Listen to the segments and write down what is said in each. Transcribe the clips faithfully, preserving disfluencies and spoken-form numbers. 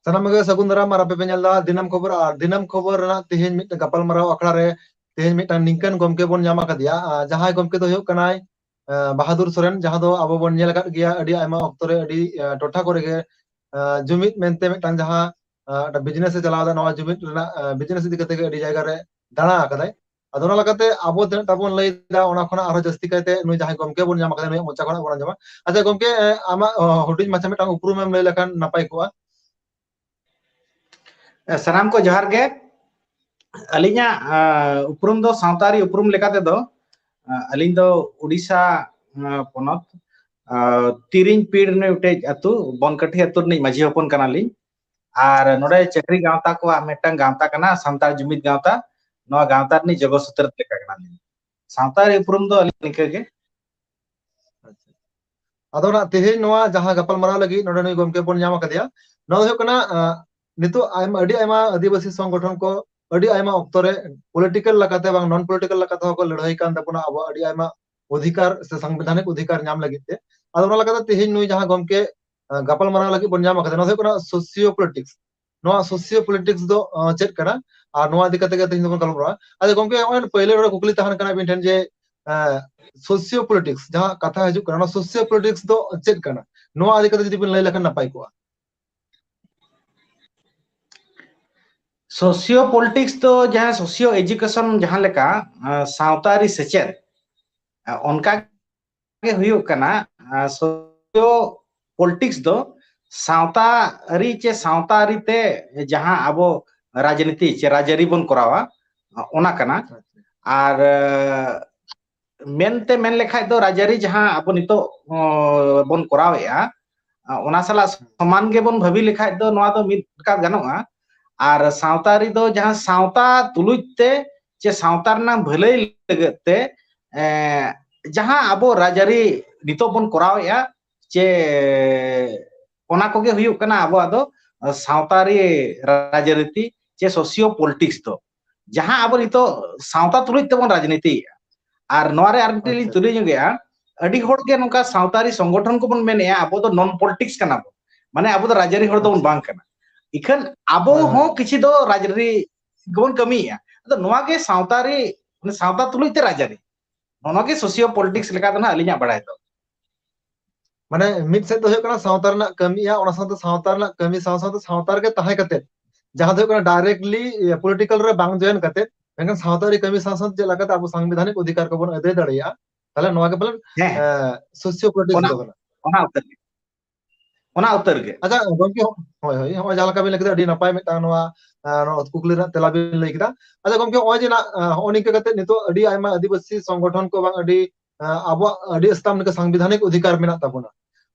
ᱥᱟᱱᱟᱢ ᱜᱮ ᱥᱟᱹᱜᱩᱱ ᱫᱟᱨᱟᱢ᱾ ᱟᱨ ᱟᱯᱮ ᱯᱮ ᱧᱮᱞ ᱮᱫᱟ ᱫᱤᱱᱟᱹᱢ ᱠᱷᱚᱵᱚᱨ᱾ ᱟᱨ ᱫᱤᱱᱟᱹᱢ ᱠᱷᱚᱵᱚᱨ ᱨᱮᱱᱟᱜ ᱛᱮᱦᱮᱧ ᱢᱤᱫᱴᱟᱝ ᱜᱟᱯᱟᱞᱢᱟᱨᱟᱣ ᱟᱠᱷᱲᱟ ᱨᱮ ᱛᱮᱦᱮᱧ ᱢᱤᱫᱴᱟᱝ ᱱᱤᱝᱠᱟᱹᱱ ᱜᱚᱢᱠᱮ ᱵᱚᱱ ᱧᱟᱢ ᱟᱠᱟᱫᱮᱭᱟ, ᱟᱨ ᱡᱟᱦᱟᱸᱭ ᱜᱚᱢᱠᱮ ᱫᱚ ᱦᱩᱭᱩᱜ ᱠᱟᱱᱟᱭ, ᱟᱸ, ᱵᱟᱦᱟᱫᱩᱨ ᱥᱚᱨᱮᱱ, ᱡᱟᱦᱟᱸ ᱫᱚ ᱟᱵᱚ ᱵᱚᱱ ᱧᱮᱞ ᱟᱠᱟᱫ ᱜᱮᱭᱟ ᱟᱹᱰᱤ ᱟᱭᱢᱟ ᱚᱠᱛᱚ ᱨᱮ ᱟᱹᱰᱤ, ᱟᱸ, ᱴᱚᱴᱷᱟ ᱠᱚᱨᱮ ᱜᱮ, ᱟᱸ, ᱡᱩᱢᱤᱫ ᱢᱮᱱᱛᱮ ᱢᱤᱫᱴᱟᱝ ᱡᱟᱦᱟᱸ, ᱟᱸ, ᱢᱤᱫᱴᱟᱝ business ᱮ ᱪᱟᱞᱟᱣ ᱮᱫᱟ, ᱱᱚᱣᱟ ᱡᱩᱢᱤᱫ ᱨᱮᱱᱟᱜ, ᱟᱸ, business ᱤᱫᱤ ᱠᱟᱛᱮ ᱜᱮ ᱟᱹᱰᱤ ᱡᱟᱭᱜᱟ ᱨᱮ ᱫᱟᱬᱟ ᱟᱠᱟᱫᱟᱭ᱾ ᱟᱫᱚ ᱚᱱᱟ ᱞᱮᱠᱟᱛᱮ ᱟᱵᱚ ᱛᱤᱱᱟᱹᱜ ᱴᱟ ᱵᱚᱱ ᱞᱟᱹᱭ ᱮᱫᱟ, ᱚᱱᱟ ᱠᱷᱚᱱᱟᱜ ᱟᱨᱦᱚᱸ ᱡᱟᱹᱥᱛᱤ ᱠᱟᱭᱛᱮ ᱱᱩᱭ ᱡᱟᱦᱟᱸᱭ ᱜᱚᱢᱠᱮ ᱵᱚᱱ ᱧᱟᱢ ᱟᱠᱟᱫᱟ, ᱱᱩᱭᱟᱜ ᱢᱚᱪᱟ ᱠᱷᱚᱱᱟᱜ ᱵᱚᱱ ᱟᱸᱡᱚᱢᱟ᱾ ᱟᱪᱪᱷᱟ ᱜᱚᱢᱠᱮ, ᱮ, ᱟᱢᱟᱜ, ᱚ, ᱦᱩᱰᱤᱧ ᱢᱟᱪᱷᱟ ᱢᱤᱫᱴᱟᱝ ᱩᱯᱨᱩᱢ ᱮᱢ ᱞᱟᱹᱭ ᱞᱮᱠᱷᱟᱱ ᱱᱟᱯᱟᱭ ᱠᱚᱜᱼᱟ᱾ ᱮ, ᱥᱟᱱᱟᱢ ᱠᱚ ᱡᱚᱦᱟᱨ ᱜᱮ᱾ ᱟᱹᱞᱤᱧᱟᱜ, ᱟ, ᱩᱯᱨᱩᱢ ᱫᱚ, ᱥᱟᱶᱛᱟ ᱟᱹᱨᱤ ᱩᱯᱨᱩᱢ ᱞᱮᱠᱟ ᱛᱮᱫᱚ, ᱟ, ᱟᱹᱞᱤᱧ ᱫᱚ ᱩᱰᱤᱥᱟ, ᱟ, ᱯᱚᱱᱚᱛ, ᱟ, ᱛᱤᱨᱤᱧ ᱯᱤᱲ ᱨᱤᱱᱤᱡ ᱢᱤᱫᱴᱮᱡ ᱟᱹᱛᱩ, ᱵᱚᱱᱠᱟᱹᱴᱷᱤ ᱟᱹᱛᱩ ᱨᱤᱱᱤᱡ ᱢᱟᱹᱡᱷᱤ ᱦᱚᱯᱚᱱ ᱠᱟᱱᱟᱞᱤᱧ᱾ ᱟᱨ ᱱᱚᱰᱮ ᱪᱟᱹᱠᱨᱤ ᱜᱟᱶᱛᱟ ᱠᱚᱣᱟᱜ ᱢᱤᱫᱴᱟᱝ ᱜᱟᱶᱛᱟ ᱠᱟᱱᱟ, ᱥᱟᱱᱛᱟᱲ ᱡᱩᱢᱤᱫ ᱜᱟᱶᱛᱟ᱾ ᱱᱚᱣᱟ ᱜᱟᱶᱛᱟ ᱨᱤᱱᱤᱡ ᱡᱚᱜᱚ ᱥᱩᱛᱨᱮᱛ ᱞᱮᱠᱟ ᱠᱟᱱᱟᱞᱤᱧ᱾ ᱥᱟᱶᱛᱟ ᱟᱹᱨᱤ ᱩᱯᱨᱩᱢ ᱫᱚ ᱟᱹᱞᱤᱧ ᱱᱤᱝᱠᱟᱹ ᱜᱮ᱾ ᱟᱪᱪᱷᱟ᱾ ᱟᱫᱚ ᱱᱟᱜ ᱛᱮᱦᱮᱧ ᱱᱚᱣᱟ ᱡᱟᱦᱟᱸ ᱜᱟᱯᱟᱞᱢᱟᱨᱟᱣ ᱞᱟᱹᱜᱤᱫ ᱱᱚᱰᱮ ᱱᱩᱭ ᱜᱚᱢᱠᱮ ᱵᱚᱱ ᱧᱟᱢ ᱟᱠᱟᱫᱮᱭᱟ, ᱱᱚᱣᱟ ᱫᱚ ᱦᱩᱭᱩᱜ ᱠᱟᱱᱟ, ᱟᱸ, ᱱᱤᱛᱚᱜ ᱟᱭᱢᱟ, ᱟᱹᱰᱤ ᱟᱭᱢᱟ ᱟᱹᱫᱤᱵᱟᱹᱥᱤ ᱥᱚᱝᱜᱚᱴᱷᱚᱱ ᱠᱚ ᱟᱹᱰᱤ ᱟᱭᱢᱟ ᱚᱠᱛᱚ ᱨᱮ political ᱞᱮᱠᱟᱛᱮ ᱵᱟᱝ non political ᱞᱮᱠᱟ ᱛᱮᱦᱚᱸ ᱠᱚ ᱞᱟᱹᱲᱦᱟᱹᱭ ᱠᱟᱱ ᱛᱟᱵᱚᱱᱟ ᱟᱵᱚᱣᱟᱜ ᱟᱹᱰᱤ ᱟᱭᱢᱟ ᱚᱫᱷᱤᱠᱟᱨ ᱥᱮ ᱥᱟᱝᱵᱤᱫᱷᱟᱱᱤᱠ ᱚᱫᱷᱤᱠᱟᱨ ᱧᱟᱢ ᱞᱟᱹᱜᱤᱫ ᱛᱮ᱾ ᱟᱫᱚ ᱚᱱᱟ ᱞᱮᱠᱟᱛᱮ ᱛᱮᱦᱮᱧ ᱱᱩᱭ ᱡᱟᱦᱟᱸ ᱜᱚᱢᱠᱮ, ᱟᱸ, ᱜᱟᱯᱟᱞᱢᱟᱨᱟᱣ ᱞᱟᱹᱜᱤᱫ ᱵᱚᱱ ᱧᱟᱢ ᱟᱠᱟᱫᱟ, ᱱᱚᱣᱟ ᱫᱚ ᱦᱩᱭᱩᱜ ᱠᱟᱱᱟ socio politics᱾ ᱱᱚᱣᱟ socio politics ᱫᱚ, ᱟᱸ, ᱪᱮᱫ ᱠᱟᱱᱟ? ᱟᱨ ᱱᱚᱣᱟ ᱤᱫᱤ ᱠᱟᱛᱮ ᱜᱮ ᱛᱮᱦᱮᱧ ᱫᱚᱵᱚᱱ ᱜᱟᱞᱢᱟᱨᱟᱣᱟ᱾ ᱟᱫᱚ ᱜᱚᱢᱠᱮ, ᱱᱚᱜᱼᱚᱭ ᱯᱳᱭᱞᱳ ᱱᱚᱰᱮ ᱠᱩᱠᱞᱤ ᱛᱟᱦᱮᱱ ᱠᱟᱱᱟ ᱟᱵᱤᱱ ᱴᱷᱮᱱ ᱡᱮ, ᱟᱸ, socio politics ᱡᱟᱦᱟᱸ ᱠᱟᱛᱷᱟ ᱦᱤᱡᱩᱜ ᱠᱟᱱᱟ, ᱚᱱᱟ socio politics ᱫᱚ ᱪᱮᱫ ᱠᱟᱱᱟ? ᱱᱚᱣᱟ ᱤᱫᱤ ᱠᱟᱛᱮ ᱡᱩᱫᱤ ᱵᱤᱱ ᱞᱟᱹᱭ ᱞᱮᱠᱷᱟᱱ ᱱᱟᱯᱟᱭ ᱠᱚᱜᱼᱟ᱾ Socio politics ᱫᱚ ᱡᱟᱦᱟᱸ socio education ᱡᱟᱦᱟᱸ ᱞᱮᱠᱟ, ᱟᱸ, ᱥᱟᱶᱛᱟ ᱟᱹᱨᱤ ᱥᱮᱪᱮᱫ, ᱟᱸ, ᱚᱱᱠᱟ ᱜᱮ ᱦᱩᱭᱩᱜ ᱠᱟᱱᱟ, ᱟᱸ, socio politics ᱫᱚ ᱥᱟᱶᱛᱟ ᱟᱹᱨᱤ ᱪᱮ ᱥᱟᱶᱛᱟ ᱟᱹᱨᱤ ᱛᱮ ᱡᱟᱦᱟᱸ ᱟᱵᱚ ᱨᱟᱡᱽᱱᱤᱛᱤ ᱪᱮ ᱨᱟᱡᱽᱟᱹᱨᱤ ᱵᱚᱱ ᱠᱚᱨᱟᱣᱟ, ᱚᱱᱟ ᱠᱟᱱᱟ᱾ ᱟᱪᱪᱷᱟ᱾ ᱟᱨ, ᱟᱸ, ᱢᱮᱱᱛᱮ ᱢᱮᱱ ᱞᱮᱠᱷᱟᱡ ᱫᱚ ᱨᱟᱡᱽᱟᱹᱨᱤ ᱡᱟᱦᱟᱸ ᱟᱵᱚ ᱱᱤᱛᱚᱜ, ᱚ, ᱵᱚᱱ ᱠᱚᱨᱟᱣᱮᱫᱼᱟ, ᱚᱱᱟ ᱥᱟᱞᱟᱜ ᱥᱚᱢᱟᱱ ᱜᱮᱵᱚᱱ ᱵᱷᱟᱹᱵᱤ ᱞᱮᱠᱷᱟᱡ ᱫᱚ ᱱᱚᱣᱟ ᱫᱚ ᱢᱤᱫ ᱞᱮᱠᱟ ᱜᱟᱱᱚᱜᱼᱟ᱾ ᱟᱨ ᱥᱟᱶᱛᱟ ᱟᱹᱨᱤ ᱫᱚ ᱡᱟᱦᱟᱸ ᱥᱟᱶᱛᱟ ᱛᱩᱞᱩᱡ ᱛᱮ ᱪᱮ ᱥᱟᱶᱛᱟ ᱨᱮᱱᱟᱜ ᱵᱷᱟᱹᱞᱟᱹᱭ ᱞᱟᱹᱜᱤᱫ ᱛᱮ, ᱮ, ᱡᱟᱦᱟᱸ ᱟᱵᱚ ᱨᱟᱡᱽᱟᱹᱨᱤ ᱱᱤᱛᱚᱜ ᱵᱚᱱ ᱠᱚᱨᱟᱣᱮᱫᱼᱟ, ᱪᱮ ᱚᱱᱟ ᱠᱚᱜᱮ ᱦᱩᱭᱩᱜ ᱠᱟᱱᱟ ᱟᱵᱚᱣᱟᱜ ᱫᱚ ᱥᱟᱶᱛᱟ ᱟᱹᱨᱤ ᱨᱟᱡᱽᱱᱤᱛᱤ ᱪᱮ socio politics ᱫᱚ᱾ ᱡᱟᱦᱟᱸ ᱟᱵᱚ ᱱᱤᱛᱚᱜ ᱥᱟᱶᱛᱟ ᱛᱩᱞᱩᱡ ᱛᱮᱵᱚᱱ ᱨᱟᱡᱽᱱᱤᱛᱤᱭᱮᱫᱼᱟ᱾ ᱟᱨ ᱱᱚᱣᱟ ᱨᱮ ᱟᱨ ᱢᱤᱫᱴᱤᱡ ᱞᱤᱧ ᱟᱪᱪᱷᱟ᱾ ᱛᱩᱞᱟᱹ ᱧᱚᱜᱮᱜᱼᱟ, ᱟᱹᱰᱤ ᱦᱚᱲ ᱜᱮ ᱱᱚᱝᱠᱟ ᱥᱟᱶᱛᱟ ᱟᱹᱨᱤ ᱥᱚᱝᱜᱚᱴᱷᱚᱱ ᱠᱚᱵᱚᱱ ᱢᱮᱱᱮᱜᱼᱟ, ᱟᱵᱚ ᱫᱚ non politics ᱠᱟᱱᱟ ᱵᱚᱱ, ᱢᱟᱱᱮ ᱟᱵᱚ ᱫᱚ ᱨᱟᱡᱽᱟᱹᱨᱤ ᱦᱚᱲ ᱫᱚᱵᱚᱱ ᱟᱪᱪᱷᱟ᱾ ᱵᱟᱝ ᱠᱟᱱᱟ᱾ ᱤᱠᱷᱟᱹᱱ ᱟᱵᱚ ᱦᱚᱸ ᱠᱤᱪᱷᱤ ᱫᱚ ᱨᱟᱡᱽᱟᱹᱨᱤ ᱜᱮᱵᱚᱱ ᱠᱟᱹᱢᱤᱭᱮᱫᱼᱟ᱾ ᱟᱫᱚ ᱱᱚᱣᱟ ᱜᱮ ᱥᱟᱶᱛᱟ ᱨᱮ, ᱢᱟᱱᱮ ᱥᱟᱶᱛᱟ ᱛᱩᱞᱩᱡ ᱛᱮ ᱨᱟᱡᱽᱟᱹᱨᱤ, ᱱᱚᱣᱟ ᱜᱮ ᱥᱳᱥᱤᱭᱳ ᱯᱚᱞᱤᱴᱤᱠᱥ ᱞᱮᱠᱟ ᱫᱚ ᱱᱟᱦᱟᱜ ᱟᱹᱞᱤᱧᱟᱜ ᱵᱟᱲᱟᱭ ᱫᱚ᱾ ᱢᱟᱱᱮ ᱢᱤᱫ ᱥᱮᱫ ᱫᱚ ᱦᱩᱭᱩᱜ ᱠᱟᱱᱟ ᱥᱟᱶᱛᱟ ᱨᱮᱱᱟᱜ ᱠᱟᱹᱢᱤᱭᱟ, ᱚᱱᱟ ᱥᱟᱶᱛᱮ ᱥᱟᱶᱛᱟ ᱨᱮᱱᱟᱜ ᱠᱟᱹᱢᱤ ᱥᱟᱶ ᱥᱟᱶᱛᱮ ᱥᱟᱶᱛᱟ ᱨᱮᱜᱮ ᱛᱟᱦᱮᱸ ᱠᱟᱛᱮ, ᱡᱟᱦᱟᱸ ᱫᱚ ᱦᱩᱭᱩᱜ ᱠᱟᱱᱟ ᱰᱟᱭᱨᱮᱠᱴᱞᱤ ᱯᱚᱞᱤᱴᱤᱠᱟᱞ ᱨᱮ ᱵᱟᱝ ᱡᱚᱭᱮᱱ ᱠᱟᱛᱮ, ᱢᱮᱱᱠᱷᱟᱱ ᱥᱟᱶᱛᱟ ᱨᱮ ᱠᱟᱹᱢᱤ ᱥᱟᱶ ᱥᱟᱶᱛᱮ ᱪᱮᱫ ᱞᱮᱠᱟᱛᱮ ᱟᱵᱚ ᱥᱟᱝᱵᱤᱫᱷᱟᱱᱤᱠ ᱚᱫᱷᱤᱠᱟᱨ ᱠᱚᱵᱚᱱ ᱟᱹᱫᱟᱹᱭ ᱫᱟᱲᱮᱭᱟᱜᱼᱟ, ᱛᱟᱦᱞᱮ ᱱᱚᱣᱟ ᱜᱮ ᱯᱟᱞᱮᱱ ᱦᱮᱸ, ᱥᱳᱥᱤᱭᱳ ᱯᱚᱞᱤᱴᱤᱠᱥ ᱚᱱᱟ, ᱫᱚ ᱠᱟᱱᱟ᱾ ᱚᱱᱟ ᱩᱛᱟᱹᱨ ᱜᱮ, ᱚᱱᱟ ᱩᱛᱟᱹᱨ ᱜᱮ᱾ ᱟᱪᱪᱷᱟ ᱜᱚᱢᱠᱮ, ᱦᱳᱭ ᱦᱳᱭ, ᱱᱚᱜᱼᱚᱭ ᱡᱟᱦᱟᱸ ᱞᱮᱠᱟ ᱵᱤᱱ ᱞᱟᱹᱭ ᱠᱮᱫᱟ, ᱟᱹᱰᱤ ᱱᱟᱯᱟᱭ ᱢᱤᱫᱴᱟᱝ ᱱᱚᱣᱟ, ᱟᱸ, ᱱᱚᱣᱟ ᱠᱩᱠᱞᱤ ᱨᱮᱱᱟᱜ ᱛᱮᱞᱟ ᱵᱤᱱ ᱞᱟᱹᱭ ᱠᱮᱫᱟ᱾ ᱟᱪᱪᱷᱟ ᱜᱚᱢᱠᱮ, ᱱᱚᱜᱼᱚᱭ ᱡᱮ ᱱᱟᱜ, ᱟᱸ, ᱱᱚᱜᱼᱚᱭ ᱱᱤᱝᱠᱟᱹ ᱠᱟᱛᱮ ᱱᱤᱛᱚᱜ ᱟᱹᱰᱤ ᱟᱭᱢᱟ ᱟᱹᱫᱤᱵᱟᱹᱥᱤ ᱥᱚᱝᱜᱚᱴᱷᱚᱱ ᱠᱚ ᱵᱟᱝ ᱟᱹᱰᱤ, ᱟᱸ, ᱟᱵᱚᱣᱟᱜ ᱟᱹᱰᱤ ᱟᱥᱛᱟᱢ ᱞᱮᱠᱟ ᱥᱟᱝᱵᱤᱫᱷᱟᱱᱤᱠ ᱚᱫᱷᱤᱠᱟᱨ ᱢᱮᱱᱟᱜ ᱛᱟᱵᱚᱱᱟ᱾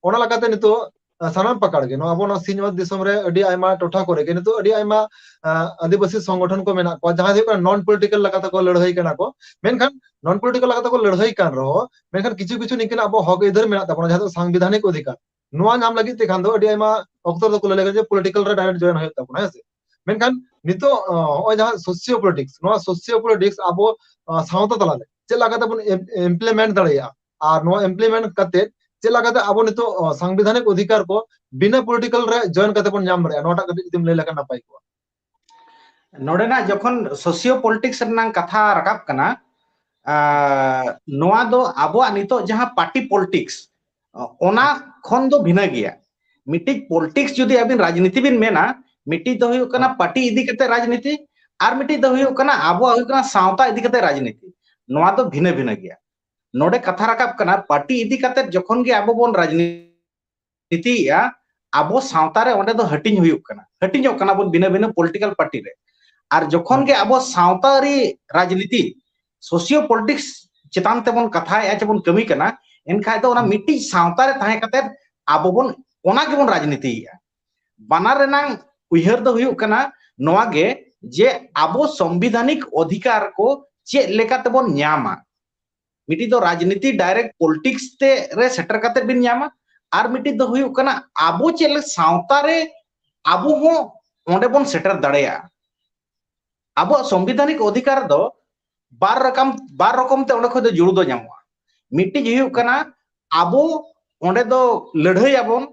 ᱚᱱᱟ ᱞᱮᱠᱟᱛᱮ ᱱᱤᱛᱚᱜ, ᱟᱸ, ᱥᱟᱱᱟᱢ ᱯᱟᱠᱟᱲ ᱜᱮ ᱱᱚᱣᱟ ᱟᱵᱚ ᱱᱚᱣᱟ ᱥᱤᱧᱚᱛ ᱫᱤᱥᱚᱢ ᱨᱮ ᱟᱹᱰᱤ ᱟᱭᱢᱟ ᱴᱚᱴᱷᱟ ᱠᱚᱨᱮ ᱜᱮ ᱱᱤᱛᱚᱜ ᱟᱹᱰᱤ ᱟᱭᱢᱟ, ᱟᱸ, ᱟᱹᱫᱤᱵᱟᱹᱥᱤ ᱥᱚᱝᱜᱚᱴᱷᱚᱱ ᱠᱚ ᱢᱮᱱᱟᱜ ᱠᱚᱣᱟ, ᱡᱟᱦᱟᱸ ᱫᱚ ᱦᱩᱭᱩᱜ ᱠᱟᱱᱟ ᱱᱚᱱ ᱯᱚᱞᱤᱴᱤᱠᱟᱞ ᱞᱮᱠᱟᱛᱮ ᱠᱚ ᱞᱟᱹᱲᱦᱟᱹᱭ ᱠᱟᱱᱟ ᱠᱚ᱾ ᱢᱮᱱᱠᱷᱟᱱ ᱱᱚᱱ ᱯᱚᱞᱤᱴᱤᱠᱟᱞ ᱞᱮᱠᱟᱛᱮ ᱠᱚ ᱞᱟᱹᱲᱦᱟᱹᱭ ᱠᱟᱱ ᱨᱮᱦᱚᱸ, ᱢᱮᱱᱠᱷᱟᱱ ᱠᱤᱪᱷᱩ ᱠᱤᱪᱷᱩ ᱱᱤᱝᱠᱟᱹᱱᱟᱜ ᱟᱵᱚ ᱦᱚᱠ ᱟᱹᱭᱫᱟᱹᱨ ᱢᱮᱱᱟᱜ ᱛᱟᱵᱚᱱᱟ, ᱡᱟᱦᱟᱸ ᱫᱚ ᱥᱟᱝᱵᱤᱫᱷᱟᱱᱤᱠ ᱚᱫᱷᱤᱠᱟᱨ᱾ ᱱᱚᱣᱟ ᱧᱟᱢ ᱞᱟᱹᱜᱤᱫ ᱛᱮ ᱠᱷᱟᱱ ᱫᱚ ᱟᱹᱰᱤ ᱟᱭᱢᱟ ᱚᱠᱛᱚ ᱫᱚᱠᱚ ᱞᱟᱹᱭ ᱞᱮᱠᱟ ᱡᱮ ᱯᱚᱞᱤᱴᱤᱠᱟᱞ ᱨᱮ ᱰᱟᱭᱨᱮᱠᱴ ᱡᱚᱭᱮᱱ ᱦᱩᱭᱩᱜ ᱛᱟᱵᱚᱱᱟ, ᱦᱮᱸ ᱥᱮ? ᱢᱮᱱᱠᱷᱟᱱ ᱱᱤᱛᱚᱜ, ᱟᱸ, ᱱᱚᱜᱼᱚᱭ ᱡᱟᱦᱟᱸ ᱥᱳᱥᱤᱭᱳ ᱯᱚᱞᱤᱴᱤᱠᱥ, ᱱᱚᱣᱟ ᱥᱳᱥᱤᱭᱳ ᱯᱚᱞᱤᱴᱤᱠᱥ ᱟᱵᱚ, ᱟᱸ, ᱥᱟᱶᱛᱟ ᱛᱟᱞᱟᱨᱮ ᱪᱮᱫ ᱞᱮᱠᱟᱛᱮ ᱵᱚᱱ ᱤᱢ-, ᱤᱢᱯᱞᱤᱢᱮᱱᱴ ᱫᱟᱲᱮᱭᱟᱜᱼᱟ, ᱟᱨ ᱱᱚᱣᱟ ᱤᱢᱯᱞᱤᱢᱮᱱᱴ ᱠᱟᱛᱮ ᱪᱮᱫ ᱞᱮᱠᱟᱛᱮ ᱟᱵᱚ ᱱᱤᱛᱚᱜ, ᱟᱸ, ᱥᱟᱝᱵᱤᱫᱷᱟᱱᱤᱠ ᱚᱫᱷᱤᱠᱟᱨ ᱠᱚ ᱵᱤᱱᱟᱹ ᱯᱚᱞᱤᱴᱤᱠᱟᱞ ᱨᱮ ᱡᱚᱭᱮᱱ ᱠᱟᱛᱮ ᱵᱚᱱ ᱧᱟᱢ ᱫᱟᱲᱮᱭᱟᱜᱼᱟ, ᱱᱚᱣᱟᱴᱟᱜ ᱠᱟᱹᱴᱤᱡ ᱡᱩᱫᱤᱢ ᱞᱟᱹᱭ ᱞᱮᱠᱷᱟᱱ ᱱᱟᱯᱟᱭ ᱠᱚᱜᱼᱟ᱾ ᱱᱚᱰᱮᱱᱟᱜ ᱡᱚᱠᱷᱚᱱ ᱥᱳᱥᱤᱭᱳ ᱯᱚᱞᱤᱴᱤᱠᱥ ᱨᱮᱱᱟᱜ ᱠᱟᱛᱷᱟ ᱨᱟᱠᱟᱵ ᱠᱟᱱᱟ, ᱟᱸ, ᱱᱚᱣᱟ ᱫᱚ ᱟᱵᱚᱣᱟᱜ ᱱᱤᱛᱚᱜ ᱡᱟᱦᱟᱸ ᱯᱟᱨᱴᱤ ᱯᱚᱞᱤᱴᱤᱠᱥ, ᱚᱱᱟ ᱠᱷᱚᱱ ᱫᱚ ᱵᱷᱤᱱᱟᱹ ᱜᱮᱭᱟ᱾ ᱢᱤᱫᱴᱤᱡ ᱯᱚᱞᱤᱴᱤᱠᱥ ᱡᱩᱫᱤ ᱟᱹᱵᱤᱱ ᱨᱟᱡᱽᱱᱤᱛᱤ ᱵᱤᱱ ᱢᱮᱱᱟ, ᱢᱤᱫᱴᱤᱡ ᱫᱚ ᱦᱩᱭᱩᱜ ᱠᱟᱱᱟ ᱯᱟᱨᱴᱤ ᱤᱫᱤ ᱠᱟᱛᱮ ᱨᱟᱡᱽᱱᱤᱛᱤ, ᱟᱨ ᱢᱤᱫᱴᱤᱡ ᱫᱚ ᱦᱩᱭᱩᱜ ᱠᱟᱱᱟ ᱟᱵᱚᱣᱟᱜ ᱦᱩᱭᱩᱜ ᱠᱟᱱᱟ ᱥᱟᱶᱛᱟ ᱤᱫᱤ ᱠᱟᱛᱮ ᱨᱟᱡᱽᱱᱤᱛᱤ᱾ ᱱᱚᱣᱟ ᱫᱚ ᱵᱷᱤᱱᱟᱹ ᱵᱷᱤᱱᱟᱹ ᱜᱮᱭᱟ᱾ ᱱᱚᱰᱮ ᱠᱟᱛᱷᱟ ᱨᱟᱠᱟᱵ ᱠᱟᱱᱟ ᱯᱟᱨᱴᱤ ᱤᱫᱤ ᱠᱟᱛᱮ ᱡᱚᱠᱷᱚᱱ ᱜᱮ ᱟᱵᱚ ᱵᱚᱱ ᱨᱟᱡᱽᱱᱤᱛᱤ ᱨᱟᱡᱽᱱᱤᱛᱤᱭᱮᱫᱼᱟ, ᱟᱵᱚ ᱥᱟᱶᱛᱟ ᱨᱮ ᱚᱸᱰᱮ ᱫᱚ ᱦᱟᱹᱴᱤᱧ ᱦᱩᱭᱩᱜ ᱠᱟᱱᱟ, ᱦᱟᱹᱴᱤᱧᱚᱜ ᱠᱟᱱᱟ ᱵᱚᱱ ᱵᱷᱤᱱᱟᱹ ᱵᱷᱤᱱᱟᱹ ᱯᱚᱞᱤᱴᱤᱠᱟᱞ ᱯᱟᱨᱴᱤ ᱨᱮ᱾ ᱟᱨ ᱡᱚᱠᱷᱚᱱ ᱜᱮ ᱟᱵᱚ ᱥᱟᱶᱛᱟ ᱟᱹᱨᱤ ᱨᱟᱡᱽᱱᱤᱛᱤ, ᱥᱳᱥᱤᱭᱳ ᱯᱚᱞᱤᱴᱤᱠᱥ ᱪᱮᱛᱟᱱ ᱛᱮᱵᱚᱱ ᱠᱟᱛᱷᱟᱭᱮᱫᱼᱟ ᱪᱮ ᱵᱚᱱ ᱠᱟᱹᱢᱤ ᱠᱟᱱᱟ, ᱮᱱᱠᱷᱟᱡ ᱫᱚ ᱚᱱᱟ ᱢᱤᱫᱴᱤᱡ ᱥᱟᱶᱛᱟ ᱨᱮ ᱛᱟᱦᱮᱸ ᱠᱟᱛᱮ ᱟᱵᱚ ᱵᱚᱱ ᱚᱱᱟ ᱜᱮᱵᱚᱱ ᱨᱟᱡᱽᱱᱤᱛᱤᱭᱮᱫᱼᱟ᱾ ᱵᱟᱱᱟᱨ ᱨᱮᱱᱟᱝ ᱩᱭᱦᱟᱹᱨ ᱫᱚ ᱦᱩᱭᱩᱜ ᱠᱟᱱᱟ ᱱᱚᱣᱟ ᱜᱮ ᱡᱮ ᱟᱵᱚ ᱥᱚᱝᱵᱤᱫᱷᱟᱱᱤᱠ ᱚᱫᱷᱤᱠᱟᱨ ᱠᱚ ᱪᱮᱫ ᱞᱮᱠᱟ ᱛᱮᱵᱚᱱ ᱧᱟᱢᱟ᱾ ᱢᱤᱫᱴᱤᱡ ᱫᱚ ᱨᱟᱡᱽᱱᱤᱛᱤ ᱰᱟᱭᱨᱮᱠᱴ ᱯᱚᱞᱤᱴᱤᱠᱥ ᱛᱮ ᱨᱮ ᱥᱮᱴᱮᱨ ᱠᱟᱛᱮ ᱵᱤᱱ ᱧᱟᱢᱟ, ᱟᱨ ᱢᱤᱫᱴᱤᱡ ᱫᱚ ᱦᱩᱭᱩᱜ ᱠᱟᱱᱟ ᱟᱵᱚ ᱪᱮᱫ ᱞᱮᱠᱟ ᱥᱟᱶᱛᱟ ᱨᱮ ᱟᱵᱚ ᱦᱚᱸ ᱚᱸᱰᱮ ᱵᱚᱱ ᱥᱮᱴᱮᱨ ᱫᱟᱲᱮᱭᱟᱜᱼᱟ᱾ ᱟᱵᱚᱣᱟᱜ ᱥᱚᱝᱵᱤᱫᱷᱟᱱᱤᱠ ᱚᱫᱷᱤᱠᱟᱨ ᱫᱚ ᱵᱟᱨ ᱨᱚᱠᱚᱢ, ᱵᱟᱨ ᱨᱚᱠᱚᱢ ᱛᱮ ᱚᱸᱰᱮ ᱠᱷᱚᱱ ᱫᱚ ᱡᱩᱲᱩ ᱫᱚ ᱧᱟᱢᱚᱜᱼᱟ᱾ ᱢᱤᱫᱴᱤᱡ ᱦᱩᱭᱩᱜ ᱠᱟᱱᱟ ᱟᱵᱚ ᱚᱸᱰᱮ ᱫᱚ ᱞᱟᱹᱲᱦᱟᱹᱭ ᱟᱵᱚᱱ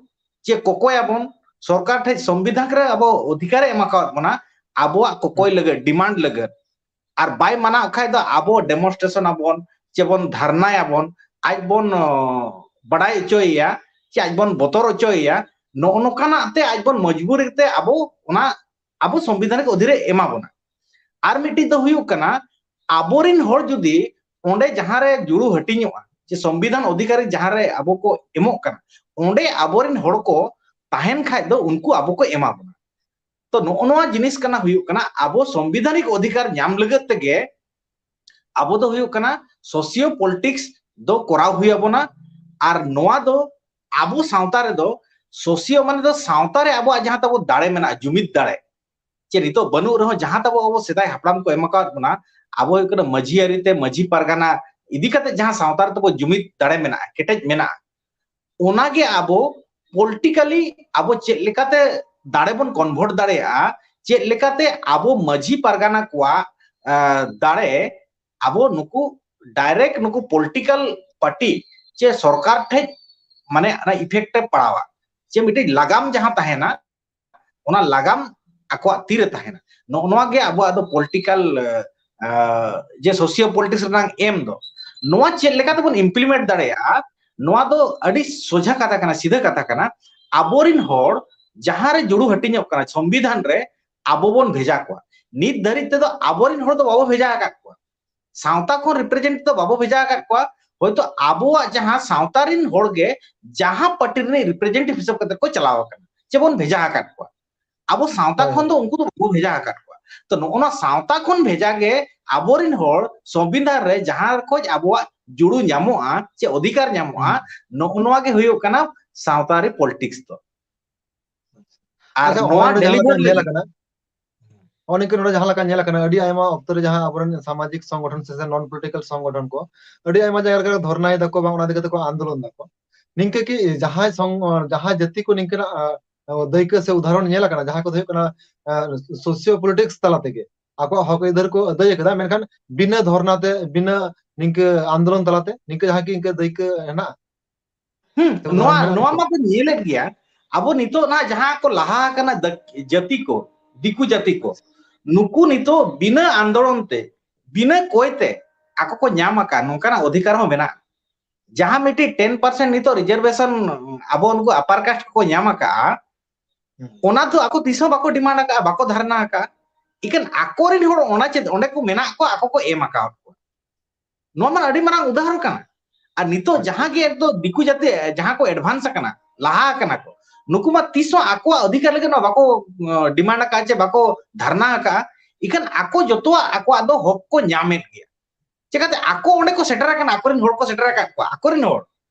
ᱪᱮ ᱠᱚᱠᱚᱭᱟᱵᱚᱱ, ᱥᱚᱨᱠᱟᱨ ᱴᱷᱮᱱ ᱥᱚᱝᱵᱤᱫᱷᱟᱱ ᱨᱮ ᱟᱵᱚ ᱚᱫᱷᱤᱠᱟᱨ ᱮ ᱮᱢ ᱟᱠᱟᱫ ᱵᱚᱱᱟ ᱟᱵᱚᱣᱟᱜ ᱠᱚᱠᱚᱭ ᱞᱟᱹᱜᱤᱫ, ᱰᱤᱢᱟᱱᱰ ᱞᱟᱹᱜᱤᱫ᱾ ᱟᱨ ᱵᱟᱭ ᱢᱟᱱᱟᱣ ᱠᱷᱟᱡ ᱫᱚ ᱟᱵᱚ ᱰᱮᱢᱚᱱᱥᱴᱨᱮᱥᱚᱱ ᱟᱵᱚᱱ, ᱪᱮᱵᱚᱱ ᱫᱷᱟᱨᱱᱟᱭᱟᱵᱚᱱ, ᱟᱡ ᱵᱚᱱ ᱚ, ᱵᱟᱰᱟᱭ ᱦᱚᱪᱚᱭᱮᱭᱟ, ᱪᱮ ᱟᱡ ᱵᱚᱱ ᱵᱚᱛᱚᱨ ᱦᱚᱪᱚᱭᱮᱭᱟ᱾ ᱱᱚᱜᱼᱚ ᱱᱚᱝᱠᱟᱱᱟᱜ ᱛᱮ ᱟᱡ ᱵᱚᱱ ᱢᱚᱡᱽᱵᱩᱨᱤ ᱛᱮ ᱟᱵᱚ ᱚᱱᱟ ᱟᱵᱚ ᱥᱚᱝᱵᱤᱫᱷᱟᱱᱤᱠ ᱚᱫᱷᱤᱠᱟᱨ ᱮ ᱮᱢᱟ ᱵᱚᱱᱟ᱾ ᱟᱨ ᱢᱤᱫᱴᱤᱡ ᱫᱚ ᱦᱩᱭᱩᱜ ᱠᱟᱱᱟ, ᱟᱵᱚᱨᱤᱱ ᱦᱚᱲ ᱡᱩᱫᱤ ᱚᱸᱰᱮ ᱡᱟᱦᱟᱸ ᱨᱮ ᱡᱩᱲᱩ ᱦᱟᱹᱴᱤᱧᱚᱜᱼᱟ, ᱡᱮ ᱥᱚᱝᱵᱤᱫᱷᱟᱱ ᱚᱫᱷᱤᱠᱟᱨᱤ ᱡᱟᱦᱟᱸ ᱨᱮ ᱟᱵᱚ ᱠᱚ ᱮᱢᱚᱜ ᱠᱟᱱᱟ, ᱚᱸᱰᱮ ᱟᱵᱚᱨᱤᱱ ᱦᱚᱲ ᱠᱚ ᱛᱟᱦᱮᱱ ᱠᱷᱟᱡ ᱫᱚ ᱩᱱᱠᱩ ᱟᱵᱚ ᱠᱚ ᱮᱢᱟ ᱵᱚᱱᱟ᱾ ᱛᱚ ᱱᱚᱜᱼᱚ ᱱᱚᱣᱟ ᱡᱤᱱᱤᱥ ᱠᱟᱱᱟ, ᱦᱩᱭᱩᱜ ᱠᱟᱱᱟ ᱟᱵᱚ ᱥᱚᱝᱵᱤᱫᱷᱟᱱᱤᱠ ᱚᱫᱷᱤᱠᱟᱨ ᱧᱟᱢ ᱞᱟᱹᱜᱤᱫ ᱛᱮᱜᱮ ᱟᱵᱚ ᱫᱚ ᱦᱩᱭᱩᱜ ᱠᱟᱱᱟ ᱥᱳᱥᱤᱭᱳ ᱯᱚᱞᱤᱴᱤᱠᱥ ᱫᱚ ᱠᱚᱨᱟᱣ ᱦᱩᱭ ᱟᱵᱚᱱᱟ᱾ ᱟᱨ ᱱᱚᱣᱟ ᱫᱚ ᱟᱵᱚ ᱥᱟᱶᱛᱟ ᱨᱮᱫᱚ ᱥᱳᱥᱤᱭᱳ ᱢᱟᱱᱮ ᱫᱚ ᱥᱟᱶᱛᱟ ᱨᱮ ᱟᱵᱚᱣᱟᱜ ᱡᱟᱦᱟᱸ ᱛᱟᱵᱚ ᱫᱟᱲᱮ ᱢᱮᱱᱟᱜᱼᱟ, ᱡᱩᱢᱤᱫ ᱫᱟᱲᱮ, ᱪᱮ ᱱᱤᱛᱚᱜ ᱵᱟᱹᱱᱩᱜ ᱨᱮᱦᱚᱸ ᱡᱟᱦᱟᱸ ᱛᱟᱵᱚ ᱟᱵᱚ ᱥᱮᱫᱟᱭ ᱦᱟᱯᱲᱟᱢ ᱠᱚ ᱮᱢ ᱟᱠᱟᱫ ᱵᱚᱱᱟ, ᱟᱵᱚ ᱦᱩᱭᱩᱜ ᱠᱟᱱᱟ ᱢᱟᱹᱡᱷᱤ ᱟᱹᱨᱤ ᱛᱮ ᱢᱟᱹᱡᱷᱤ ᱯᱟᱨᱜᱟᱱᱟ ᱤᱫᱤ ᱠᱟᱛᱮ ᱡᱟᱦᱟᱸ ᱥᱟᱶᱛᱟ ᱨᱮ ᱛᱟᱵᱚ ᱡᱩᱢᱤᱫ ᱫᱟᱲᱮ ᱢᱮᱱᱟᱜᱼᱟ, ᱠᱮᱴᱮᱡ ᱢᱮᱱᱟᱜᱼᱟ, ᱚᱱᱟᱜᱮ ᱟᱵᱚ ᱯᱚᱞᱤᱴᱤᱠᱟᱞᱤ ᱟᱵᱚ ᱪᱮᱫ ᱞᱮᱠᱟᱛᱮ ᱫᱟᱲᱮ ᱵᱚᱱ ᱠᱚᱱᱵᱷᱟᱨᱴ ᱫᱟᱲᱮᱭᱟᱜᱼᱟ, ᱪᱮᱫ ᱞᱮᱠᱟᱛᱮ ᱟᱵᱚ ᱢᱟᱹᱡᱷᱤ ᱯᱟᱨᱜᱟᱱᱟ ᱠᱚᱣᱟᱜ ᱟᱸ, ᱫᱟᱲᱮ ᱟᱵᱚ ᱱᱩᱠᱩ ᱰᱟᱭᱨᱮᱠᱴ ᱱᱩᱠᱩ ᱯᱚᱞᱤᱴᱤᱠᱟᱞ ᱯᱟᱨᱴᱤ ᱪᱮ ᱥᱚᱨᱠᱟᱨ ᱴᱷᱮᱡ ᱢᱟᱱᱮ ᱚᱱᱟ ᱤᱯᱷᱮᱠᱴ ᱮ ᱯᱟᱲᱟᱣᱟ, ᱪᱮ ᱢᱤᱫᱴᱤᱡ ᱞᱟᱜᱟᱢ ᱡᱟᱦᱟᱸ ᱛᱟᱦᱮᱱᱟ, ᱚᱱᱟ ᱞᱟᱜᱟᱢ ᱟᱠᱚᱣᱟᱜ ᱛᱤᱨᱮ ᱛᱟᱦᱮᱱᱟ᱾ ᱱᱚᱜᱼᱚ ᱱᱚᱣᱟ ᱜᱮ ᱟᱵᱚᱣᱟᱜ ᱫᱚ ᱯᱚᱞᱤᱴᱤᱠᱟᱞ ᱡᱮ ᱥᱳᱥᱤᱭᱳ ᱯᱚᱞᱤᱴᱤᱠᱥ ᱨᱮᱱᱟᱜ ᱮᱢ ᱫᱚ᱾ ᱱᱚᱣᱟ ᱪᱮᱫ ᱞᱮᱠᱟ ᱛᱮᱵᱚᱱ ᱤᱢᱯᱞᱤᱢᱮᱱᱴ ᱫᱟᱲᱮᱭᱟᱜᱼᱟ? ᱱᱚᱣᱟ ᱫᱚ ᱟᱹᱰᱤ ᱥᱚᱡᱷᱟ ᱠᱟᱛᱷᱟ ᱠᱟᱱᱟ, ᱥᱤᱫᱷᱟᱹ ᱠᱟᱛᱷᱟ ᱠᱟᱱᱟ᱾ ᱟᱵᱚᱨᱤᱱ ᱦᱚᱲ ᱡᱟᱦᱟᱸ ᱨᱮ ᱡᱩᱲᱩ ᱦᱟᱹᱴᱤᱧᱚᱜ ᱠᱟᱱᱟ ᱥᱚᱝᱵᱤᱫᱷᱟᱱ ᱨᱮ, ᱟᱵᱚ ᱵᱚᱱ ᱵᱷᱮᱡᱟ ᱠᱚᱣᱟ᱾ ᱱᱤᱛ ᱫᱷᱟᱹᱨᱤᱡ ᱛᱮᱫᱚ ᱟᱵᱚᱨᱤᱱ ᱦᱚᱲ ᱫᱚ ᱵᱟᱵᱚ ᱵᱷᱮᱡᱟ ᱟᱠᱟᱫ ᱠᱚᱣᱟ, ᱥᱟᱶᱛᱟ ᱠᱷᱚᱱ ᱨᱤᱯᱨᱮᱡᱮᱱᱴ ᱫᱚ ᱵᱟᱵᱚ ᱵᱷᱮᱡᱟ ᱟᱠᱟᱫ ᱠᱚᱣᱟ᱾ ᱦᱚᱭᱛᱳ ᱟᱵᱚᱣᱟᱜ ᱡᱟᱦᱟᱸ ᱥᱟᱶᱛᱟ ᱨᱤᱱ ᱦᱚᱲ ᱜᱮ ᱡᱟᱦᱟᱸ ᱯᱟᱨᱴᱤ ᱨᱤᱱᱤᱡ ᱨᱤᱯᱨᱮᱡᱮᱱᱴᱮᱴᱤᱵᱷ ᱦᱤᱥᱟᱹᱵ ᱠᱟᱛᱮ ᱠᱚ ᱪᱟᱞᱟᱣ ᱟᱠᱟᱱᱟ, ᱪᱮᱵᱚᱱ ᱵᱷᱮᱡᱟ ᱟᱠᱟᱫ ᱠᱚᱣᱟ᱾ ᱟᱵᱚ ᱥᱟᱶᱛᱟ ᱦᱳᱭ, ᱠᱷᱚᱱ ᱦᱳᱭ᱾ ᱫᱚ ᱩᱱᱠᱩ ᱫᱚ ᱵᱟᱵᱚ ᱵᱷᱮᱡᱟ ᱟᱠᱟᱫ ᱠᱚᱣᱟ᱾ ᱛᱚ ᱱᱚᱜᱼᱚ ᱱᱚᱣᱟ ᱥᱟᱶᱛᱟ ᱠᱷᱚᱱ ᱵᱷᱮᱡᱟ ᱜᱮ ᱟᱵᱚᱨᱤᱱ ᱦᱚᱲ ᱥᱚᱝᱵᱤᱫᱷᱟᱱ ᱨᱮ ᱡᱟᱦᱟᱸ ᱠᱷᱚᱡ ᱟᱵᱚᱣᱟᱜ ᱡᱩᱲᱩ ᱧᱟᱢᱚᱜᱼᱟ ᱪᱮ ᱚᱫᱷᱤᱠᱟᱨ ᱧᱟᱢᱚᱜᱼᱟ, ᱦᱩᱸ᱾ ᱱᱚᱜᱼᱚ ᱱᱚᱣᱟ ᱜᱮ ᱦᱩᱭᱩᱜ ᱠᱟᱱᱟ ᱥᱟᱶᱛᱟ ᱨᱮ ᱯᱚᱞᱤᱴᱤᱠᱥ ᱫᱚ᱾ ᱟᱨ ᱟᱪᱪᱷᱟ, ᱱᱚᱣᱟ ᱱᱚᱰᱮ ᱡᱟᱦᱟᱸ ᱞᱮᱠᱟ deliver ᱧᱮᱞ ᱞᱟᱹᱜᱤᱫ ᱟᱠᱟᱱᱟ, ᱱᱚᱜᱼᱚ ᱱᱤᱝᱠᱟᱹ ᱱᱚᱰᱮ ᱡᱟᱦᱟᱸ ᱞᱮᱠᱟ ᱧᱮᱞ ᱟᱠᱟᱱᱟ, ᱟᱹᱰᱤ ᱟᱭᱢᱟ ᱚᱠᱛᱚ ᱨᱮ ᱡᱟᱦᱟᱸ ᱟᱵᱚᱨᱮᱱ ᱥᱟᱢᱟᱡᱤᱠ ᱥᱚᱝᱜᱚᱴᱷᱚᱱ ᱥᱮ, ᱥᱮ non political ᱥᱚᱝᱜᱚᱴᱷᱚᱱ ᱠᱚ ᱟᱹᱰᱤ ᱟᱭᱢᱟ ᱡᱟᱭᱜᱟ ᱨᱮ ᱫᱷᱚᱨᱱᱟᱭ ᱫᱟᱠᱚ, ᱵᱟᱝ ᱚᱱᱟ ᱤᱫᱤ ᱠᱟᱛᱮ ᱠᱚ ᱟᱱᱫᱳᱞᱚᱱ ᱫᱟᱠᱚ᱾ ᱱᱤᱝᱠᱟᱹ ᱠᱤ ᱡᱟᱦᱟᱸᱭ ᱥᱚᱝ-, ᱡᱟᱦᱟᱸᱭ ᱡᱟᱹᱛᱤ ᱠᱚ ᱱᱤᱝᱠᱟᱹᱱᱟᱜ, ᱟ, ᱫᱟᱹᱭᱠᱟᱹ ᱥᱮ ᱩᱫᱟᱦᱚᱨᱚᱱ ᱧᱮᱞ ᱟᱠᱟᱱᱟ, ᱡᱟᱦᱟᱸ ᱠᱚᱫᱚ ᱦᱩᱭᱩᱜ ᱠᱟᱱᱟ, ᱟ, ᱥᱳᱥᱤᱭᱳ ᱯᱚᱞᱤᱴᱤᱠᱥ ᱛᱟᱞᱟ ᱛᱮᱜᱮ ᱟᱠᱚᱣᱟᱜ ᱦᱚᱠ ᱟᱹᱭᱫᱟᱹᱨ ᱠᱚ ᱟᱹᱫᱟᱹᱭ ᱟᱠᱟᱫᱟ, ᱢᱮᱱᱠᱷᱟᱱ ᱵᱤᱱᱟᱹ ᱫᱷᱚᱨᱱᱟ ᱛᱮ, ᱵᱤᱱᱟᱹ ᱱᱤᱝᱠᱟᱹ ᱟᱱᱫᱳᱞᱚᱱ ᱛᱟᱞᱟᱛᱮ ᱱᱤᱝᱠᱟᱹ ᱡᱟᱦᱟᱸ ᱠᱤ ᱤᱱᱠᱟᱹ ᱫᱟᱹᱭᱠᱟᱹ ᱦᱮᱱᱟᱜᱼᱟ? ᱦᱩᱸ, ᱥᱮ ᱩᱫᱟᱦᱚᱨᱚᱱ ᱱᱚᱣᱟ, ᱢᱮᱱᱟᱜᱼᱟ? ᱱᱚᱣᱟ ᱢᱟᱵᱚᱱ ᱧᱮᱞᱮᱫ ᱜᱮᱭᱟ᱾ ᱟᱵᱚ ᱱᱤᱛᱚᱜ ᱱᱟᱜ ᱡᱟᱦᱟᱸ ᱠᱚ ᱞᱟᱦᱟ ᱟᱠᱟᱱᱟ ᱫᱟᱹᱠ-, ᱡᱟᱹᱛᱤ ᱠᱚ, ᱫᱤᱠᱩ ᱡᱟᱹᱛᱤ ᱠᱚ, ᱱᱩᱠᱩ ᱱᱤᱛᱚᱜ ᱵᱤᱱᱟᱹ ᱟᱱᱫᱳᱲᱚᱱ ᱛᱮ, ᱵᱤᱱᱟᱹ ᱠᱚᱭ ᱛᱮ ᱟᱠᱚ ᱠᱚ ᱧᱟᱢ ᱟᱠᱟᱫ ᱱᱚᱝᱠᱟᱱᱟᱜ ᱚᱫᱷᱤᱠᱟᱨ ᱦᱚᱸ ᱢᱮᱱᱟᱜᱼᱟ᱾ ᱡᱟᱦᱟᱸ ᱢᱤᱫᱴᱤᱡ ten percent ᱱᱤᱛᱚᱜ reservation ᱟᱵᱚ ᱩᱱᱠᱩ upper caste ᱠᱚᱠᱚ ᱧᱟᱢ ᱟᱠᱟᱫᱼᱟ, ᱦᱩᱸ᱾ ᱚᱱᱟ ᱫᱚ ᱟᱠᱚ ᱛᱤᱥ ᱦᱚᱸ ᱵᱟᱠᱚ demand ᱟᱠᱟᱫᱼᱟ, ᱵᱟᱠᱚ ᱫᱷᱟᱨᱱᱟ ᱟᱠᱟᱫᱼᱟ᱾ ᱤᱠᱷᱟᱹᱱ ᱟᱠᱚᱨᱮᱱ ᱦᱚᱲ ᱚᱱᱟ ᱪᱮᱫ ᱚᱸᱰᱮ ᱠᱚ ᱢᱮᱱᱟᱜ ᱠᱚᱣᱟ, ᱟᱠᱚ ᱠᱚ ᱮᱢ ᱟᱠᱟᱣᱟᱫ ᱠᱚᱣᱟ᱾ ᱱᱚᱣᱟ ᱢᱟ ᱟᱹᱰᱤ ᱢᱟᱨᱟᱝ ᱩᱫᱟᱦᱚᱨᱚᱱ ᱠᱟᱱᱟ᱾ ᱟᱨ ᱱᱤᱛᱚᱜ ᱦᱳᱭ᱾ ᱡᱟᱦᱟᱸ ᱜᱮ ᱮᱠᱫᱚᱢ ᱫᱤᱠᱩ ᱡᱟᱹᱛᱤ ᱡᱟᱦᱟᱸ ᱠᱚ advance ᱟᱠᱟᱱᱟ, ᱞᱟᱦᱟ ᱟᱠᱟᱱᱟ ᱠᱚ, ᱱᱩᱠᱩ ᱢᱟ ᱛᱤᱥ ᱦᱚᱸ ᱟᱠᱚᱣᱟᱜ ᱚᱫᱷᱤᱠᱟᱨ ᱞᱟᱹᱜᱤᱫ ᱢᱟ ᱵᱟᱠᱚ, ᱟᱸ, demand ᱟᱠᱟᱫᱼᱟ ᱪᱮ ᱵᱟᱠᱚ ᱫᱷᱟᱨᱱᱟ ᱟᱠᱟᱫᱼᱟ᱾ ᱤᱠᱷᱟᱹᱱ ᱟᱠᱚ ᱡᱚᱛᱚᱣᱟᱜ ᱟᱠᱚᱣᱟᱜ ᱫᱚ ᱦᱚᱠ ᱠᱚ ᱧᱟᱢᱮᱫ ᱜᱮᱭᱟ᱾ ᱪᱮᱠᱟᱛᱮ ᱟᱠᱚ ᱚᱸᱰᱮ ᱠᱚ ᱥᱮᱴᱮᱨ ᱟᱠᱟᱱᱟ, ᱟᱠᱚᱨᱮᱱ ᱦᱚᱲ ᱠᱚ ᱥᱮᱴᱮᱨ ᱟᱠᱟᱫ ᱠᱚᱣᱟ, ᱟᱠᱚᱨᱮᱱ ᱦᱚᱲ᱾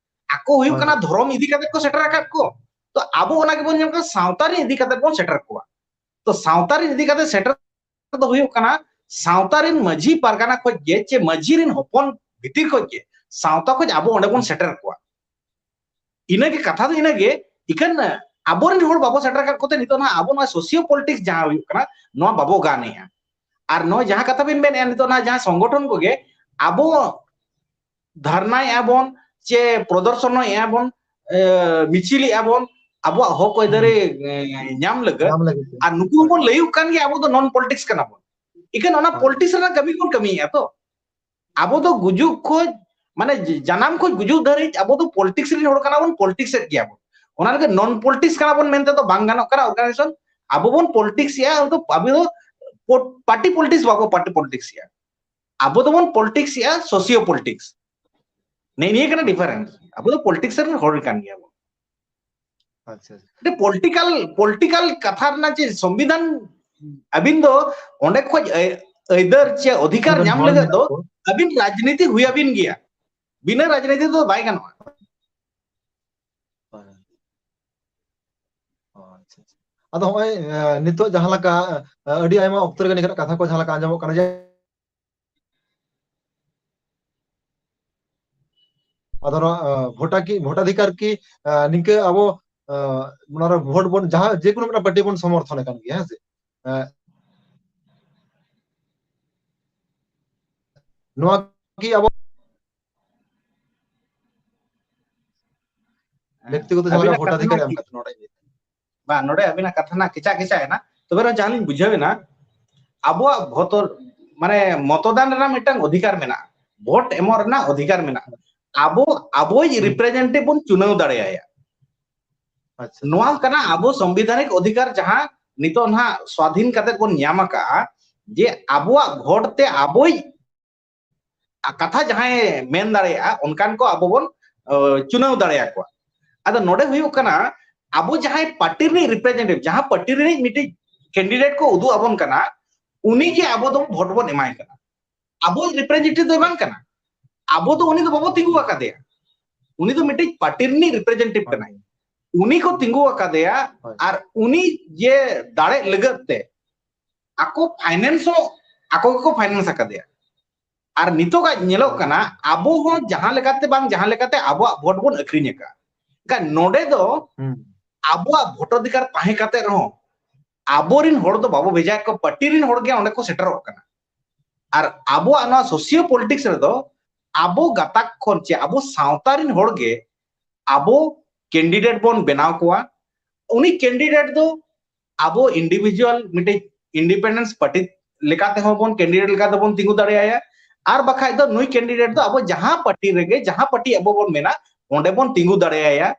ᱟᱠᱚ ᱦᱩᱭᱩᱜ ᱦᱳᱭ, ᱠᱟᱱᱟ ᱦᱳᱭ᱾ ᱫᱷᱚᱨᱚᱢ ᱤᱫᱤ ᱠᱟᱛᱮ ᱠᱚ ᱥᱮᱴᱮᱨ ᱟᱠᱟᱫ ᱠᱚ᱾ ᱛᱚ ᱟᱵᱚ ᱚᱱᱟ ᱜᱮᱵᱚᱱ ᱧᱮᱞ ᱠᱟᱱᱟ, ᱥᱟᱶᱛᱟ ᱨᱮ ᱤᱫᱤ ᱠᱟᱛᱮ ᱵᱚᱱ ᱥᱮᱴᱮᱨ ᱠᱚᱣᱟ᱾ ᱛᱚ ᱥᱟᱶᱛᱟ ᱨᱮ ᱤᱫᱤ ᱠᱟᱛᱮ ᱥᱮᱴᱮᱨ ᱫᱚ ᱦᱩᱭᱩᱜ ᱠᱟᱱᱟ, ᱥᱟᱶᱛᱟ ᱨᱮᱱ ᱢᱟᱹᱡᱷᱤ ᱯᱟᱨᱜᱟᱱᱟ ᱠᱷᱚᱡ ᱜᱮ ᱪᱮ ᱢᱟᱹᱡᱷᱤ ᱨᱮᱱ ᱦᱚᱯᱚᱱ ᱵᱷᱤᱛᱤᱨ ᱠᱷᱚᱡ ᱜᱮ ᱥᱟᱶᱛᱟ ᱠᱷᱚᱡ ᱟᱵᱚ ᱚᱸᱰᱮ ᱵᱚᱱ ᱦᱩᱸ᱾ ᱥᱮᱴᱮᱨ ᱠᱚᱣᱟ᱾ ᱤᱱᱟᱹᱜᱮ ᱠᱟᱛᱷᱟ ᱫᱚ ᱤᱱᱟᱹᱜᱮ, ᱤᱠᱷᱟᱹᱱ ᱟᱵᱚᱨᱮᱱ ᱦᱚᱲ ᱵᱟᱵᱚ ᱥᱮᱴᱮᱨ ᱟᱠᱟᱫ ᱠᱚᱛᱮ ᱱᱤᱛᱚᱜ ᱱᱟᱦᱟᱜ ᱟᱵᱚ ᱱᱚᱣᱟ socio politics ᱡᱟᱦᱟᱸ ᱦᱩᱭᱩᱜ ᱠᱟᱱᱟ, ᱱᱚᱣᱟ ᱵᱟᱵᱚ ᱜᱟᱱᱮᱜᱼᱟ᱾ ᱟᱨ ᱱᱚᱣᱟ ᱡᱟᱦᱟᱸ ᱠᱟᱛᱷᱟ ᱵᱤᱱ ᱢᱮᱱᱮᱫᱼᱟ, ᱱᱤᱛᱚᱜ ᱱᱟᱦᱟᱜ ᱡᱟᱦᱟᱸ ᱥᱚᱝᱜᱚᱴᱷᱚᱱ ᱠᱚᱜᱮ ᱟᱵᱚ ᱫᱷᱟᱨᱱᱟᱭᱮᱜᱼᱟ ᱵᱚᱱ, ᱪᱮ ᱯᱨᱚᱫᱚᱨᱥᱚᱱᱚᱭᱮᱜᱼᱟ ᱵᱚᱱ, ᱮ, ᱢᱤᱪᱷᱤᱞᱮᱜᱼᱟ ᱵᱚᱱ, ᱟᱵᱚᱣᱟᱜ ᱦᱚᱠ ᱟᱹᱭᱫᱟᱹᱨᱤ, ᱦᱩᱸ᱾ ᱮ, ᱧᱟᱢ ᱞᱟᱹᱜᱤᱫ᱾ ᱧᱟᱢ ᱞᱟᱹᱜᱤᱫ ᱛᱮ᱾ ᱟᱨ ᱱᱩᱠᱩ ᱦᱚᱸᱵᱚᱱ ᱞᱟᱹᱭᱩᱜ ᱠᱟᱱ ᱜᱮᱭᱟ, ᱟᱵᱚ ᱫᱚ non politics ᱠᱟᱱᱟ ᱵᱚᱱ᱾ ᱤᱠᱷᱟᱹᱱ ᱚᱱᱟ ᱦᱳᱭ᱾ Politics ᱨᱮᱱᱟᱜ ᱠᱟᱹᱢᱤ ᱵᱚᱱ ᱠᱟᱹᱢᱤᱭᱮᱜᱼᱟ ᱛᱚ᱾ ᱟᱵᱚ ᱫᱚ ᱜᱩᱡᱩᱜ ᱠᱷᱚᱡ, ᱢᱟᱱᱮ, ᱡ-, ᱡᱟᱱᱟᱢ ᱠᱷᱚᱡ ᱜᱩᱡᱩᱜ ᱫᱷᱟᱹᱨᱤᱡ ᱟᱵᱚ ᱫᱚ politics ᱨᱮᱱ ᱦᱚᱲ ᱠᱟᱱᱟ ᱵᱚᱱ, politics ᱮᱫ ᱜᱮᱭᱟ ᱵᱚᱱ᱾ ᱚᱱᱟ ᱞᱟᱹᱜᱤᱫ non politics ᱠᱟᱱᱟ ᱵᱚᱱ ᱢᱮᱱᱛᱮ ᱫᱚ ᱵᱟᱝ ᱜᱟᱱᱚᱜ ᱠᱟᱱᱟ, organization᱾ ᱟᱵᱚ ᱵᱚᱱ politics ᱮᱜᱼᱟ, ᱟᱵᱚ ᱫᱚ, ᱟᱵᱚ ᱫᱚ ᱯᱚ-, party politics ᱵᱟᱵᱚ party politics ᱮᱜᱼᱟ᱾ ᱟᱵᱚ ᱫᱚᱵᱚᱱ politics ᱮᱜᱼᱟ, socio politics᱾ ᱱᱮᱜᱼᱮ ᱱᱤᱭᱟᱹ ᱠᱟᱱᱟ difference᱾ ᱟᱵᱚ ᱫᱚ politics ᱨᱮᱱ ᱦᱚᱲ ᱠᱟᱱ ᱜᱮᱭᱟ ᱵᱚᱱ᱾ ᱟᱪᱪᱷᱟ, ᱟᱪᱪᱷᱟ᱾ ᱢᱤᱫᱴᱮᱱ political, political ᱠᱟᱛᱷᱟ ᱨᱮᱱᱟᱜ ᱪᱮᱫ ᱥᱚᱝᱵᱤᱫᱷᱟᱱ, ᱟᱹᱵᱤᱱ ᱫᱚ ᱚᱸᱰᱮ ᱠᱷᱚᱡ ᱟᱹᱭ-, ᱟᱹᱭᱫᱟᱹᱨ ᱪᱮ ᱚᱫᱷᱤᱠᱟᱨ ᱟᱵᱮᱱ ᱧᱟᱢ ᱦᱚᱲ ᱞᱟᱹᱜᱤᱫ ᱢᱮᱱᱟᱜ ᱫᱚ ᱠᱚ᱾ ᱟᱹᱵᱤᱱ ᱨᱟᱡᱽᱱᱤᱛᱤ ᱦᱩᱭ ᱟᱹᱵᱤᱱ ᱜᱮᱭᱟ, ᱵᱤᱱᱟᱹ ᱨᱟᱡᱽᱱᱤᱛᱤ ᱫᱚ ᱵᱟᱭ ᱜᱟᱱᱚᱜᱼᱟ᱾ ᱦᱳᱭ᱾ ᱚ, ᱟᱪᱪᱷᱟ, ᱟᱪᱪᱷᱟ᱾ ᱟᱫᱚ ᱦᱚᱸᱜᱼᱚᱭ, ᱮ, ᱱᱤᱛᱚᱜ ᱡᱟᱦᱟᱸ ᱞᱮᱠᱟ, ᱮ, ᱟᱹᱰᱤ ᱟᱭᱢᱟ ᱚᱠᱛᱚ ᱨᱮᱜᱮ ᱱᱤᱝᱠᱟᱱᱟᱜ ᱠᱟᱛᱷᱟ ᱠᱚ ᱡᱟᱦᱟᱸ ᱞᱮᱠᱟ ᱟᱸᱡᱚᱢᱚᱜ ᱠᱟᱱᱟ ᱡᱮ, ᱟᱫᱚ ᱱᱚᱣᱟ, ᱮ, ᱵᱷᱳᱴᱟ ᱠᱤ, ᱵᱷᱳᱴᱟᱫᱷᱤᱠᱟᱨ ᱠᱤ, ᱮ, ᱱᱤᱝᱠᱟᱹ ᱟᱵᱚ, ᱮ, ᱚᱱᱟ ᱨᱮ ᱵᱷᱳᱴ ᱵᱚᱱ, ᱡᱟᱦᱟᱸ ᱡᱮᱠᱳᱱᱳ ᱢᱤᱫᱴᱟᱝ ᱯᱟᱨᱴᱤ ᱵᱚᱱ ᱥᱚᱢᱚᱨᱛᱷᱚᱱ ᱟᱠᱟᱱ ᱜᱮᱭᱟ, ᱦᱮᱸ ᱥᱮ? ᱮ, ᱱᱚᱣᱟ ᱠᱤ ᱟᱵᱚ ᱵᱮᱠᱛᱤᱜᱚᱛᱚ ᱡᱟᱦᱟᱸ ᱞᱮᱠᱟ ᱟᱹᱵᱤᱱᱟᱜ ᱠᱟᱛᱷᱟ ᱵᱷᱳᱴᱟᱫᱷᱤᱠᱟᱨ ᱨᱮᱱᱟᱜ ᱮᱢ ᱠᱟᱛᱮ ᱱᱚᱰᱮ ᱵᱟᱝ, ᱱᱚᱰᱮ ᱟᱹᱵᱤᱱᱟᱜ ᱠᱟᱛᱷᱟ ᱨᱮᱱᱟᱜ ᱠᱮᱪᱟᱜ ᱠᱮᱪᱟᱜ ᱮᱱᱟ᱾ ᱛᱚᱵᱮ ᱨᱮᱦᱚᱸ ᱡᱟᱦᱟᱸ ᱞᱤᱧ ᱵᱩᱡᱷᱟᱹᱣ ᱮᱱᱟ, ᱟᱵᱚᱣᱟᱜ ᱵᱷᱚᱛᱚᱨ, ᱢᱟᱱᱮ, ᱢᱚᱛᱚᱫᱟᱱ ᱨᱮᱱᱟᱜ ᱢᱤᱫᱴᱟᱝ ᱚᱫᱷᱤᱠᱟᱨ ᱢᱮᱱᱟᱜᱼᱟ, ᱵᱷᱳᱴ ᱮᱢᱚᱜ ᱨᱮᱱᱟᱜ ᱚᱫᱷᱤᱠᱟᱨ ᱢᱮᱱᱟᱜᱼᱟ᱾ ᱟᱵᱚ, ᱟᱵᱚᱭᱤᱡ ᱦᱩᱸ᱾ ᱨᱤᱯᱨᱮᱡᱮᱱᱴᱮᱴᱤᱵᱷ ᱵᱚᱱ ᱪᱩᱱᱟᱹᱣ ᱫᱟᱲᱮᱭᱟᱭᱟ᱾ ᱟᱪᱪᱷᱟ᱾ ᱱᱚᱣᱟ ᱠᱟᱱᱟ ᱟᱵᱚ ᱥᱚᱝᱵᱤᱫᱷᱟᱱᱤᱠ ᱚᱫᱷᱤᱠᱟᱨ, ᱡᱟᱦᱟᱸ ᱱᱤᱛᱚᱜ ᱱᱟᱦᱟᱜ ᱥᱣᱟᱫᱷᱤᱱ ᱠᱟᱛᱮ ᱵᱚᱱ ᱧᱟᱢ ᱟᱠᱟᱜᱼᱟ, ᱡᱮ ᱟᱵᱚᱣᱟᱜ ᱵᱷᱳᱴ ᱛᱮ ᱟᱵᱚᱭᱤᱡ ᱠᱟᱛᱷᱟ ᱡᱟᱦᱟᱸᱭ ᱢᱮᱱ ᱫᱟᱲᱮᱭᱟᱜᱼᱟ, ᱚᱱᱠᱟᱱ ᱠᱚ ᱟᱵᱚ ᱵᱚᱱ, ᱟᱹ, ᱪᱩᱱᱟᱹᱣ ᱫᱟᱲᱮᱭᱟᱠᱚᱣᱟ᱾ ᱟᱫᱚ ᱱᱚᱰᱮ ᱦᱩᱭᱩᱜ ᱠᱟᱱᱟ, ᱟᱵᱚ ᱡᱟᱦᱟᱸᱭ ᱯᱟᱨᱴᱤ ᱨᱤᱱᱤᱡ ᱨᱤᱯᱨᱮᱡᱮᱱᱴᱮᱴᱤᱵᱷ, ᱡᱟᱦᱟᱸ ᱯᱟᱨᱴᱤ ᱨᱤᱱᱤᱡ ᱢᱤᱫᱴᱤᱡ ᱠᱮᱱᱰᱤᱰᱮᱴ ᱠᱚ ᱩᱫᱩᱜ ᱟᱵᱚᱱ ᱠᱟᱱᱟ, ᱩᱱᱤ ᱜᱮ ᱟᱵᱚ ᱫᱚ ᱵᱷᱳᱴ ᱵᱚᱱ ᱮᱢᱟᱭ ᱠᱟᱱᱟ᱾ ᱟᱵᱚᱭᱤᱡ ᱨᱤᱯᱨᱮᱡᱮᱱᱴᱮᱴᱤᱵᱷ ᱫᱚ ᱵᱟᱝ ᱠᱟᱱᱟ᱾ ᱟᱵᱚ ᱫᱚ ᱩᱱᱤ ᱫᱚ ᱵᱟᱵᱚ ᱛᱤᱸᱜᱩ ᱟᱠᱟᱫᱮᱭᱟ᱾ ᱩᱱᱤ ᱫᱚ ᱢᱤᱫᱴᱤᱡ ᱯᱟᱨᱴᱤ ᱨᱤᱱᱤᱡ ᱨᱤᱯᱨᱮᱡᱮᱱᱴᱮᱴᱤᱵᱷ ᱦᱳᱭ᱾ ᱠᱟᱱᱟᱭ᱾ ᱩᱱᱤ ᱠᱚ ᱛᱤᱸᱜᱩ ᱟᱠᱟᱫᱮᱭᱟ᱾ ᱦᱳᱭ᱾ ᱟᱨ ᱩᱱᱤ ᱡᱮ ᱫᱟᱲᱮ ᱞᱟᱹᱜᱤᱫ ᱛᱮ ᱟᱠᱚ ᱯᱷᱟᱭᱱᱮᱱᱥ ᱦᱚᱸ ᱟᱠᱚ ᱜᱮᱠᱚ ᱯᱷᱟᱭᱱᱮᱱᱥ ᱟᱠᱟᱫᱮᱭᱟ᱾ ᱟᱨ ᱱᱤᱛᱚᱜᱟᱜ ᱧᱮᱞᱚᱜ ᱦᱳᱭ᱾ ᱠᱟᱱᱟ, ᱟᱵᱚ ᱦᱚᱸ ᱡᱟᱦᱟᱸ ᱞᱮᱠᱟᱛᱮ ᱵᱟᱝ ᱡᱟᱦᱟᱸ ᱞᱮᱠᱟᱛᱮ ᱟᱵᱚᱣᱟᱜ ᱵᱷᱳᱴ ᱵᱚᱱ ᱟᱹᱠᱷᱨᱤᱧ ᱟᱠᱟᱫᱼᱟ᱾ ᱮᱱᱠᱷᱟᱱ ᱱᱚᱰᱮ ᱫᱚ ᱦᱩᱸ᱾ ᱟᱵᱚᱣᱟᱜ ᱵᱷᱳᱴᱟᱫᱷᱤᱠᱟᱨ ᱛᱟᱦᱮᱸ ᱠᱟᱛᱮ ᱨᱮᱦᱚᱸ ᱟᱵᱚᱨᱤᱱ ᱦᱚᱲ ᱫᱚ ᱵᱟᱵᱚ ᱵᱷᱮᱡᱟᱭᱮᱫ ᱠᱚᱣᱟ, ᱯᱟᱨᱴᱤ ᱨᱤᱱ ᱦᱚᱲ ᱜᱮ ᱚᱸᱰᱮ ᱠᱚ ᱥᱮᱴᱮᱨᱚᱜ ᱠᱟᱱᱟ᱾ ᱟᱨ ᱟᱵᱚᱣᱟᱜ ᱱᱚᱣᱟ ᱥᱳᱥᱤᱭᱳ ᱯᱚᱞᱤᱴᱤᱠᱥ ᱨᱮᱫᱚ ᱟᱵᱚ ᱜᱟᱛᱟᱠ ᱠᱷᱚᱱ ᱪᱮ ᱟᱵᱚ ᱥᱟᱶᱛᱟ ᱨᱤᱱ ᱦᱚᱲ ᱜᱮ ᱟᱵᱚ ᱠᱮᱱᱰᱤᱰᱮᱴ ᱵᱚᱱ ᱵᱮᱱᱟᱣ ᱠᱚᱣᱟ᱾ ᱩᱱᱤ ᱠᱮᱱᱰᱤᱰᱮᱴ ᱫᱚ ᱟᱵᱚ ᱤᱱᱰᱤᱵᱷᱤᱡᱩᱣᱟᱞ ᱢᱤᱫᱴᱤᱡ ᱤᱱᱰᱤᱯᱮᱱᱰᱮᱱᱥ ᱯᱟᱨᱴᱤ ᱞᱮᱠᱟ ᱛᱮᱦᱚᱸ ᱵᱚᱱ ᱠᱮᱱᱰᱤᱰᱮᱴ ᱞᱮᱠᱟ ᱛᱮᱵᱚᱱ ᱛᱤᱸᱜᱩ ᱫᱟᱲᱮᱭᱟᱭᱟ, ᱟᱨ ᱵᱟᱠᱷᱟᱡ ᱫᱚ ᱱᱩᱭ ᱠᱮᱱᱰᱤᱰᱮᱴ ᱫᱚ ᱟᱵᱚ ᱡᱟᱦᱟᱸ ᱯᱟᱨᱴᱤ ᱨᱮᱜᱮ, ᱡᱟᱦᱟᱸ ᱯᱟᱨᱴᱤ ᱟᱵᱚ ᱵᱚᱱ ᱢᱮᱱᱟ, ᱚᱸᱰᱮ ᱵᱚᱱ ᱛᱤᱸᱜᱩ ᱫᱟᱲᱮᱭᱟᱭᱟ᱾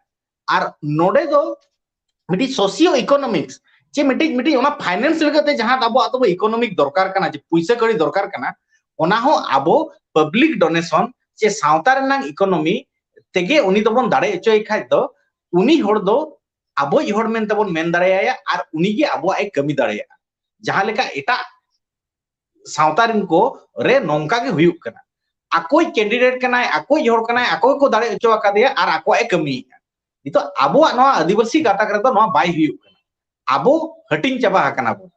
ᱟᱨ ᱱᱚᱰᱮ ᱫᱚ ᱢᱤᱫᱴᱤᱡ ᱥᱳᱥᱤᱭᱳ ᱤᱠᱳᱱᱚᱢᱤᱠᱥ ᱪᱮ ᱢᱤᱫᱴᱤᱡ, ᱢᱤᱫᱴᱤᱡ ᱚᱱᱟ ᱯᱷᱟᱭᱱᱮᱱᱥ ᱞᱟᱹᱜᱤᱫ ᱛᱮ ᱡᱟᱦᱟᱸ ᱟᱵᱚᱣᱟᱜ ᱫᱚ ᱤᱠᱳᱱᱚᱢᱤᱠ ᱫᱚᱨᱠᱟᱨ ᱠᱟᱱᱟ, ᱡᱮ ᱯᱩᱭᱥᱟᱹ ᱠᱟᱹᱣᱰᱤ ᱫᱚᱨᱠᱟᱨ ᱠᱟᱱᱟ, ᱚᱱᱟ ᱦᱚᱸ ᱟᱵᱚ ᱯᱟᱵᱽᱞᱤᱠ ᱰᱳᱱᱮᱥᱚᱱ ᱪᱮ ᱥᱟᱶᱛᱟ ᱨᱮᱱᱟᱜ ᱤᱠᱳᱱᱚᱢᱤ ᱛᱮᱜᱮ ᱩᱱᱤ ᱫᱚᱵᱚᱱ ᱫᱟᱲᱮ ᱦᱚᱪᱚᱭ ᱠᱷᱟᱡ ᱫᱚ, ᱩᱱᱤ ᱦᱚᱲ ᱫᱚ ᱟᱵᱚᱭᱤᱡ ᱦᱚᱲ ᱢᱮᱱᱛᱮ ᱵᱚᱱ ᱢᱮᱱ ᱫᱟᱲᱮᱭᱟᱭᱟ ᱟᱨ ᱩᱱᱤ ᱜᱮ ᱟᱵᱚᱣᱟᱜ ᱮ ᱠᱟᱹᱢᱤ ᱫᱟᱲᱮᱭᱟᱜᱼᱟ᱾ ᱡᱟᱦᱟᱸ ᱞᱮᱠᱟ ᱮᱴᱟᱜ ᱥᱟᱶᱛᱟ ᱨᱤᱱ ᱠᱚ ᱨᱮ ᱱᱚᱝᱠᱟ ᱜᱮ ᱦᱩᱭᱩᱜ ᱠᱟᱱᱟ᱾ ᱟᱠᱚᱭᱤᱡ ᱠᱮᱱᱰᱤᱰᱮᱴ ᱠᱟᱱᱟᱭ, ᱟᱠᱚᱭᱤᱡ ᱦᱚᱲ ᱠᱟᱱᱟᱭ, ᱟᱠᱚ ᱜᱮᱠᱚ ᱫᱟᱲᱮ ᱦᱚᱪᱚ ᱟᱠᱟᱫᱮᱭᱟ ᱟᱨ ᱟᱠᱚᱣᱟᱜ ᱮ ᱠᱟᱹᱢᱤᱭᱮᱫᱼᱟ᱾ ᱱᱤᱛᱚᱜ ᱟᱵᱚᱣᱟᱜ ᱱᱚᱣᱟ ᱟᱹᱫᱤᱵᱟᱹᱥᱤ ᱜᱟᱛᱟᱠ ᱨᱮᱫᱚ ᱱᱚᱣᱟ ᱵᱟᱭ ᱦᱩᱭᱩᱜ ᱠᱟᱱᱟ᱾ ᱟᱵᱚ ᱦᱟᱹᱴᱤᱧ ᱪᱟᱵᱟ ᱟᱠᱟᱱᱟ ᱵᱚᱱ᱾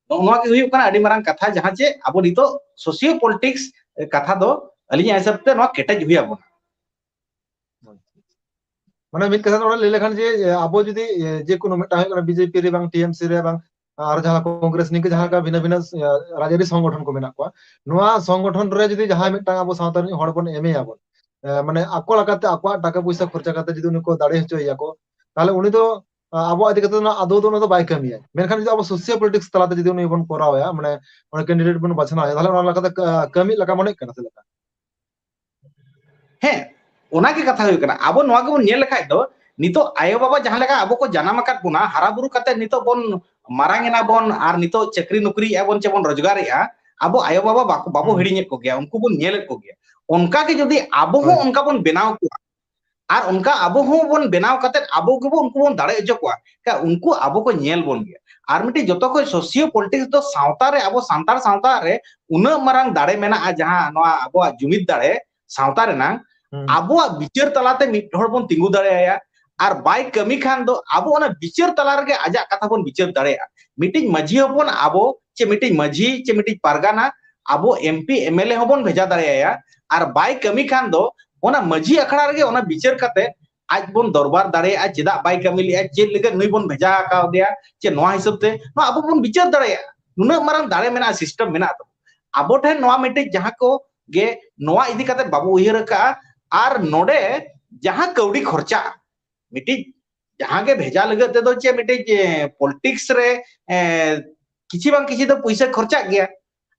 ᱱᱚᱜᱼᱚ ᱱᱚᱣᱟ ᱜᱮ ᱦᱩᱭᱩᱜ ᱠᱟᱱᱟ ᱟᱹᱰᱤ ᱢᱟᱨᱟᱝ ᱠᱟᱛᱷᱟ, ᱡᱟᱦᱟᱸ ᱪᱮ ᱟᱵᱚ ᱱᱤᱛᱚᱜ ᱥᱳᱥᱤᱭᱳ ᱯᱚᱞᱤᱴᱤᱠᱥ ᱠᱟᱛᱷᱟ ᱫᱚ ᱟᱹᱞᱤᱧᱟᱜ ᱦᱤᱥᱟᱹᱵ ᱛᱮ ᱱᱚᱣᱟ ᱠᱮᱴᱮᱡ ᱦᱩᱭ ᱟᱵᱚᱱᱟ᱾ ᱢᱟᱱᱮ ᱢᱤᱫ ᱠᱟᱛᱷᱟ ᱛᱮ ᱚᱱᱟ ᱞᱟᱹᱭ ᱞᱮᱠᱷᱟᱱ ᱡᱮ, ᱮ, ᱟᱵᱚ ᱡᱩᱫᱤ, ᱮ, ᱡᱮᱠᱳᱱᱳ ᱢᱤᱫᱴᱟᱝ ᱦᱩᱭᱩᱜ ᱠᱟᱱᱟ ᱵᱤᱡᱮᱯᱤ ᱨᱮ ᱵᱟᱝ ᱴᱤᱮᱢᱥᱤ ᱨᱮ ᱵᱟᱝ ᱟᱨ ᱡᱟᱦᱟᱸ ᱠᱚᱝᱜᱨᱮᱥ ᱱᱤᱝᱠᱟᱹ ᱡᱟᱦᱟᱸ ᱞᱮᱠᱟ ᱵᱷᱤᱱᱟᱹ ᱵᱷᱤᱱᱟᱹ, ᱮ, ᱨᱟᱡᱽᱟᱹᱨᱤ ᱥᱚᱝᱜᱚᱴᱷᱚᱱ ᱠᱚ ᱢᱮᱱᱟᱜ ᱠᱚᱣᱟ, ᱱᱚᱣᱟ ᱥᱚᱝᱜᱚᱴᱷᱚᱱ ᱨᱮ ᱡᱩᱫᱤ ᱡᱟᱦᱟᱸᱭ ᱢᱤᱫᱴᱟᱝ ᱟᱵᱚ ᱥᱟᱶᱛᱟ ᱨᱤᱱ ᱦᱚᱲ ᱵᱚᱱ ᱮᱢᱮᱭᱟᱵᱚᱱ, ᱮ, ᱢᱟᱱᱮ ᱟᱠᱚ ᱞᱮᱠᱟᱛᱮ ᱟᱠᱚᱣᱟᱜ ᱴᱟᱠᱟ ᱯᱚᱭᱥᱟ ᱠᱷᱚᱨᱪᱟ ᱠᱟᱛᱮ ᱡᱩᱫᱤ ᱩᱱᱤ ᱠᱚ ᱫᱟᱲᱮ ᱦᱚᱪᱚᱭᱮᱭᱟ ᱠᱚ, ᱛᱟᱦᱚᱞᱮ ᱩᱱᱤ ᱫᱚ, ᱟ, ᱟᱵᱚᱣᱟᱜ ᱤᱫᱤ ᱠᱟᱛᱮ ᱫᱚ ᱟᱫᱚ ᱫᱚ ᱚᱱᱟ ᱫᱚ ᱵᱟᱭ ᱠᱟᱹᱢᱤᱭᱟ᱾ ᱢᱮᱱᱠᱷᱟᱱ ᱡᱩᱫᱤ ᱟᱵᱚ social politics ᱛᱟᱞᱟᱛᱮ ᱡᱩᱫᱤ ᱩᱱᱤ ᱵᱚᱱ ᱠᱚᱨᱟᱣᱮᱭᱟ, ᱢᱟᱱᱮ ᱚᱱᱟ candidate ᱵᱚᱱ ᱵᱟᱪᱷᱱᱟᱣᱮᱭᱟ, ᱛᱟᱦᱚᱞᱮ ᱚᱱᱟ ᱞᱮᱠᱟᱛᱮ ᱠᱟ-, ᱠᱟᱹᱢᱤ ᱞᱮᱠᱟ ᱢᱚᱱᱮᱜ ᱠᱟᱱᱟ ᱥᱮ ᱞᱮᱠᱟ? ᱦᱮᱸ, ᱚᱱᱟ ᱜᱮ ᱠᱟᱛᱷᱟ ᱦᱩᱭᱩᱜ ᱠᱟᱱᱟ᱾ ᱟᱵᱚ ᱱᱚᱣᱟ ᱜᱮᱵᱚᱱ ᱧᱮᱞ ᱞᱮᱠᱷᱟᱡ ᱫᱚ, ᱱᱤᱛᱚᱜ ᱟᱭᱳ ᱵᱟᱵᱟ ᱡᱟᱦᱟᱸ ᱞᱮᱠᱟ ᱟᱵᱚ ᱠᱚ ᱡᱟᱱᱟᱢ ᱟᱠᱟᱫ ᱵᱚᱱᱟ, ᱦᱟᱨᱟ ᱵᱩᱨᱩ ᱠᱟᱛᱮ ᱱᱤᱛᱚᱜ ᱵᱚᱱ ᱢᱟᱨᱟᱝ ᱮᱱᱟ ᱵᱚᱱ ᱟᱨ ᱱᱤᱛᱚᱜ ᱪᱟᱹᱠᱨᱤ ᱱᱚᱠᱨᱤᱭᱮᱫᱼᱟ ᱵᱚᱱ, ᱪᱮ ᱵᱚᱱ ᱨᱳᱡᱽᱜᱟᱨᱮᱫᱼᱟ, ᱟᱵᱚ ᱟᱭᱳ ᱵᱟᱵᱟ ᱵᱟᱠᱚ, ᱵᱟᱵᱚ ᱦᱩᱸ᱾ ᱦᱤᱲᱤᱧᱮᱫ ᱠᱚᱜᱮᱭᱟ, ᱩᱱᱠᱩ ᱵᱚᱱ ᱧᱮᱞᱮᱫ ᱠᱚᱜᱮᱭᱟ᱾ ᱚᱱᱠᱟ ᱜᱮ ᱡᱩᱫᱤ ᱟᱵᱚ ᱦᱚᱸ ᱦᱳᱭ᱾ ᱚᱱᱠᱟ ᱵᱚᱱ ᱵᱮᱱᱟᱣ ᱠᱚᱣᱟ, ᱟᱨ ᱚᱱᱠᱟ ᱟᱵᱚ ᱦᱚᱸ ᱵᱚᱱ ᱵᱮᱱᱟᱣ ᱠᱟᱛᱮ ᱟᱵᱚ ᱜᱮᱵᱚ ᱩᱱᱠᱩ ᱵᱚᱱ ᱫᱟᱲᱮ ᱦᱚᱪᱚ ᱠᱚᱣᱟ, ᱠᱟ-, ᱩᱱᱠᱩ ᱟᱵᱚ ᱠᱚ ᱧᱮᱞ ᱵᱚᱱ ᱜᱮᱭᱟ᱾ ᱟᱨ ᱢᱤᱫᱴᱤᱡ ᱡᱚᱛᱚ ᱠᱷᱚᱱ socio politics ᱫᱚ ᱥᱟᱶᱛᱟ ᱨᱮ, ᱟᱵᱚ ᱥᱟᱱᱛᱟᱲ ᱥᱟᱶᱛᱟ ᱨᱮ ᱩᱱᱟᱹᱜ ᱢᱟᱨᱟᱝ ᱫᱟᱲᱮ ᱢᱮᱱᱟᱜᱼᱟ, ᱡᱟᱦᱟᱸ ᱱᱚᱣᱟ ᱟᱵᱚᱣᱟᱜ ᱡᱩᱢᱤᱫ ᱫᱟᱲᱮ ᱥᱟᱶᱛᱟ ᱨᱮᱱᱟᱝ, ᱦᱩᱸ᱾ ᱟᱵᱚᱣᱟᱜ ᱵᱤᱪᱟᱹᱨ ᱛᱟᱞᱟᱛᱮ ᱢᱤᱫ ᱦᱚᱲ ᱵᱚᱱ ᱛᱤᱸᱜᱩ ᱫᱟᱲᱮᱭᱟᱭᱟ᱾ ᱟᱨ ᱵᱟᱭ ᱠᱟᱹᱢᱤ ᱠᱷᱟᱱ ᱫᱚ ᱟᱵᱚ ᱚᱱᱟ ᱵᱤᱪᱟᱹᱨ ᱛᱟᱞᱟ ᱨᱮᱜᱮ ᱟᱡᱟᱜ ᱠᱟᱛᱷᱟ ᱵᱚᱱ ᱵᱤᱪᱟᱹᱨ ᱫᱟᱲᱮᱭᱟᱜᱼᱟ᱾ ᱢᱤᱫᱴᱤᱡ ᱢᱟᱹᱡᱷᱤ ᱦᱚᱯᱚᱱ ᱟᱵᱚ, ᱪᱮ ᱢᱤᱫᱴᱤᱡ ᱢᱟᱹᱡᱷᱤ, ᱪᱮ ᱢᱤᱫᱴᱤᱡ ᱯᱟᱨᱜᱟᱱᱟ ᱟᱵᱚ MP MLA ᱦᱚᱸᱵᱚᱱ ᱵᱷᱮᱡᱟ ᱫᱟᱲᱮᱭᱟᱭᱟ᱾ ᱟᱨ ᱵᱟᱭ ᱠᱟᱹᱢᱤ ᱠᱷᱟᱱ ᱫᱚ ᱚᱱᱟ ᱢᱟᱹᱡᱷᱤ ᱟᱠᱷᱲᱟ ᱨᱮᱜᱮ ᱚᱱᱟ ᱵᱤᱪᱟᱹᱨ ᱠᱟᱛᱮ ᱟᱡ ᱵᱚᱱ ᱫᱚᱨᱵᱟᱨ ᱫᱟᱲᱮᱭᱟᱜᱼᱟ, ᱪᱮᱫᱟᱜ ᱵᱟᱭ ᱠᱟᱹᱢᱤ ᱞᱮᱜᱼᱟ, ᱪᱮᱫ ᱞᱟᱹᱜᱤᱫ ᱱᱩᱭ ᱵᱚᱱ ᱵᱷᱮᱡᱟ ᱟᱠᱟᱣᱫᱮᱭᱟ, ᱪᱮ ᱱᱚᱣᱟ ᱦᱤᱥᱟᱹᱵ ᱛᱮ ᱱᱚᱣᱟ ᱟᱵᱚ ᱵᱚᱱ ᱵᱤᱪᱟᱹᱨ ᱫᱟᱲᱮᱭᱟᱜᱼᱟ᱾ ᱱᱩᱱᱟᱹᱜ ᱢᱟᱨᱟᱝ ᱫᱟᱲᱮ ᱢᱮᱱᱟᱜᱼᱟ, system ᱢᱮᱱᱟᱜ ᱛᱟᱵᱚᱱᱟ᱾ ᱟᱵᱚ ᱴᱷᱮᱱ ᱱᱚᱣᱟ ᱢᱤᱫᱴᱤᱡ ᱡᱟᱦᱟᱸ ᱠᱚ ᱜᱮ ᱱᱚᱣᱟ ᱤᱫᱤ ᱠᱟᱛᱮ ᱵᱟᱵᱚ ᱩᱭᱦᱟᱹᱨ ᱟᱠᱟᱫᱼᱟ, ᱟᱨ ᱱᱚᱰᱮ ᱡᱟᱦᱟᱸ ᱠᱟᱹᱣᱰᱤ ᱠᱷᱚᱨᱪᱟᱜᱼᱟ, ᱢᱤᱫᱴᱤᱡ ᱡᱟᱦᱟᱸ ᱜᱮ ᱵᱷᱮᱡᱟ ᱞᱟᱹᱜᱤᱫ ᱛᱮᱫᱚ ᱪᱮᱫ ᱢᱤᱫᱴᱤᱡ, ᱮ, politics ᱨᱮ, ᱮ, ᱠᱤᱪᱷᱤ ᱵᱟᱝ ᱠᱤᱪᱷᱤ ᱫᱚ ᱯᱩᱭᱥᱟᱹ ᱠᱷᱚᱨᱪᱟᱜ ᱜᱮᱭᱟ᱾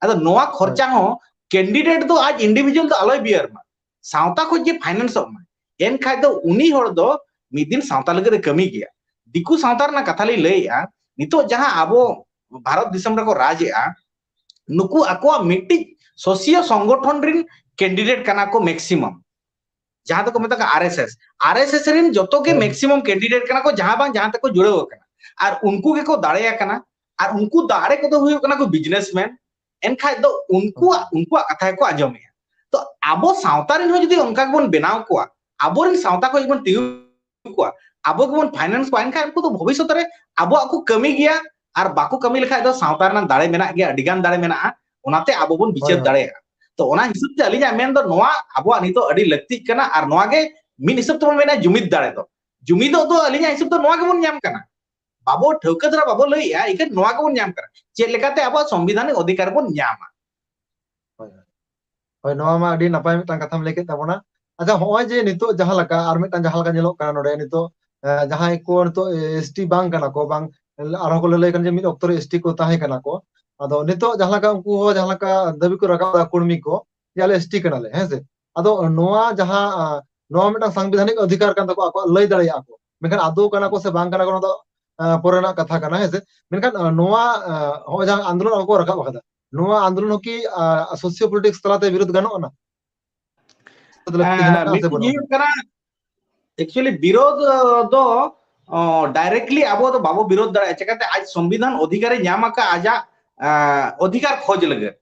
ᱟᱫᱚ ᱱᱚᱣᱟ ᱦᱳᱭ᱾ ᱠᱷᱚᱨᱪᱟ ᱦᱚᱸ candidate ᱫᱚ ᱟᱡ individual ᱫᱚ ᱟᱞᱚᱭ bear ᱢᱟ, ᱥᱟᱶᱛᱟ ᱠᱷᱚᱱ ᱡᱮ finance ᱚᱜ ᱢᱟ, ᱮᱱᱠᱷᱟᱡ ᱫᱚ ᱩᱱᱤ ᱦᱚᱲ ᱫᱚ ᱢᱤᱫ ᱫᱤᱱ ᱥᱟᱶᱛᱟ ᱞᱟᱹᱜᱤᱫ ᱮ ᱠᱟᱹᱢᱤ ᱜᱮᱭᱟ᱾ ᱫᱤᱠᱩ ᱥᱟᱶᱛᱟ ᱨᱮᱱᱟᱜ ᱠᱟᱛᱷᱟ ᱞᱤᱧ ᱞᱟᱹᱭᱮᱜᱼᱟ, ᱱᱤᱛᱚᱜ ᱡᱟᱦᱟᱸ ᱟᱵᱚ ᱵᱷᱟᱨᱚᱛ ᱫᱤᱥᱚᱢ ᱨᱮᱠᱚ ᱨᱟᱡᱽ ᱮᱜᱼᱟ, ᱱᱩᱠᱩ ᱟᱠᱚᱣᱟᱜ ᱢᱤᱫᱴᱤᱡ ᱥᱳᱥᱤᱭᱳ ᱥᱚᱝᱜᱚᱴᱷᱚᱱ ᱨᱤᱱ candidate ᱠᱟᱱᱟ ᱠᱚ maximum, ᱡᱟᱦᱟᱸ ᱫᱚᱠᱚ ᱢᱮᱛᱟᱜ ᱠᱟᱱᱟ RSS᱾ RSS ᱨᱤᱱ ᱡᱚᱛᱚ ᱜᱮ ᱦᱮᱸ᱾ Maximum candidate ᱠᱟᱱᱟ ᱠᱚ, ᱡᱟᱦᱟᱸ ᱵᱟᱝ ᱡᱟᱦᱟᱸ ᱛᱮᱠᱚ ᱡᱩᱲᱟᱹᱣ ᱟᱠᱟᱱᱟ, ᱟᱨ ᱩᱱᱠᱩ ᱜᱮᱠᱚ ᱫᱟᱲᱮ ᱟᱠᱟᱱᱟ, ᱟᱨ ᱩᱱᱠᱩ ᱫᱟᱲᱮ ᱠᱚᱫᱚ ᱦᱩᱭᱩᱜ ᱠᱟᱱᱟ ᱠᱚ businessman᱾ ᱮᱱᱠᱷᱟᱡ ᱫᱚ ᱩᱱᱠᱩᱣᱟᱜ, ᱩᱱᱠᱩᱣᱟᱜ ᱠᱟᱛᱷᱟ ᱜᱮᱠᱚ ᱟᱸᱡᱚᱢᱮᱜᱼᱟ᱾ ᱛᱚ ᱟᱵᱚ ᱥᱟᱶᱛᱟ ᱨᱤᱱ ᱦᱚᱸ ᱡᱩᱫᱤ ᱚᱱᱠᱟ ᱜᱮᱵᱚᱱ ᱵᱮᱱᱟᱣ ᱠᱚᱣᱟ, ᱟᱵᱚᱨᱮᱱ ᱥᱟᱶᱛᱟ ᱠᱷᱚᱱ ᱜᱮᱵᱚᱱ ᱛᱤᱸᱜᱩ ᱠᱚᱣᱟ, ᱟᱵᱚ ᱜᱮᱵᱚᱱ finance ᱠᱚᱣᱟ, ᱮᱱᱠᱷᱟᱱ ᱩᱱᱠᱩ ᱫᱚ ᱵᱷᱚᱵᱤᱥᱥᱚᱛ ᱨᱮ ᱟᱵᱚᱣᱟᱜ ᱠᱚ ᱠᱟᱹᱢᱤ ᱜᱮᱭᱟ᱾ ᱟᱨ ᱵᱟᱠᱚ ᱠᱟᱹᱢᱤ ᱞᱮᱠᱷᱟᱡ ᱫᱚ ᱥᱟᱶᱛᱟ ᱨᱮᱱᱟᱜ ᱫᱟᱲᱮ ᱢᱮᱱᱟᱜ ᱜᱮᱭᱟ, ᱟᱹᱰᱤ ᱜᱟᱱ ᱫᱟᱲᱮ ᱢᱮᱱᱟᱜᱼᱟ, ᱚᱱᱟᱛᱮ ᱟᱵᱚ ᱵᱚᱱ ᱵᱤᱪᱟᱹᱨ ᱦᱳᱭ, ᱦᱳᱭ᱾ ᱫᱟᱲᱮᱭᱟᱜᱼᱟ᱾ ᱛᱚ ᱚᱱᱟ ᱦᱤᱥᱟᱹᱵ ᱛᱮ ᱟᱹᱞᱤᱧᱟᱜ ᱢᱮᱱ ᱫᱚ ᱱᱚᱣᱟ ᱟᱵᱚᱣᱟᱜ ᱱᱤᱛᱚᱜ ᱟᱹᱰᱤ ᱞᱟᱹᱠᱛᱤᱜ ᱠᱟᱱᱟ, ᱟᱨ ᱱᱚᱣᱟ ᱜᱮ ᱢᱤᱫ ᱦᱤᱥᱟᱹᱵ ᱛᱮᱵᱚᱱ ᱢᱮᱱᱟ ᱡᱩᱢᱤᱫ ᱫᱟᱲᱮ ᱫᱚ᱾ ᱡᱩᱢᱤᱫᱚᱜ ᱫᱚ ᱟᱹᱞᱤᱧᱟᱜ ᱦᱤᱥᱟᱹᱵ ᱫᱚ ᱱᱚᱣᱟ ᱜᱮᱵᱚᱱ ᱧᱟᱢ ᱠᱟᱱᱟ᱾ ᱵᱟᱵᱚ ᱴᱷᱟᱹᱣᱠᱟᱹ ᱫᱷᱟᱨᱟ ᱵᱟᱵᱚ ᱞᱟᱹᱭᱮᱜᱼᱟ, ᱮᱱᱠᱷᱟᱱ ᱱᱚᱣᱟ ᱜᱮᱵᱚᱱ ᱧᱟᱢ ᱠᱟᱱᱟ᱾ ᱪᱮᱫ ᱞᱮᱠᱟᱛᱮ ᱟᱵᱚᱣᱟᱜ ᱥᱚᱝᱵᱤᱫᱷᱟᱱᱤᱠ ᱚᱫᱷᱤᱠᱟᱨ ᱵᱚᱱ ᱧᱟᱢᱟ? ᱦᱳᱭ, ᱦᱳᱭ᱾ ᱦᱳᱭ, ᱱᱚᱣᱟ ᱢᱟ ᱟᱹᱰᱤ ᱱᱟᱯᱟᱭ ᱢᱤᱫᱴᱟᱝ ᱠᱟᱛᱷᱟᱢ ᱞᱟᱹᱭ ᱠᱮᱫ ᱛᱟᱵᱚᱱᱟ᱾ ᱟᱪᱪᱷᱟ, ᱦᱚᱸᱜᱼᱚᱭ ᱡᱮ ᱱᱤᱛᱚᱜ ᱡᱟᱦᱟᱸ ᱞᱮᱠᱟ, ᱟᱨ ᱢᱤᱫᱴᱟᱝ ᱡᱟᱦᱟᱸ ᱞᱮᱠᱟ ᱧᱮᱞᱚᱜ ᱠᱟᱱᱟ ᱱᱚᱰᱮ ᱱᱤᱛᱚᱜ, ᱮ, ᱡᱟᱦᱟᱸᱭ ᱠᱚ ᱱᱤᱛᱚᱜ ST ᱵᱟᱝ ᱠᱟᱱᱟ ᱠᱚ, ᱵᱟᱝ, ᱟᱨᱦᱚᱸ ᱠᱚ ᱞᱟᱹᱞᱟᱹᱭ ᱠᱟᱱᱟ ᱡᱮ ᱢᱤᱫ ᱚᱠᱛᱚ ᱨᱮ ST ᱠᱚ ᱛᱟᱦᱮᱸ ᱠᱟᱱᱟ ᱠᱚ, ᱟᱫᱚ ᱱᱤᱛᱚᱜ ᱡᱟᱦᱟᱸ ᱞᱮᱠᱟ ᱩᱱᱠᱩ ᱦᱚᱸ ᱡᱟᱦᱟᱸ ᱞᱮᱠᱟ ᱫᱟᱹᱵᱤ ᱠᱚ ᱨᱟᱠᱟᱵ ᱮᱫᱟ ᱠᱩᱲᱢᱤ ᱠᱚ, ᱡᱮ ᱟᱞᱮ ST ᱠᱟᱱᱟᱞᱮ, ᱦᱮᱸ ᱥᱮ? ᱟᱫᱚ ᱱᱚᱣᱟ ᱡᱟᱦᱟᱸ, ᱟ, ᱱᱚᱣᱟ ᱢᱤᱫᱴᱟᱝ ᱥᱟᱝᱵᱤᱫᱷᱟᱱᱤᱠ ᱚᱫᱷᱤᱠᱟᱨ ᱠᱟᱱ ᱛᱟᱠᱚᱣᱟ, ᱟᱠᱚᱣᱟᱜ ᱞᱟᱹᱭ ᱫᱟᱲᱮᱭᱟᱜᱼᱟ ᱠᱚ, ᱢᱮᱱᱠᱷᱟᱱ ᱟᱫᱚ ᱠᱟᱱᱟ ᱠᱚ ᱥᱮ ᱵᱟᱝ ᱠᱟᱱᱟ ᱠᱚ, ᱚᱱᱟ ᱫᱚ, ᱟ, ᱯᱚᱨᱮ ᱨᱮᱱᱟᱜ ᱠᱟᱛᱷᱟ ᱠᱟᱱᱟ, ᱦᱮᱸ ᱥᱮ? ᱢᱮᱱᱠᱷᱟᱱ, ᱟ, ᱱᱚᱣᱟ, ᱟ, ᱦᱚᱸᱜᱼᱚᱭ ᱡᱟᱦᱟᱸ ᱟᱱᱫᱳᱞᱚᱱ ᱟᱠᱚ ᱠᱚ ᱨᱟᱠᱟᱵ ᱟᱠᱟᱫᱟ, ᱱᱚᱣᱟ ᱟᱱᱫᱳᱞᱚᱱ ᱦᱚᱸ ᱠᱤ, ᱟ, ᱥᱳᱥᱤᱭᱳ ᱯᱚᱞᱤᱴᱤᱠᱥ ᱛᱟᱞᱟᱛᱮ ᱵᱤᱨᱳᱫᱷ ᱜᱟᱱᱚᱜᱼᱟ ᱱᱟ? ᱞᱟᱹᱠᱛᱤ ᱦᱮᱸ, ᱦᱮᱱᱟᱜᱼᱟ ᱥᱮ ᱢᱤᱫᱴᱤᱡ ᱵᱟᱹᱱᱩᱜᱼᱟ? ᱦᱩᱭᱩᱜ ᱠᱟᱱᱟ, actually ᱵᱤᱨᱳᱫᱷ, ᱟ, ᱫᱚ, ᱚ, directly ᱟᱵᱚ ᱫᱚ ᱵᱟᱵᱚ ᱵᱤᱨᱳᱫᱷ ᱫᱟᱲᱮᱭᱟᱜᱼᱟ᱾ ᱪᱮᱠᱟᱛᱮ? ᱟᱡ ᱥᱚᱝᱵᱤᱫᱷᱟᱱ ᱚᱫᱷᱤᱠᱟᱨᱮ ᱧᱟᱢ ᱟᱠᱟᱫ, ᱟᱡᱟᱜ, ᱟ, ᱚᱫᱷᱤᱠᱟᱨ ᱠᱷᱚᱡᱽ ᱞᱟᱹᱜᱤᱫ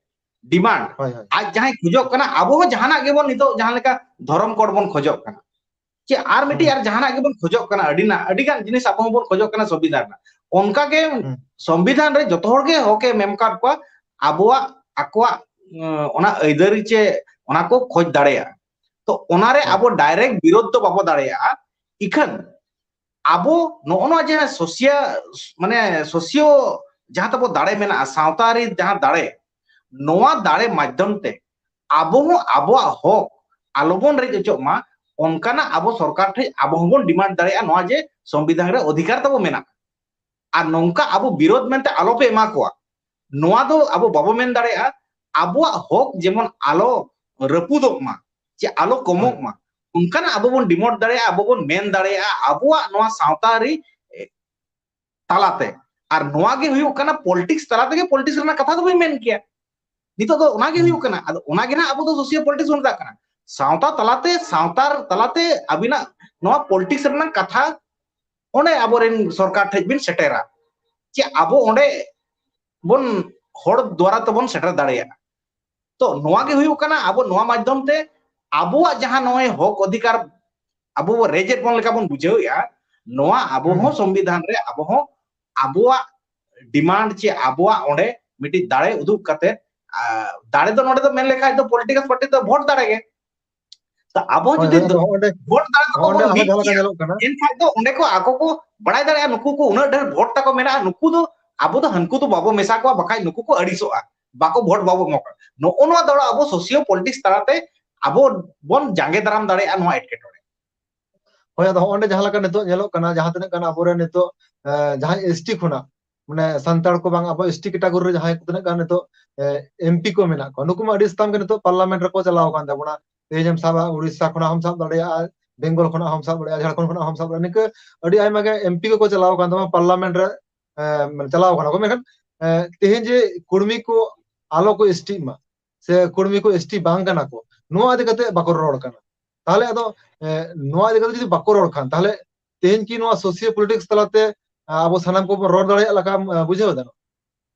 ᱰᱤᱢᱟᱱᱰ᱾ ᱦᱳᱭ, ᱦᱳᱭ᱾ ᱟᱡ ᱡᱟᱦᱟᱸᱭ ᱠᱷᱚᱡᱚᱜ ᱠᱟᱱᱟ, ᱟᱵᱚ ᱦᱚᱸ ᱡᱟᱦᱟᱱᱟᱜ ᱜᱮᱵᱚᱱ ᱱᱤᱛᱚᱜ ᱡᱟᱦᱟᱸ ᱞᱮᱠᱟ ᱫᱷᱚᱨᱚᱢ ᱠᱳᱰ ᱵᱚᱱ ᱠᱷᱚᱡᱚᱜ ᱠᱟᱱᱟ, ᱪᱮ ᱟᱨ ᱢᱤᱫᱴᱤᱡ ᱦᱩᱸ᱾ ᱟᱨ ᱡᱟᱦᱟᱱᱟᱜ ᱜᱮᱵᱚᱱ ᱠᱷᱚᱡᱚᱜ ᱠᱟᱱᱟ, ᱟᱹᱰᱤ ᱱᱟ-, ᱟᱹᱰᱤ ᱜᱟᱱ ᱡᱤᱱᱤᱥ ᱟᱵᱚ ᱦᱚᱸᱵᱚᱱ ᱠᱷᱚᱡᱚᱜ ᱠᱟᱱᱟ ᱥᱚᱝᱵᱤᱫᱷᱟᱱ ᱨᱮᱱᱟᱜ᱾ ᱚᱱᱠᱟ ᱜᱮ ᱦᱩᱸ᱾ ᱥᱚᱝᱵᱤᱫᱷᱟᱱ ᱨᱮ ᱡᱚᱛᱚ ᱦᱚᱲ ᱜᱮ ᱦᱚᱠ ᱮ ᱮᱢ ᱟᱠᱟᱫ ᱠᱚᱣᱟ ᱟᱵᱚᱣᱟᱜ, ᱟᱠᱚᱣᱟᱜ, ᱩᱸ, ᱚᱱᱟ ᱟᱹᱭᱫᱟᱹᱨᱤ ᱪᱮ ᱚᱱᱟ ᱠᱚ ᱠᱷᱚᱡᱽ ᱫᱟᱲᱮᱭᱟᱜᱼᱟ᱾ ᱛᱚ ᱚᱱᱟᱨᱮ ᱦᱳᱭ᱾ ᱟᱵᱚ direct ᱵᱤᱨᱳᱫᱷ ᱫᱚ ᱵᱟᱵᱚ ᱫᱟᱲᱮᱭᱟᱜᱼᱟ᱾ ᱤᱠᱷᱟᱹᱱ ᱟᱵᱚ ᱱᱚᱜᱼᱚ ᱱᱚᱣᱟ ᱡᱟᱦᱟᱸ ᱥᱳᱥᱤᱭᱟ-, ᱢᱟᱱᱮ ᱥᱳᱥᱤᱭᱳ ᱡᱟᱦᱟᱸ ᱛᱟᱵᱚ ᱫᱟᱲᱮ ᱢᱮᱱᱟᱜᱼᱟ, ᱥᱟᱶᱛᱟ ᱟᱹᱨᱤ ᱡᱟᱦᱟᱸ ᱫᱟᱲᱮ, ᱱᱚᱣᱟ ᱫᱟᱲᱮ ᱢᱟᱫᱽᱫᱷᱚᱢ ᱛᱮ ᱟᱵᱚ ᱦᱚᱸ ᱟᱵᱚᱣᱟᱜ ᱦᱚᱠ ᱟᱞᱚᱵᱚᱱ ᱨᱮᱡ ᱦᱚᱪᱚᱜ ᱢᱟ, ᱚᱱᱠᱟᱱᱟᱜ ᱟᱵᱚ ᱥᱚᱨᱠᱟᱨ ᱴᱷᱮᱱ ᱟᱵᱚ ᱦᱚᱸᱵᱚᱱ ᱰᱤᱢᱟᱱᱰ ᱫᱟᱲᱮᱭᱟᱜᱼᱟ, ᱱᱚᱣᱟ ᱡᱮ ᱥᱚᱝᱵᱤᱫᱷᱟᱱ ᱨᱮ ᱚᱫᱷᱤᱠᱟᱨ ᱛᱟᱵᱚ ᱢᱮᱱᱟᱜᱼᱟ᱾ ᱟᱨ ᱱᱚᱝᱠᱟ ᱟᱵᱚ ᱵᱤᱨᱳᱫᱷ ᱢᱮᱱᱛᱮ ᱟᱞᱚᱯᱮ ᱮᱢᱟ ᱠᱚᱣᱟ, ᱱᱚᱣᱟ ᱫᱚ ᱟᱵᱚ ᱵᱟᱵᱚ ᱢᱮᱱ ᱫᱟᱲᱮᱭᱟᱜᱼᱟ᱾ ᱟᱵᱚᱣᱟᱜ ᱦᱚᱠ ᱡᱮᱢᱚᱱ ᱟᱞᱚ ᱨᱟᱹᱯᱩᱫᱚᱜ ᱢᱟ, ᱪᱮ ᱟᱞᱚ ᱠᱚᱢᱚᱜ ᱦᱳᱭ᱾ ᱢᱟ, ᱚᱱᱠᱟᱱᱟᱜ ᱟᱵᱚ ᱵᱚᱱ ᱰᱤᱢᱟᱱᱰ ᱫᱟᱲᱮᱭᱟᱜᱼᱟ, ᱟᱵᱚ ᱵᱚᱱ ᱢᱮᱱ ᱫᱟᱲᱮᱭᱟᱜᱼᱟ ᱟᱵᱚᱣᱟᱜ ᱱᱚᱣᱟ ᱥᱟᱶᱛᱟ ᱟᱹᱨᱤ, ᱮ, ᱛᱟᱞᱟᱛᱮ᱾ ᱟᱨ ᱱᱚᱣᱟ ᱜᱮ ᱦᱩᱭᱩᱜ ᱠᱟᱱᱟ ᱯᱚᱞᱤᱴᱤᱠᱥ ᱛᱟᱞᱟ ᱛᱮᱜᱮ ᱯᱚᱞᱤᱴᱤᱠᱥ ᱨᱮᱱᱟᱜ ᱠᱟᱛᱷᱟ ᱫᱚᱵᱚᱱ ᱢᱮᱱ ᱠᱮᱭᱟ᱾ ᱱᱤᱛᱚᱜ ᱫᱚ ᱚᱱᱟ ᱜᱮ ᱦᱩᱸ᱾ ᱦᱩᱭᱩᱜ ᱠᱟᱱᱟ᱾ ᱟᱫᱚ ᱚᱱᱟ ᱜᱮ ᱱᱟᱜ ᱟᱵᱚ ᱫᱚ ᱥᱳᱥᱤᱭᱳ ᱯᱚᱞᱤᱴᱤᱠᱥ ᱵᱚᱱ ᱢᱮᱛᱟᱜ ᱠᱟᱱᱟ᱾ ᱥᱟᱶᱛᱟ ᱛᱟᱞᱟᱛᱮ, ᱥᱟᱶᱛᱟ ᱛᱟᱞᱟᱛᱮ ᱟᱹᱵᱤᱱᱟᱜ ᱱᱚᱣᱟ ᱯᱚᱞᱤᱴᱤᱠᱥ ᱨᱮᱱᱟᱜ ᱠᱟᱛᱷᱟ ᱚᱸᱰᱮ ᱟᱵᱚᱨᱮᱱ ᱥᱚᱨᱠᱟᱨ ᱴᱷᱮᱡ ᱵᱤᱱ ᱥᱮᱴᱮᱨᱟ, ᱪᱮ ᱟᱵᱚ ᱚᱸᱰᱮ ᱵᱚᱱ ᱦᱚᱲ ᱫᱣᱟᱨᱟ ᱛᱮᱵᱚᱱ ᱥᱮᱴᱮᱨ ᱫᱟᱲᱮᱭᱟᱜᱼᱟ᱾ ᱛᱚ ᱱᱚᱣᱟ ᱜᱮ ᱦᱩᱭᱩᱜ ᱠᱟᱱᱟ ᱟᱵᱚ ᱱᱚᱣᱟ ᱢᱟᱫᱽᱫᱷᱚᱢ ᱛᱮ ᱟᱵᱚᱣᱟᱜ ᱡᱟᱦᱟᱸ ᱱᱚᱜᱼᱚᱭ ᱦᱚᱠ ᱚᱫᱷᱤᱠᱟᱨ ᱟᱵᱚ ᱵᱚ ᱨᱮᱡᱮᱫ ᱵᱚᱱ ᱞᱮᱠᱟ ᱵᱚᱱ ᱵᱩᱡᱷᱟᱹᱣᱮᱫᱼᱟ, ᱱᱚᱣᱟ ᱟᱵᱚ ᱦᱩᱸ᱾ ᱦᱚᱸ ᱥᱚᱝᱵᱤᱫᱷᱟᱱ ᱨᱮ ᱟᱵᱚ ᱦᱚᱸ ᱟᱵᱚᱣᱟᱜ ᱰᱤᱢᱟᱱᱰ ᱪᱮ ᱟᱵᱚᱣᱟᱜ ᱚᱸᱰᱮ ᱢᱤᱫᱴᱤᱡ ᱫᱟᱲᱮ ᱩᱫᱩᱜ ᱠᱟᱛᱮ, ᱟ, ᱫᱟᱲᱮ ᱫᱚ ᱱᱚᱰᱮ ᱫᱚ ᱢᱮᱱ ᱞᱮᱠᱷᱟᱡ ᱫᱚ ᱯᱚᱞᱤᱴᱤᱠᱟᱞ ᱯᱟᱨᱴᱤ ᱫᱚ ᱵᱷᱳᱴ ᱫᱟᱲᱮ ᱜᱮ᱾ ᱛᱚ ᱟᱵᱚ ᱦᱳᱭ, ᱡᱩᱫᱤ ᱦᱳᱭ, ᱟᱫᱚ ᱫᱚ-, ᱦᱚᱸᱜᱼᱚᱸᱰᱮ, ᱵᱷᱳᱴ ᱫᱟᱲᱮ ᱛᱮᱵᱚ ᱦᱚᱸᱜᱼᱚᱸᱰᱮ ᱵᱚᱱ ᱟᱨᱦᱚᱸ ᱢᱤᱫ ᱡᱟᱦᱟᱸ ᱞᱮᱠᱟ ᱠᱮᱭᱟ, ᱧᱮᱞᱚᱜ ᱠᱟᱱᱟ᱾ ᱮᱱᱠᱷᱟᱡ ᱫᱚ ᱚᱸᱰᱮ ᱠᱚ ᱟᱠᱚ ᱠᱚ ᱵᱟᱲᱟᱭ ᱫᱟᱲᱮᱭᱟᱜᱼᱟ, ᱱᱩᱠᱩ ᱠᱚ ᱩᱱᱟᱹᱜ ᱰᱷᱮᱨ ᱵᱷᱳᱴ ᱛᱟᱠᱚ ᱢᱮᱱᱟᱜᱼᱟ, ᱱᱩᱠᱩ ᱫᱚ ᱟᱵᱚ ᱫᱚ ᱦᱟᱹᱱᱠᱩ ᱫᱚ ᱵᱟᱵᱚ ᱢᱮᱥᱟ ᱠᱚᱣᱟ, ᱵᱟᱠᱷᱟᱡ ᱱᱩᱠᱩ ᱠᱚ ᱟᱹᱲᱤᱥᱚᱜᱼᱟ, ᱵᱟᱠᱚ ᱵᱷᱳᱴ ᱵᱟᱵᱚ ᱮᱢᱟ ᱠᱚᱣᱟ᱾ ᱱᱚᱜᱼᱚ ᱱᱚᱣᱟ ᱫᱚ ᱟᱵᱚ ᱥᱳᱥᱤᱭᱳ ᱯᱚᱞᱤᱴᱤᱠᱥ ᱛᱟᱞᱟᱛᱮ ᱟᱵᱚ ᱵᱚᱱ ᱡᱟᱸᱜᱮ ᱫᱟᱨᱟᱢ ᱫᱟᱲᱮᱭᱟᱜᱼᱟ ᱱᱚᱣᱟ ᱮᱴᱠᱮᱴᱚᱬᱮ᱾ ᱦᱳᱭ, ᱟᱫᱚ ᱦᱚᱸᱜᱼᱚ ᱱᱚᱰᱮ ᱡᱟᱦᱟᱸ ᱞᱮᱠᱟ ᱱᱤᱛᱚᱜ ᱧᱮᱞᱚᱜ ᱠᱟᱱᱟ, ᱡᱟᱦᱟᱸ ᱛᱤᱱᱟᱹᱜ ᱜᱟᱱ ᱟᱵᱚᱨᱮᱱ ᱱᱤᱛᱚᱜ, ᱮ, ᱡᱟᱦᱟᱸᱭ ᱮᱥ ᱴᱤ ᱠᱷᱚᱱᱟᱜ, ᱢᱟᱱᱮ ᱥᱟᱱᱛᱟᱲ ᱠᱚ ᱵᱟᱝ, ᱟᱵᱚ ᱮᱥ ᱴᱤ category ᱨᱮ ᱡᱟᱦᱟᱸᱭ ᱛᱤᱱᱟᱹᱜ ᱜᱟᱱ ᱱᱤᱛᱚᱜ, ᱮ, ᱮᱢ ᱯᱤ ᱠᱚ ᱢᱮᱱᱟᱜ ᱠᱚᱣᱟ, ᱱᱩᱠᱩ ᱢᱟ ᱟᱹᱰᱤ ᱥᱟᱛᱟᱢ ᱜᱮ ᱱᱤᱛᱚᱜ ᱯᱟᱨᱞᱟᱢᱮᱱᱴ ᱨᱮᱠᱚ ᱪᱟᱞᱟᱣ ᱟᱠᱟᱱ ᱛᱟᱵᱚᱱᱟ᱾ ᱛᱮᱦᱮᱧ ᱮᱢ ᱥᱟᱵᱟ, ᱩᱲᱤᱥᱥᱟ ᱠᱷᱚᱱᱟᱜ ᱦᱚᱸᱢ ᱥᱟᱵ ᱫᱟᱲᱮᱭᱟᱜᱼᱟ, ᱵᱮᱝᱜᱚᱞ ᱠᱷᱚᱱᱟᱜ ᱦᱚᱸᱢ ᱥᱟᱵ ᱫᱟᱲᱮᱭᱟᱜᱼᱟ, ᱡᱷᱟᱲᱠᱷᱚᱸᱰ ᱠᱷᱚᱱᱟᱜ ᱦᱚᱸᱢ ᱥᱟᱵ ᱫᱟᱲᱮᱭᱟᱜᱼᱟ᱾ ᱱᱤᱝᱠᱟᱹ ᱟᱹᱰᱤ ᱟᱭᱢᱟ ᱜᱮ ᱮᱢ ᱯᱤ ᱠᱚᱠᱚ ᱪᱟᱞᱟᱣ ᱟᱠᱟᱱ ᱛᱟᱵᱚᱱᱟ, ᱯᱟᱨᱞᱟᱢᱮᱱᱴ ᱨᱮ, ᱮ, ᱢᱟᱱᱮ ᱪᱟᱞᱟᱣ ᱟᱠᱟᱱᱟ ᱠᱚ᱾ ᱢᱮᱱᱠᱷᱟᱱ, ᱮ, ᱛᱮᱦᱮᱧ ᱡᱮ ᱠᱩᱲᱢᱤ ᱠᱚ ᱟᱞᱚ ᱠᱚ ᱮᱥ ᱴᱤᱜ ᱢᱟ, ᱥᱮ ᱠᱩᱲᱢᱤ ᱠᱚ ᱮᱥ ᱴᱤ ᱵᱟᱝ ᱠᱟᱱᱟ ᱠᱚ, ᱱᱚᱣᱟ ᱤᱫᱤ ᱠᱟᱛᱮ ᱵᱟᱠᱚ ᱨᱚᱲ ᱠᱟᱱᱟ᱾ ᱛᱟᱦᱚᱞᱮ ᱟᱫᱚ, ᱮ, ᱱᱚᱣᱟ ᱤᱫᱤ ᱠᱟᱛᱮ ᱡᱩᱫᱤ ᱵᱟᱠᱚ ᱨᱚᱲ ᱠᱷᱟᱱ, ᱛᱟᱦᱚᱞᱮ ᱛᱮᱦᱮᱧ ᱠᱤ ᱱᱚᱣᱟ ᱥᱳᱥᱤᱭᱳ ᱯᱚᱞᱤᱴᱤᱠᱥ ᱛᱟᱞᱟᱛᱮ, ᱟ, ᱟᱵᱚ ᱥᱟᱱᱟᱢ ᱠᱚᱵᱚᱱ ᱨᱚᱲ ᱫᱟᱲᱮᱭᱟᱜ ᱞᱮᱠᱟᱢ, ᱟ, ᱵᱩᱡᱷᱟᱹᱣ ᱮᱫᱟ?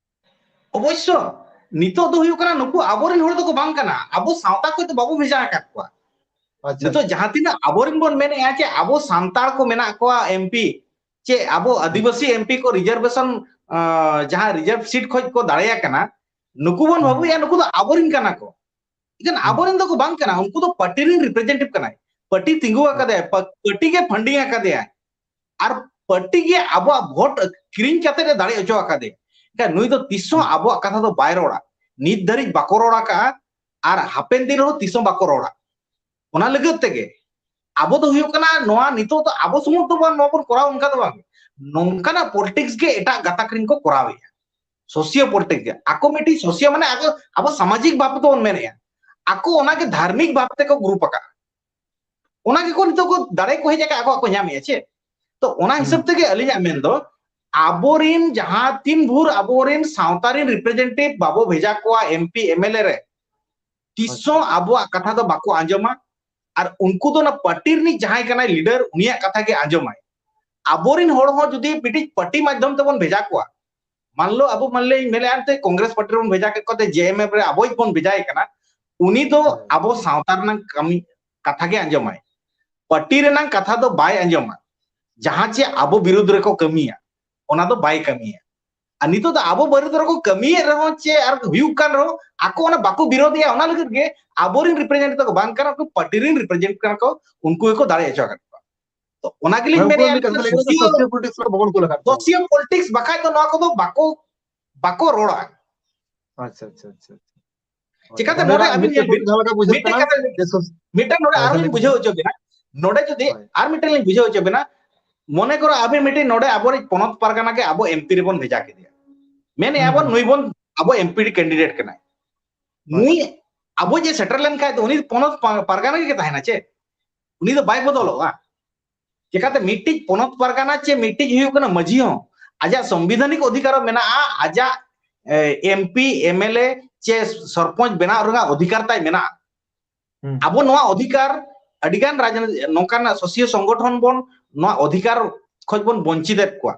ᱚᱵᱚᱥᱥᱚ, ᱱᱤᱛᱚᱜ ᱫᱚ ᱦᱩᱭᱩᱜ ᱠᱟᱱᱟ, ᱱᱩᱠᱩ ᱟᱵᱚᱨᱮᱱ ᱦᱚᱲ ᱫᱚᱠᱚ ᱵᱟᱝ ᱠᱟᱱᱟ, ᱟᱵᱚ ᱥᱟᱶᱛᱟ ᱠᱷᱚᱱ ᱫᱚ ᱵᱟᱵᱚ ᱵᱷᱮᱡᱟ ᱟᱠᱟᱫ ᱠᱚᱣᱟ᱾ ᱟᱪᱪᱷᱟ, ᱱᱤᱛᱚᱜ ᱟᱪᱪᱷᱟ᱾ ᱡᱟᱦᱟᱸ ᱛᱤᱱᱟᱹᱜ ᱟᱵᱚᱨᱮᱱ ᱵᱚᱱ ᱢᱮᱱᱮᱫᱼᱟ ᱡᱮ ᱟᱵᱚ ᱥᱟᱱᱛᱟᱲ ᱠᱚ ᱢᱮᱱᱟᱜ ᱠᱚᱣᱟ ᱮᱢ ᱯᱤ, ᱪᱮ ᱟᱵᱚ ᱦᱩᱸ᱾ ᱟᱹᱫᱤᱵᱟᱹᱥᱤ ᱮᱢ ᱯᱤ ᱠᱚ ᱨᱤᱡᱟᱨᱵᱷᱮᱥᱚᱱ, ᱟᱸ, ᱡᱟᱦᱟᱸ ᱨᱤᱡᱟᱨᱵᱷ ᱥᱤᱴ ᱠᱷᱚᱱ ᱠᱚ ᱫᱟᱲᱮᱭᱟ ᱠᱟᱱᱟ, ᱱᱩᱠᱩ ᱵᱚᱱ ᱦᱩᱸ᱾ ᱵᱷᱟᱵᱩᱭᱮᱫᱼᱟ ᱱᱩᱠᱩ ᱫᱚ ᱟᱵᱚᱨᱮᱱ ᱠᱟᱱᱟ ᱠᱚ᱾ ᱮᱱᱠᱷᱟᱱ ᱦᱩᱸ᱾ ᱟᱵᱚᱨᱮᱱ ᱫᱚᱠᱚ ᱵᱟᱝ ᱠᱟᱱᱟ, ᱩᱱᱠᱩ ᱫᱚ ᱯᱟᱨᱴᱤ ᱨᱮᱱ ᱨᱤᱯᱨᱮᱡᱮᱱᱴᱮᱴᱤᱵᱷ ᱠᱟᱱᱟᱭ᱾ ᱯᱟᱨᱴᱤ ᱛᱤᱸᱜᱩ ᱦᱩᱸ᱾ ᱟᱠᱟᱫᱟᱭ, ᱯᱟ-, ᱯᱟᱨᱴᱤ ᱜᱮ ᱯᱷᱟᱱᱰᱤᱝ ᱟᱠᱟᱫᱮᱭᱟ, ᱟᱨ ᱯᱟᱨᱴᱤ ᱜᱮ ᱟᱵᱚᱣᱟᱜ ᱵᱷᱳᱴ ᱠᱤᱨᱤᱧ ᱠᱟᱛᱮ ᱮ ᱫᱟᱲᱮ ᱦᱚᱪᱚ ᱟᱠᱟᱫᱮᱭᱟ᱾ ᱮᱱᱠᱷᱟᱱ ᱱᱩᱭ ᱫᱚ ᱛᱤᱥ ᱦᱚᱸ ᱦᱩᱸ᱾ ᱟᱵᱚᱣᱟᱜ ᱠᱟᱛᱷᱟ ᱫᱚ ᱵᱟᱭ ᱨᱚᱲᱟ, ᱱᱤᱛ ᱫᱷᱟᱹᱨᱤᱡ ᱵᱟᱠᱚ ᱨᱚᱲ ᱟᱠᱟᱫᱼᱟ, ᱟᱨ ᱦᱟᱯᱮᱱ ᱫᱤᱱ ᱨᱮᱦᱚᱸ ᱛᱤᱥ ᱦᱚᱸ ᱵᱟᱠᱚ ᱨᱚᱲᱟ᱾ ᱚᱱᱟ ᱞᱟᱹᱜᱤᱫ ᱛᱮᱜᱮ ᱟᱵᱚ ᱫᱚ ᱦᱩᱭᱩᱜ ᱠᱟᱱᱟ, ᱱᱚᱣᱟ ᱱᱤᱛᱚᱜ ᱫᱚ ᱟᱵᱚ ᱥᱩᱢᱩᱝ ᱫᱚ ᱵᱟᱝ, ᱱᱚᱣᱟ ᱵᱚᱱ ᱠᱚᱨᱟᱣ ᱚᱱᱠᱟ ᱫᱚ ᱵᱟᱝ, ᱱᱚᱝᱠᱟᱱᱟᱜ ᱯᱚᱞᱤᱴᱤᱠᱥ ᱜᱮ ᱮᱴᱟᱜ ᱜᱟᱛᱟᱠ ᱨᱮᱱ ᱠᱚ ᱠᱚᱨᱟᱣᱮᱫᱼᱟ᱾ ᱥᱳᱥᱤᱭᱳ ᱯᱚᱞᱤᱴᱤᱠᱥ ᱜᱮ ᱟᱠᱚ ᱢᱤᱫᱴᱤᱡ ᱥᱳᱥᱤᱭᱳ, ᱢᱟᱱᱮ ᱟᱠᱚ, ᱟᱵᱚ ᱥᱟᱢᱟᱡᱤᱠ ᱵᱷᱟᱵᱽ ᱛᱮᱵᱚᱱ ᱢᱮᱱᱮᱫᱼᱟ, ᱟᱠᱚ ᱚᱱᱟᱜᱮ ᱫᱷᱟᱨᱢᱤᱠ ᱵᱷᱟᱵᱽ ᱛᱮᱠᱚ ᱜᱨᱩᱯ ᱟᱠᱟᱫᱼᱟ᱾ ᱚᱱᱟ ᱜᱮᱠᱚ ᱱᱤᱛᱚᱜ ᱠᱚ ᱫᱟᱲᱮ ᱠᱚ ᱦᱮᱡ ᱟᱠᱟᱫ, ᱟᱠᱚᱣᱟᱜ ᱠᱚ ᱧᱟᱢᱮᱫᱼᱟ ᱪᱮ? ᱛᱚ ᱚᱱᱟ ᱦᱤᱥᱟᱹᱵ ᱦᱩᱸ᱾ ᱛᱮᱜᱮ ᱟᱹᱞᱤᱧᱟᱜ ᱢᱮᱱ ᱫᱚ, ᱟᱵᱚᱨᱮᱱ ᱡᱟᱦᱟᱸ ᱛᱤᱱ ᱵᱷᱳᱨ ᱟᱵᱚᱨᱮᱱ ᱥᱟᱶᱛᱟ ᱨᱮᱱ ᱨᱤᱯᱨᱮᱡᱮᱱᱴᱮᱴᱤᱵᱷ ᱵᱟᱵᱚ ᱵᱷᱮᱡᱟ ᱠᱚᱣᱟ M P, M L A ᱨᱮ, ᱛᱤᱥ ᱦᱚᱸ ᱟᱪᱪᱷᱟ᱾ ᱟᱵᱚᱣᱟᱜ ᱠᱟᱛᱷᱟ ᱫᱚ ᱵᱟᱠᱚ ᱟᱸᱡᱚᱢᱟ᱾ ᱟᱨ ᱩᱱᱠᱩ ᱫᱚ ᱚᱱᱟ ᱯᱟᱨᱴᱤ ᱨᱤᱱᱤᱡ ᱡᱟᱦᱟᱸᱭ ᱠᱟᱱᱟᱭ ᱞᱤᱰᱟᱨ, ᱩᱱᱤᱭᱟᱜ ᱠᱟᱛᱷᱟ ᱜᱮ ᱟᱸᱡᱚᱢᱟᱭ᱾ ᱟᱵᱚᱨᱮᱱ ᱦᱚᱲ ᱦᱚᱸ ᱡᱩᱫᱤ ᱢᱤᱫᱴᱤᱡ ᱯᱟᱨᱴᱤ ᱢᱟᱫᱽᱫᱷᱚᱢ ᱛᱮᱵᱚᱱ ᱵᱷᱮᱡᱟ ᱠᱚᱣᱟ, ᱢᱟᱱ ᱞᱚ ᱟᱵᱚ, ᱢᱟᱱ ᱞᱚ ᱤᱧ ᱢᱮᱱᱮᱫᱼᱟ, ᱮᱱᱛᱮ ᱠᱚᱝᱜᱨᱮᱥ ᱯᱟᱨᱴᱤ ᱨᱮᱵᱚᱱ ᱵᱷᱮᱡᱟ ᱠᱮᱫ ᱠᱚᱣᱟ, ᱡᱮ ᱮᱢ ᱮᱢ ᱨᱮ ᱟᱵᱚᱭᱤᱡ ᱵᱚᱱ ᱵᱷᱮᱡᱟᱭᱮ ᱠᱟᱱᱟ, ᱩᱱᱤ ᱫᱚ ᱦᱮᱸ᱾ ᱟᱵᱚ ᱥᱟᱶᱛᱟ ᱨᱮᱱᱟᱜ ᱠᱟᱹᱢᱤ, ᱠᱟᱛᱷᱟ ᱜᱮ ᱟᱸᱡᱚᱢᱟᱭ, ᱯᱟᱨᱴᱤ ᱨᱮᱱᱟᱜ ᱠᱟᱛᱷᱟ ᱫᱚ ᱵᱟᱭ ᱟᱸᱡᱚᱢᱟ᱾ ᱡᱟᱦᱟᱸ ᱪᱮ ᱟᱵᱚ ᱵᱤᱨᱩᱫᱷ ᱨᱮᱠᱚ ᱠᱟᱹᱢᱤᱭᱟ, ᱚᱱᱟ ᱫᱚ ᱵᱟᱭ ᱠᱟᱹᱢᱤᱭᱟ᱾ ᱟᱨ ᱱᱤᱛᱚᱜ ᱫᱚ ᱟᱵᱚ ᱵᱤᱨᱩᱫᱷ ᱨᱮᱠᱚ ᱠᱟᱹᱢᱤᱭᱮᱫ ᱨᱮᱦᱚᱸ ᱪᱮ ᱟᱨ ᱦᱩᱭᱩᱜ ᱠᱟᱱ ᱨᱮᱦᱚᱸ, ᱟᱠᱚ ᱚᱱᱟ ᱵᱟᱠᱚ ᱵᱤᱨᱳᱫᱷᱮᱜᱼᱟ, ᱚᱱᱟ ᱞᱟᱹᱜᱤᱫ ᱜᱮ ᱟᱵᱚᱨᱮᱱ ᱨᱤᱯᱨᱮᱡᱮᱱᱴᱮᱴᱤᱵᱷ ᱫᱚ ᱵᱟᱝ ᱠᱟᱱᱟ ᱠᱚ, ᱯᱟᱨᱴᱤ ᱨᱮᱱ ᱨᱤᱯᱨᱮᱡᱮᱱᱴᱮᱴᱤᱵᱷ ᱠᱟᱱᱟ ᱠᱚ, ᱩᱱᱠᱩ ᱜᱮᱠᱚ ᱫᱟᱲᱮ ᱦᱚᱪᱚ ᱟᱠᱟᱫ ᱠᱚᱣᱟ᱾ ᱛᱚ ᱚᱱᱟ ᱜᱮᱞᱤᱧ ᱦᱮᱸ, ᱩᱱᱠᱩ ᱢᱮᱱᱮᱫᱼᱟ, ᱢᱤᱫ ᱠᱟᱛᱷᱟ ᱞᱟᱹᱭ ᱠᱟᱱᱟ, ᱥᱳᱥᱤᱭᱳ, ᱥᱳᱥᱤᱭᱳ ᱯᱚᱞᱤᱴᱤᱠᱥ ᱨᱮ ᱵᱟᱵᱚᱱ ᱠᱩᱞ ᱟᱠᱟᱫ ᱠᱚᱣᱟ᱾ ᱥᱳᱥᱤᱭᱳ ᱯᱚᱞᱤᱴᱤᱠᱥ ᱵᱟᱠᱷᱟᱡ ᱫᱚ ᱱᱚᱣᱟ ᱠᱚᱫᱚ ᱵᱟᱠᱚ, ᱵᱟᱠᱚ ᱨᱚᱲᱟ᱾ ᱟᱪᱪᱷᱟ, ᱟᱪᱪᱷᱟ, ᱟᱪᱪᱷᱟ, ᱟᱪᱪᱷᱟ᱾ ᱪᱤᱠᱟᱹᱛᱮ ᱱᱚᱰᱮ ᱱᱚᱰᱮ ᱟᱹᱵᱤᱱ ᱧᱮᱞ ᱵᱤᱱ, ᱡᱟᱦᱟᱸ ᱞᱮᱠᱟ ᱵᱩᱡᱷᱟᱹᱜ ᱢᱤᱫᱴᱮᱱ ᱠᱟᱱᱟ, ᱠᱟᱛᱷᱟ, ᱡᱮ ᱥᱚᱥ-, ᱢᱤᱫᱴᱟᱝ ᱱᱚᱰᱮ ᱦᱳᱭ, ᱟᱨᱦᱚᱸ ᱞᱤᱧ ᱵᱩᱡᱷᱟᱹᱣ ᱦᱚᱪᱚ ᱵᱤᱱᱟ᱾ ᱱᱚᱰᱮ ᱡᱩᱫᱤ ᱟᱨ ᱢᱤᱫᱴᱮᱱ ᱞᱤᱧ ᱵᱩᱡᱷᱟᱹᱣ ᱦᱚᱪᱚ ᱵᱤᱱᱟ, ᱢᱚᱱᱮ ᱠᱚᱨᱚ ᱟᱵᱤᱱ ᱢᱤᱫᱴᱮᱱ ᱱᱚᱰᱮ ᱟᱵᱚᱨᱮᱱ ᱯᱚᱱᱚᱛ ᱯᱟᱨᱜᱟᱱᱟ ᱜᱮ ᱟᱵᱚ ᱮᱢᱯᱤ ᱨᱮᱵᱚᱱ ᱵᱷᱮᱡᱟ ᱠᱮᱫᱮᱭᱟ, ᱢᱮᱱᱮᱜᱼᱟ ᱵᱚᱱ ᱱᱩᱭ ᱵᱚᱱ ᱟᱵᱚ ᱮᱢᱯᱤ ᱠᱮᱱᱰᱤᱰᱮᱴ ᱠᱟᱱᱟᱭ᱾ ᱱᱩᱭ ᱟᱵᱚ ᱡᱮ ᱥᱮᱴᱮᱨ ᱞᱮᱱᱠᱷᱟᱡ ᱫᱚ ᱩᱱᱤ ᱯᱚᱱᱚᱛ ᱯᱟ-, ᱯᱟᱨᱜᱟᱱᱟ ᱜᱮ ᱛᱟᱦᱮᱱᱟ ᱪᱮ? ᱩᱱᱤ ᱫᱚ ᱵᱟᱭ ᱵᱚᱫᱚᱞᱚᱜᱼᱟ᱾ ᱪᱮᱠᱟᱛᱮ ᱢᱤᱫᱴᱤᱡ ᱯᱚᱱᱚᱛ ᱯᱟᱨᱜᱟᱱᱟ ᱪᱮ ᱢᱤᱫᱴᱤᱡ ᱦᱩᱭᱩᱜ ᱠᱟᱱᱟ ᱢᱟᱹᱡᱷᱤ ᱦᱚᱸ ᱟᱡᱟᱜ ᱥᱚᱝᱵᱤᱫᱷᱟᱱᱤᱠ ᱚᱫᱷᱤᱠᱟᱨ ᱦᱚᱸ ᱢᱮᱱᱟᱜᱼᱟ, ᱟᱡᱟᱜ ᱮᱢᱯᱤ, ᱮᱢᱮᱞᱮ ᱪᱮ ᱥᱚᱨᱯᱚᱧᱪ ᱵᱮᱱᱟᱣ ᱨᱮᱱᱟᱜ ᱚᱫᱷᱤᱠᱟᱨ ᱛᱟᱭ ᱢᱮᱱᱟᱜᱼᱟ᱾ ᱟᱵᱚ ᱱᱚᱣᱟ ᱚᱫᱷᱤᱠᱟᱨ ᱟᱹᱰᱤᱜᱟᱱ ᱨᱟᱡᱽᱱᱤᱛᱤ ᱱᱚᱝᱠᱟᱱᱟᱜ ᱥᱳᱥᱤᱭᱳ ᱥᱚᱝᱜᱚᱴᱷᱚᱱ ᱵᱚᱱ ᱱᱚᱣᱟ ᱚᱫᱷᱤᱠᱟᱨ ᱠᱷᱚᱡ ᱵᱚᱱ ᱵᱚᱧᱪᱤᱛ ᱮᱫ ᱠᱚᱣᱟ᱾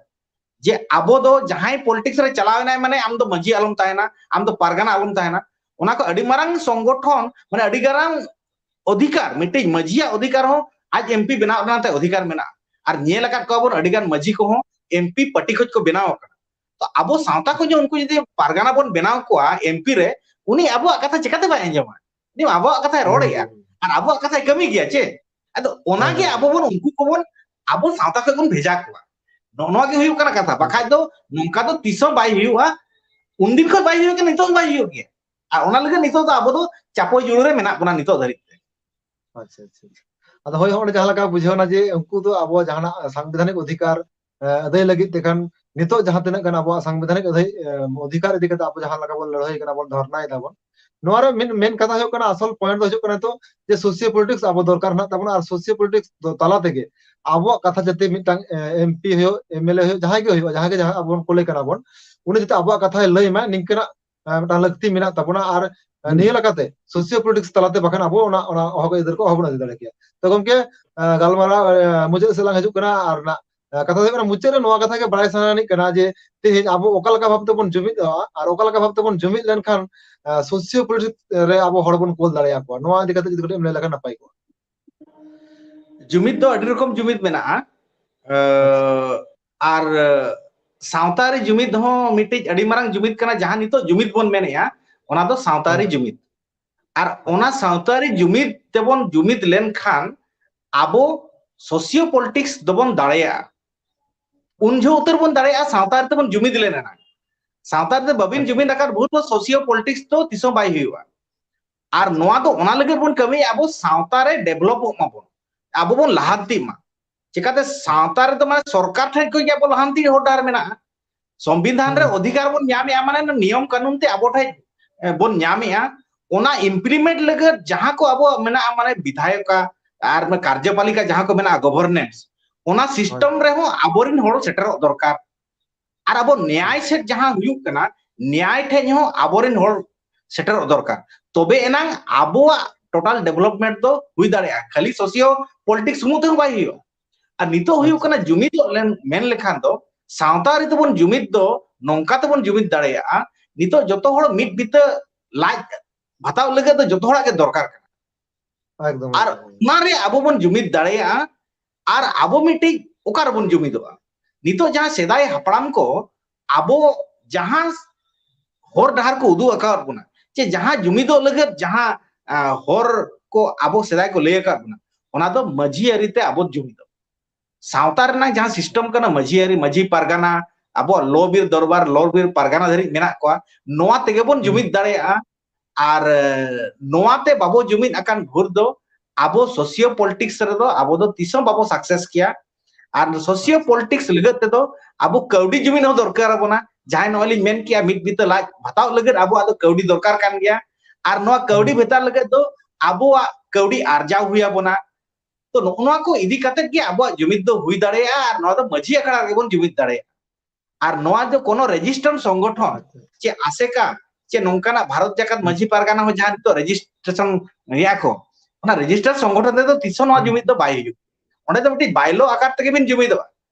ᱡᱮ ᱟᱵᱚ ᱫᱚ ᱡᱟᱦᱟᱸᱭ ᱯᱚᱞᱤᱴᱤᱠᱥ ᱨᱮ ᱪᱟᱞᱟᱣ ᱮᱱᱟᱭ ᱢᱟᱱᱮ ᱟᱢ ᱫᱚ ᱢᱟᱹᱡᱷᱤ ᱟᱞᱚᱢ ᱛᱟᱦᱮᱱᱟ, ᱟᱢ ᱫᱚ ᱯᱟᱨᱜᱟᱱᱟ ᱟᱞᱚᱢ ᱛᱟᱦᱮᱱᱟ᱾ ᱚᱱᱟ ᱠᱚ ᱟᱹᱰᱤ ᱢᱟᱨᱟᱝ ᱥᱚᱝᱜᱚᱴᱷᱚᱱ ᱢᱟᱱᱮ ᱟᱹᱰᱤ ᱢᱟᱨᱟᱝ ᱚᱫᱷᱤᱠᱟᱨ, ᱢᱤᱫᱴᱤᱡ ᱢᱟᱹᱡᱷᱤᱭᱟᱜ ᱚᱫᱷᱤᱠᱟᱨ ᱦᱚᱸ ᱟᱡ ᱮᱢᱯᱤ ᱵᱮᱱᱟᱣ ᱨᱮᱱᱟᱜ ᱛᱟᱭ ᱚᱫᱷᱤᱠᱟᱨ ᱢᱮᱱᱟᱜᱼᱟ᱾ ᱟᱨ ᱧᱮᱞ ᱟᱠᱟᱫ ᱠᱚᱣᱟ ᱵᱚᱱ ᱟᱹᱰᱤ ᱜᱟᱱ ᱢᱟᱹᱡᱷᱤ ᱠᱚᱦᱚᱸ ᱮᱢᱯᱤ ᱯᱟᱨᱴᱤ ᱠᱷᱚᱡ ᱠᱚ ᱵᱮᱱᱟᱣ ᱟᱠᱟᱱᱟ᱾ ᱛᱚ ᱟᱵᱚ ᱥᱟᱶᱛᱟ ᱠᱷᱚᱡ ᱦᱚᱸ ᱩᱱᱠᱩ ᱡᱩᱫᱤ ᱯᱟᱨᱜᱟᱱᱟ ᱵᱚᱱ ᱵᱮᱱᱟᱣ ᱠᱚᱣᱟ ᱮᱢᱯᱤ ᱨᱮ, ᱩᱱᱤ ᱟᱵᱚᱣᱟᱜ ᱠᱟᱛᱷᱟ ᱪᱤᱠᱟᱛᱮ ᱵᱟᱭ ᱟᱸᱡᱚᱢᱟ? ᱩᱱᱤ ᱟᱵᱚᱣᱟᱜ ᱠᱟᱛᱷᱟᱭ ᱨᱚᱲᱮᱜᱼᱟ ᱟᱨ ᱟᱵᱚᱣᱟᱜ ᱠᱟᱛᱷᱟᱭ ᱠᱟᱹᱢᱤ ᱜᱮᱭᱟ ᱪᱮ? ᱟᱫᱚ ᱚᱱᱟᱜᱮ ᱟᱵᱚ ᱵᱚᱱ ᱩᱱᱠᱩ ᱠᱚᱵᱚᱱ ᱟᱵᱚ ᱥᱟᱶᱛᱟ ᱠᱷᱚᱡ ᱵᱚᱱ ᱵᱷᱮᱡᱟ ᱠᱚᱣᱟ᱾ ᱱᱚᱜᱼᱚ ᱱᱚᱣᱟ ᱜᱮ ᱦᱩᱭᱩᱜ ᱠᱟᱱᱟ ᱠᱟᱛᱷᱟ᱾ ᱵᱟᱠᱷᱟᱡ ᱫᱚ ᱱᱚᱝᱠᱟ ᱫᱚ ᱛᱤᱥ ᱦᱚᱸ ᱵᱟᱭ ᱦᱩᱭᱩᱜᱼᱟ᱾ ᱩᱱᱫᱤᱱ ᱠᱷᱚᱡ ᱵᱟᱭ ᱦᱩᱭᱩᱜ ᱠᱟᱱᱟ, ᱱᱤᱛᱚᱜ ᱦᱚᱸ ᱵᱟᱭ ᱦᱩᱭᱩᱜ ᱜᱮᱭᱟ᱾ ᱟᱨ ᱚᱱᱟ ᱞᱟᱹᱜᱤᱫ ᱱᱤᱛᱚᱜ ᱫᱚ ᱟᱵᱚ ᱫᱚ ᱪᱟᱯᱚ ᱡᱩᱲᱩ ᱨᱮ ᱢᱮᱱᱟᱜ ᱵᱚᱱᱟ ᱱᱤᱛᱚᱜ ᱫᱷᱟᱹᱨᱤᱡ ᱛᱮ᱾ ᱟᱪᱪᱷᱟ, ᱟᱪᱪᱷᱟ, ᱟᱪᱪᱷᱟ᱾ ᱟᱫᱚ ᱦᱳᱭ, ᱚᱸᱰᱮ ᱡᱟᱦᱟᱸ ᱞᱮᱠᱟ ᱵᱩᱡᱷᱟᱹᱣ ᱮᱱᱟ ᱡᱮ ᱩᱱᱠᱩ ᱫᱚ ᱟᱵᱚ ᱡᱟᱦᱟᱱᱟᱜ ᱥᱟᱝᱵᱤᱫᱷᱟᱱᱤᱠ ᱚᱫᱷᱤᱠᱟᱨ, ᱮ, ᱟᱹᱫᱟᱹᱭ ᱞᱟᱹᱜᱤᱫ ᱛᱮ ᱠᱷᱟᱱ ᱱᱤᱛᱚᱜ ᱡᱟᱦᱟᱸ ᱛᱤᱱᱟᱹᱜ ᱜᱟᱱ ᱟᱵᱚᱣᱟᱜ ᱥᱟᱝᱵᱤᱫᱷᱟᱱᱤᱠ ᱟᱹᱫᱟᱹᱭ, ᱮ, ᱚᱫᱷᱤᱠᱟᱨ ᱤᱫᱤ ᱠᱟᱛᱮ ᱟᱵᱚ ᱡᱟᱦᱟᱸ ᱞᱮᱠᱟ ᱵᱚᱱ ᱞᱟᱹᱲᱦᱟᱹᱭ ᱠᱟᱱᱟ, ᱵᱚᱱ ᱫᱷᱚᱨᱱᱟᱭ ᱫᱟᱵᱚᱱ, ᱱᱚᱣᱟ ᱨᱮ ᱢᱮᱱ, ᱢᱮᱱ ᱠᱟᱛᱷᱟ ᱦᱩᱭᱩᱜ ᱠᱟᱱᱟ, ᱟᱥᱚᱞ ᱯᱚᱭᱮᱱᱴ ᱫᱚ ᱦᱩᱭᱩᱜ ᱠᱟᱱᱟ ᱱᱤᱛᱚᱜ ᱡᱮ ᱥᱳᱥᱤᱭᱳ ᱯᱚᱞᱤᱴᱤᱠᱥ ᱟᱵᱚ ᱫᱚᱨᱠᱟᱨ ᱦᱮᱱᱟᱜ ᱛᱟᱵᱚᱱᱟ, ᱟᱨ ᱥᱳᱥᱤᱭᱳ ᱯᱚᱞᱤᱴᱤᱠᱥ ᱫᱚ ᱛᱟᱞᱟ ᱛᱮᱜᱮ ᱟᱵᱚᱣᱟᱜ ᱠᱟᱛᱷᱟ ᱡᱟᱛᱮ ᱢᱤᱫᱴᱟᱝ, ᱮ, ᱮᱢᱯᱤ ᱦᱩᱭᱩᱜ, ᱮᱢᱮᱞᱮ ᱦᱩᱭᱩᱜ, ᱡᱟᱦᱟᱸᱭ ᱜᱮ ᱦᱩᱭᱩᱜᱼᱟ, ᱡᱟᱦᱟᱸ ᱜᱮ ᱡᱟᱦᱟᱸ ᱟᱵᱚ ᱵᱚᱱ ᱠᱳᱞᱮ ᱠᱟᱱᱟ ᱵᱚᱱ, ᱩᱱᱤ ᱡᱟᱛᱮ ᱟᱵᱚᱣᱟᱜ ᱠᱟᱛᱷᱟᱭ ᱞᱟᱹᱭ ᱢᱟ, ᱱᱤᱝᱠᱟᱹᱱᱟᱜ ᱮ, ᱢᱤᱫᱴᱟᱝ ᱞᱟᱹᱠᱛᱤ ᱢᱮᱱᱟᱜ ᱛᱟᱵᱚᱱᱟ᱾ ᱟᱨ, ᱮ, ᱦᱩᱸ᱾ ᱱᱤᱭᱟᱹ ᱞᱮᱠᱟᱛᱮ ᱥᱳᱥᱤᱭᱳ ᱯᱚᱞᱤᱴᱤᱠᱥ ᱛᱟᱞᱟᱛᱮ ᱵᱟᱠᱷᱟᱱ ᱟᱵᱚ ᱚᱱᱟ, ᱚᱱᱟ ᱦᱚᱠ ᱟᱹᱭᱫᱟᱹᱨ ᱠᱚ ᱚᱦᱚᱵᱚᱱ ᱟᱹᱫᱟᱹᱭ ᱫᱟᱲᱮ ᱠᱮᱭᱟ᱾ ᱛᱚ ᱜᱚᱢᱠᱮ, ᱮ, ᱜᱟᱞᱢᱟᱨᱟᱣ, ᱮ, ᱢᱩᱪᱟᱹᱫ ᱥᱮᱫ ᱞᱟᱝ ᱦᱤᱡᱩᱜ ᱠᱟᱱᱟ᱾ ᱟᱨ ᱱᱟᱜ, ᱮ, ᱠᱟᱛᱷᱟ ᱫᱚ ᱦᱩᱭᱩᱜ ᱠᱟᱱᱟ, ᱢᱩᱪᱟᱹᱫ ᱨᱮ ᱱᱚᱣᱟ ᱠᱟᱛᱷᱟ ᱜᱮ ᱵᱟᱲᱟᱭ ᱥᱟᱱᱟᱭᱮᱫ ᱠᱟᱱᱟ ᱡᱮ ᱛᱮᱦᱮᱧ ᱟᱵᱚ ᱚᱠᱟ ᱞᱮᱠᱟ ᱵᱷᱟᱵ ᱛᱮᱵᱚᱱ ᱡᱩᱢᱤᱫᱚᱜᱼᱟ ᱟᱨ ᱚᱠᱟ ᱞᱮᱠᱟ ᱵᱷᱟᱵ ᱛᱮᱵᱚᱱ ᱡᱩᱢᱤᱫ ᱞᱮᱱᱠᱷᱟᱱ, ᱮ, ᱥᱳᱥᱤᱭᱳ ᱯᱚᱞᱤᱴᱤᱠᱥ ᱨᱮ ᱟᱵᱚ ᱦᱚᱲ ᱵᱚᱱ ᱠᱳᱞ ᱫᱟᱲᱮᱭᱟᱠᱚᱣᱟ᱾ ᱱᱚᱣᱟ ᱤᱫᱤ ᱠᱟᱛᱮ ᱡᱩᱫᱤ ᱠᱟᱹᱴᱤᱡ ᱮᱢ ᱞᱟᱹᱭ ᱞᱮᱠᱷᱟᱱ ᱱᱟᱯᱟᱭ ᱠᱚᱜᱼᱟ᱾ ᱡᱩᱢᱤᱫ ᱫᱚ ᱟᱹᱰᱤ ᱨᱚᱠᱚᱢ ᱡᱩᱢᱤᱫ ᱢᱮᱱᱟᱜᱼᱟ᱾ ᱮ, ᱟᱨ, ᱮ, ᱥᱟᱶᱛᱟ ᱨᱮ ᱡᱩᱢᱤᱫ ᱦᱚᱸ ᱢᱤᱫᱴᱤᱡ ᱟᱹᱰᱤ ᱢᱟᱨᱟᱝ ᱡᱩᱢᱤᱫ ᱠᱟᱱᱟ, ᱡᱟᱦᱟᱸ ᱱᱤᱛᱚᱜ ᱡᱩᱢᱤᱫ ᱵᱚᱱ ᱢᱮᱱᱮᱜᱼᱟ, ᱚᱱᱟ ᱫᱚ ᱥᱟᱶᱛᱟ ᱨᱮ ᱦᱮᱸ᱾ ᱡᱩᱢᱤᱫ᱾ ᱟᱨ ᱚᱱᱟ ᱥᱟᱶᱛᱟ ᱨᱮ ᱡᱩᱢᱤᱫ ᱛᱮᱵᱚᱱ ᱡᱩᱢᱤᱫ ᱞᱮᱱᱠᱷᱟᱱ ᱟᱵᱚ ᱥᱳᱥᱤᱭᱳ ᱯᱚᱞᱤᱴᱤᱠᱥ ᱫᱚᱵᱚᱱ ᱫᱟᱲᱮᱭᱟᱜᱼᱟ᱾ ᱩᱱ ᱡᱚᱦᱚᱜ ᱩᱛᱟᱹᱨ ᱵᱚᱱ ᱫᱟᱲᱮᱭᱟᱜᱼᱟ, ᱥᱟᱶᱛᱟ ᱨᱮ ᱛᱮᱵᱚᱱ ᱡᱩᱢᱤᱫ ᱞᱮᱱᱟ᱾ ᱥᱟᱶᱛᱟ ᱨᱮ ᱵᱟᱵᱤᱱ ᱟᱪᱪᱷᱟ᱾ ᱡᱩᱢᱤᱫ ᱟᱠᱟᱫ ᱵᱷᱳᱨ ᱫᱚ ᱥᱳᱥᱤᱭᱳ ᱯᱚᱞᱤᱴᱤᱠᱥ ᱫᱚ ᱛᱤᱥ ᱦᱚᱸ ᱵᱟᱭ ᱦᱩᱭᱩᱜᱼᱟ᱾ ᱟᱨ ᱱᱚᱣᱟ ᱫᱚ ᱚᱱᱟ ᱞᱟᱹᱜᱤᱫ ᱵᱚᱱ ᱠᱟᱹᱢᱤᱭᱟ, ᱟᱵᱚ ᱥᱟᱶᱛᱟ ᱨᱮ ᱰᱮᱵᱷᱞᱚᱯᱚᱜ ᱢᱟᱵᱚᱱ, ᱟᱵᱚ ᱵᱚᱱ ᱞᱟᱦᱟᱱᱛᱤᱜ ᱢᱟ᱾ ᱪᱮᱠᱟᱛᱮ ᱥᱟᱶᱛᱟ ᱨᱮᱫᱚ ᱢᱟᱱᱮ ᱥᱚᱨᱠᱟᱨ ᱴᱷᱮᱱ ᱠᱷᱚᱱ ᱜᱮ ᱟᱵᱚ ᱞᱟᱦᱟᱱᱛᱤ ᱦᱚᱨ ᱰᱟᱦᱟᱨ ᱢᱮᱱᱟᱜᱼᱟ᱾ ᱥᱚᱝᱵᱤᱫᱷᱟᱱ ᱨᱮ ᱚᱫᱷᱤᱠᱟᱨ ᱵᱚᱱ ᱧᱟᱢᱮᱜᱼᱟ, ᱢᱟᱱᱮ ᱱᱤᱭᱚᱢ ᱠᱟᱹᱱᱩᱱ ᱛᱮ ᱟᱵᱚ ᱴᱷᱮᱱ ᱵᱚᱱ ᱧᱟᱢᱮᱜᱼᱟ᱾ ᱚᱱᱟ ᱤᱢᱯᱞᱤᱢᱮᱱᱴ ᱞᱟᱹᱜᱤᱫ ᱡᱟᱦᱟᱸ ᱠᱚ ᱟᱵᱚᱣᱟᱜ ᱢᱮᱱᱟᱜᱼᱟ, ᱢᱟᱱᱮ ᱵᱤᱫᱷᱟᱭᱚᱠᱟ ᱟᱨ ᱠᱟᱨᱡᱚᱯᱟᱞᱤᱠᱟ ᱡᱟᱦᱟᱸ ᱠᱚ ᱢᱮᱱᱟᱜᱼᱟ, ᱜᱚᱵᱷᱚᱨᱱᱮᱱᱥ, ᱚᱱᱟ ᱥᱤᱥᱴᱮᱢ ᱨᱮᱦᱚᱸ ᱟᱵᱚᱨᱮᱱ ᱦᱚᱲ ᱥᱮᱴᱮᱨᱚᱜ ᱫᱚᱨᱠᱟᱨ᱾ ᱟᱨ ᱟᱵᱚ ᱱᱮᱭᱟᱭ ᱥᱮᱫ ᱡᱟᱦᱟᱸ ᱦᱩᱭᱩᱜ ᱠᱟᱱᱟ, ᱱᱮᱭᱟᱭ ᱴᱷᱮᱡ ᱦᱚᱸ ᱟᱵᱚᱨᱮᱱ ᱦᱚᱲ ᱥᱮᱴᱮᱨᱚᱜ ᱫᱚᱨᱠᱟᱨ᱾ ᱛᱚᱵᱮ ᱮᱱᱟᱝ ᱟᱵᱚᱣᱟᱜ ᱴᱳᱴᱟᱞ ᱰᱮᱵᱷᱞᱚᱯᱢᱮᱱᱴ ᱫᱚ ᱦᱩᱭ ᱫᱟᱲᱮᱭᱟᱜᱼᱟ᱾ ᱠᱷᱟᱹᱞᱤ ᱥᱳᱥᱤᱭᱳ ᱯᱚᱞᱤᱴᱤᱠᱥ ᱥᱩᱢᱩᱝ ᱛᱮᱦᱚᱸ ᱵᱟᱭ ᱦᱩᱭᱩᱜᱼᱟ᱾ ᱟᱨ ᱱᱤᱛᱚᱜ ᱦᱩᱭᱩᱜ ᱠᱟᱱᱟ ᱡᱩᱢᱤᱫᱚᱜ ᱞᱮᱱ ᱢᱮᱱ ᱞᱮᱠᱷᱟᱱ ᱫᱚ, ᱥᱟᱶᱛᱟ ᱟᱹᱨᱤ ᱛᱮᱵᱚᱱ ᱡᱩᱢᱤᱫ ᱫᱚ ᱱᱚᱝᱠᱟ ᱛᱮᱵᱚᱱ ᱡᱩᱢᱤᱫ ᱫᱟᱲᱮᱭᱟᱜᱼᱟ᱾ ᱱᱤᱛᱚᱜ ᱡᱚᱛᱚ ᱦᱚᱲ ᱢᱤᱫ ᱵᱤᱛᱟᱹ ᱞᱟᱡ ᱵᱷᱟᱛᱟᱣ ᱞᱟᱹᱜᱤᱫ ᱫᱚ ᱡᱚᱛᱚ ᱦᱚᱲᱟᱜ ᱜᱮ ᱫᱚᱨᱠᱟᱨ ᱠᱟᱱᱟ᱾ ᱮᱠᱫᱚᱢ, ᱟᱨ ᱮᱠᱫᱚᱢ᱾ ᱚᱱᱟᱨᱮ ᱟᱵᱚ ᱵᱚᱱ ᱡᱩᱢᱤᱫ ᱫᱟᱲᱮᱭᱟᱜᱼᱟ᱾ ᱟᱨ ᱟᱵᱚ ᱢᱤᱫᱴᱤᱡ ᱚᱠᱟ ᱨᱮᱵᱚᱱ ᱡᱩᱢᱤᱫᱚᱜᱼᱟ? ᱱᱤᱛᱚᱜ ᱡᱟᱦᱟᱸ ᱥᱮᱫᱟᱭ ᱦᱟᱯᱲᱟᱢ ᱠᱚ ᱟᱵᱚ ᱡᱟᱦᱟᱸ ᱦᱚᱨ ᱰᱟᱦᱟᱨ ᱠᱚ ᱩᱫᱩᱜ ᱟᱠᱟᱫ ᱵᱚᱱᱟ, ᱪᱮ ᱡᱟᱦᱟᱸ ᱡᱩᱢᱤᱫᱚᱜ ᱞᱟᱹᱜᱤᱫ ᱡᱟᱦᱟᱸ, ᱟ, ᱦᱚᱨ ᱠᱚ ᱟᱵᱚ ᱥᱮᱫᱟᱭ ᱠᱚ ᱞᱟᱹᱭ ᱟᱠᱟᱫ ᱵᱚᱱᱟ, ᱚᱱᱟ ᱫᱚ ᱢᱟᱹᱡᱷᱤ ᱟᱹᱨᱤ ᱛᱮ ᱟᱵᱚ ᱡᱩᱢᱤᱫᱚᱜ᱾ ᱥᱟᱶᱛᱟ ᱨᱮᱱᱟᱜ ᱡᱟᱦᱟᱸ ᱥᱤᱥᱴᱮᱢ ᱠᱟᱱᱟ, ᱢᱟᱹᱡᱷᱤ ᱟᱹᱨᱤ, ᱢᱟᱹᱡᱷᱤ ᱯᱟᱨᱜᱟᱱᱟ, ᱟᱵᱚᱣᱟᱜ ᱞᱚ ᱵᱤᱨ ᱫᱚᱨᱵᱟᱨ, ᱞᱚ ᱵᱤᱨ ᱯᱟᱨᱜᱟᱱᱟ ᱫᱷᱟᱹᱨᱤᱡ ᱢᱮᱱᱟᱜ ᱠᱚᱣᱟ, ᱱᱚᱣᱟ ᱛᱮᱜᱮ ᱵᱚᱱ ᱡᱩᱢᱤᱫ ᱫᱟᱲᱮᱭᱟᱜᱼᱟ᱾ ᱟᱨ, ᱮ, ᱱᱚᱣᱟ ᱛᱮ ᱵᱟᱵᱚ ᱡᱩᱢᱤᱫ ᱟᱠᱟᱱ ᱵᱷᱳᱨ ᱫᱚ ᱟᱵᱚ ᱥᱳᱥᱤᱭᱳ ᱯᱚᱞᱤᱴᱤᱠᱥ ᱨᱮᱫᱚ ᱟᱵᱚ ᱫᱚ ᱛᱤᱥ ᱦᱚᱸ ᱵᱟᱵᱚ ᱥᱟᱠᱥᱮᱥ ᱠᱮᱭᱟ᱾ ᱟᱨ ᱥᱳᱥᱤᱭᱳ ᱯᱚᱞᱤᱴᱤᱠᱥ ᱞᱟᱹᱜᱤᱫ ᱛᱮᱫᱚ ᱟᱵᱚ ᱠᱟᱹᱣᱰᱤ ᱡᱩᱢᱤᱫ ᱦᱚᱸ ᱫᱚᱨᱠᱟᱨ ᱟᱵᱚᱱᱟ᱾ ᱡᱟᱦᱟᱸᱭ ᱱᱚᱜᱼᱚᱭ ᱞᱤᱧ ᱢᱮᱱ ᱠᱮᱜᱼᱟ, ᱢᱤᱫ ᱵᱤᱛᱟᱹ ᱞᱟᱡ ᱵᱷᱟᱛᱟᱣ ᱞᱟᱹᱜᱤᱫ ᱟᱵᱚᱣᱟᱜ ᱫᱚ ᱠᱟᱹᱣᱰᱤ ᱫᱚᱨᱠᱟᱨ ᱠᱟᱱ ᱜᱮᱭᱟ᱾ ᱟᱨ ᱱᱚᱣᱟ ᱠᱟᱹᱣᱰᱤ ᱵᱷᱮᱛᱟᱨ ᱞᱟᱹᱜᱤᱫ ᱫᱚ ᱟᱵᱚᱣᱟᱜ ᱠᱟᱹᱣᱰᱤ ᱟᱨᱡᱟᱣ ᱦᱩᱭ ᱟᱵᱚᱱᱟ᱾ ᱛᱚ, ᱱᱚᱜᱼᱚ ᱱᱚᱣᱟ ᱠᱚ ᱤᱫᱤ ᱠᱟᱛᱮᱫ ᱜᱮ ᱟᱵᱚᱣᱟᱜ ᱡᱩᱢᱤᱫ ᱫᱚ ᱦᱩᱭ ᱫᱟᱲᱮᱭᱟᱜᱼᱟ, ᱟᱨ ᱱᱚᱣᱟ ᱫᱚ ᱢᱟᱹᱡᱷᱤ ᱟᱠᱷᱲᱟ ᱨᱮᱜᱮ ᱵᱚᱱ ᱡᱩᱢᱤᱫ ᱫᱟᱲᱮᱭᱟᱜᱼᱟ᱾ ᱟᱨ ᱱᱚᱣᱟ ᱫᱚ ᱠᱳᱱᱳ ᱨᱮᱡᱤᱥᱴᱟᱨ ᱥᱚᱝᱜᱚᱴᱷᱚᱱ, ᱟᱪᱪᱷᱟ᱾ ᱪᱮ ᱟᱥᱮᱠᱟ, ᱪᱮ ᱱᱚᱝᱠᱟᱱᱟᱜ ᱵᱷᱟᱨᱚᱛ ᱡᱟᱠᱟᱛ ᱢᱟᱹᱡᱷᱤ ᱯᱟᱨᱜᱟᱱᱟ ᱦᱚᱸ ᱡᱟᱦᱟᱸ ᱱᱤᱛᱚᱜ ᱨᱮᱡᱤᱥᱴᱨᱮᱥᱚᱱ ᱨᱮᱭᱟ ᱠᱚ, ᱚᱱᱟ ᱨᱮᱡᱤᱥᱴᱟᱨ ᱥᱚᱝᱜᱚᱴᱷᱚᱱ ᱨᱮᱫᱚ ᱛᱤᱥ ᱦᱚᱸ ᱱᱚᱣᱟ ᱡᱩᱢᱤᱫ ᱫᱚ ᱵᱟᱭ ᱦᱩᱭᱩᱜ᱾ ᱚᱸᱰᱮ ᱫᱚ ᱢᱤᱫᱴᱤᱡ ᱵᱟᱭᱞᱳ ᱟᱠᱟᱨ ᱛᱮᱜᱮ ᱵᱤᱱ ᱡᱩᱢᱤᱫᱚᱜᱼᱟ᱾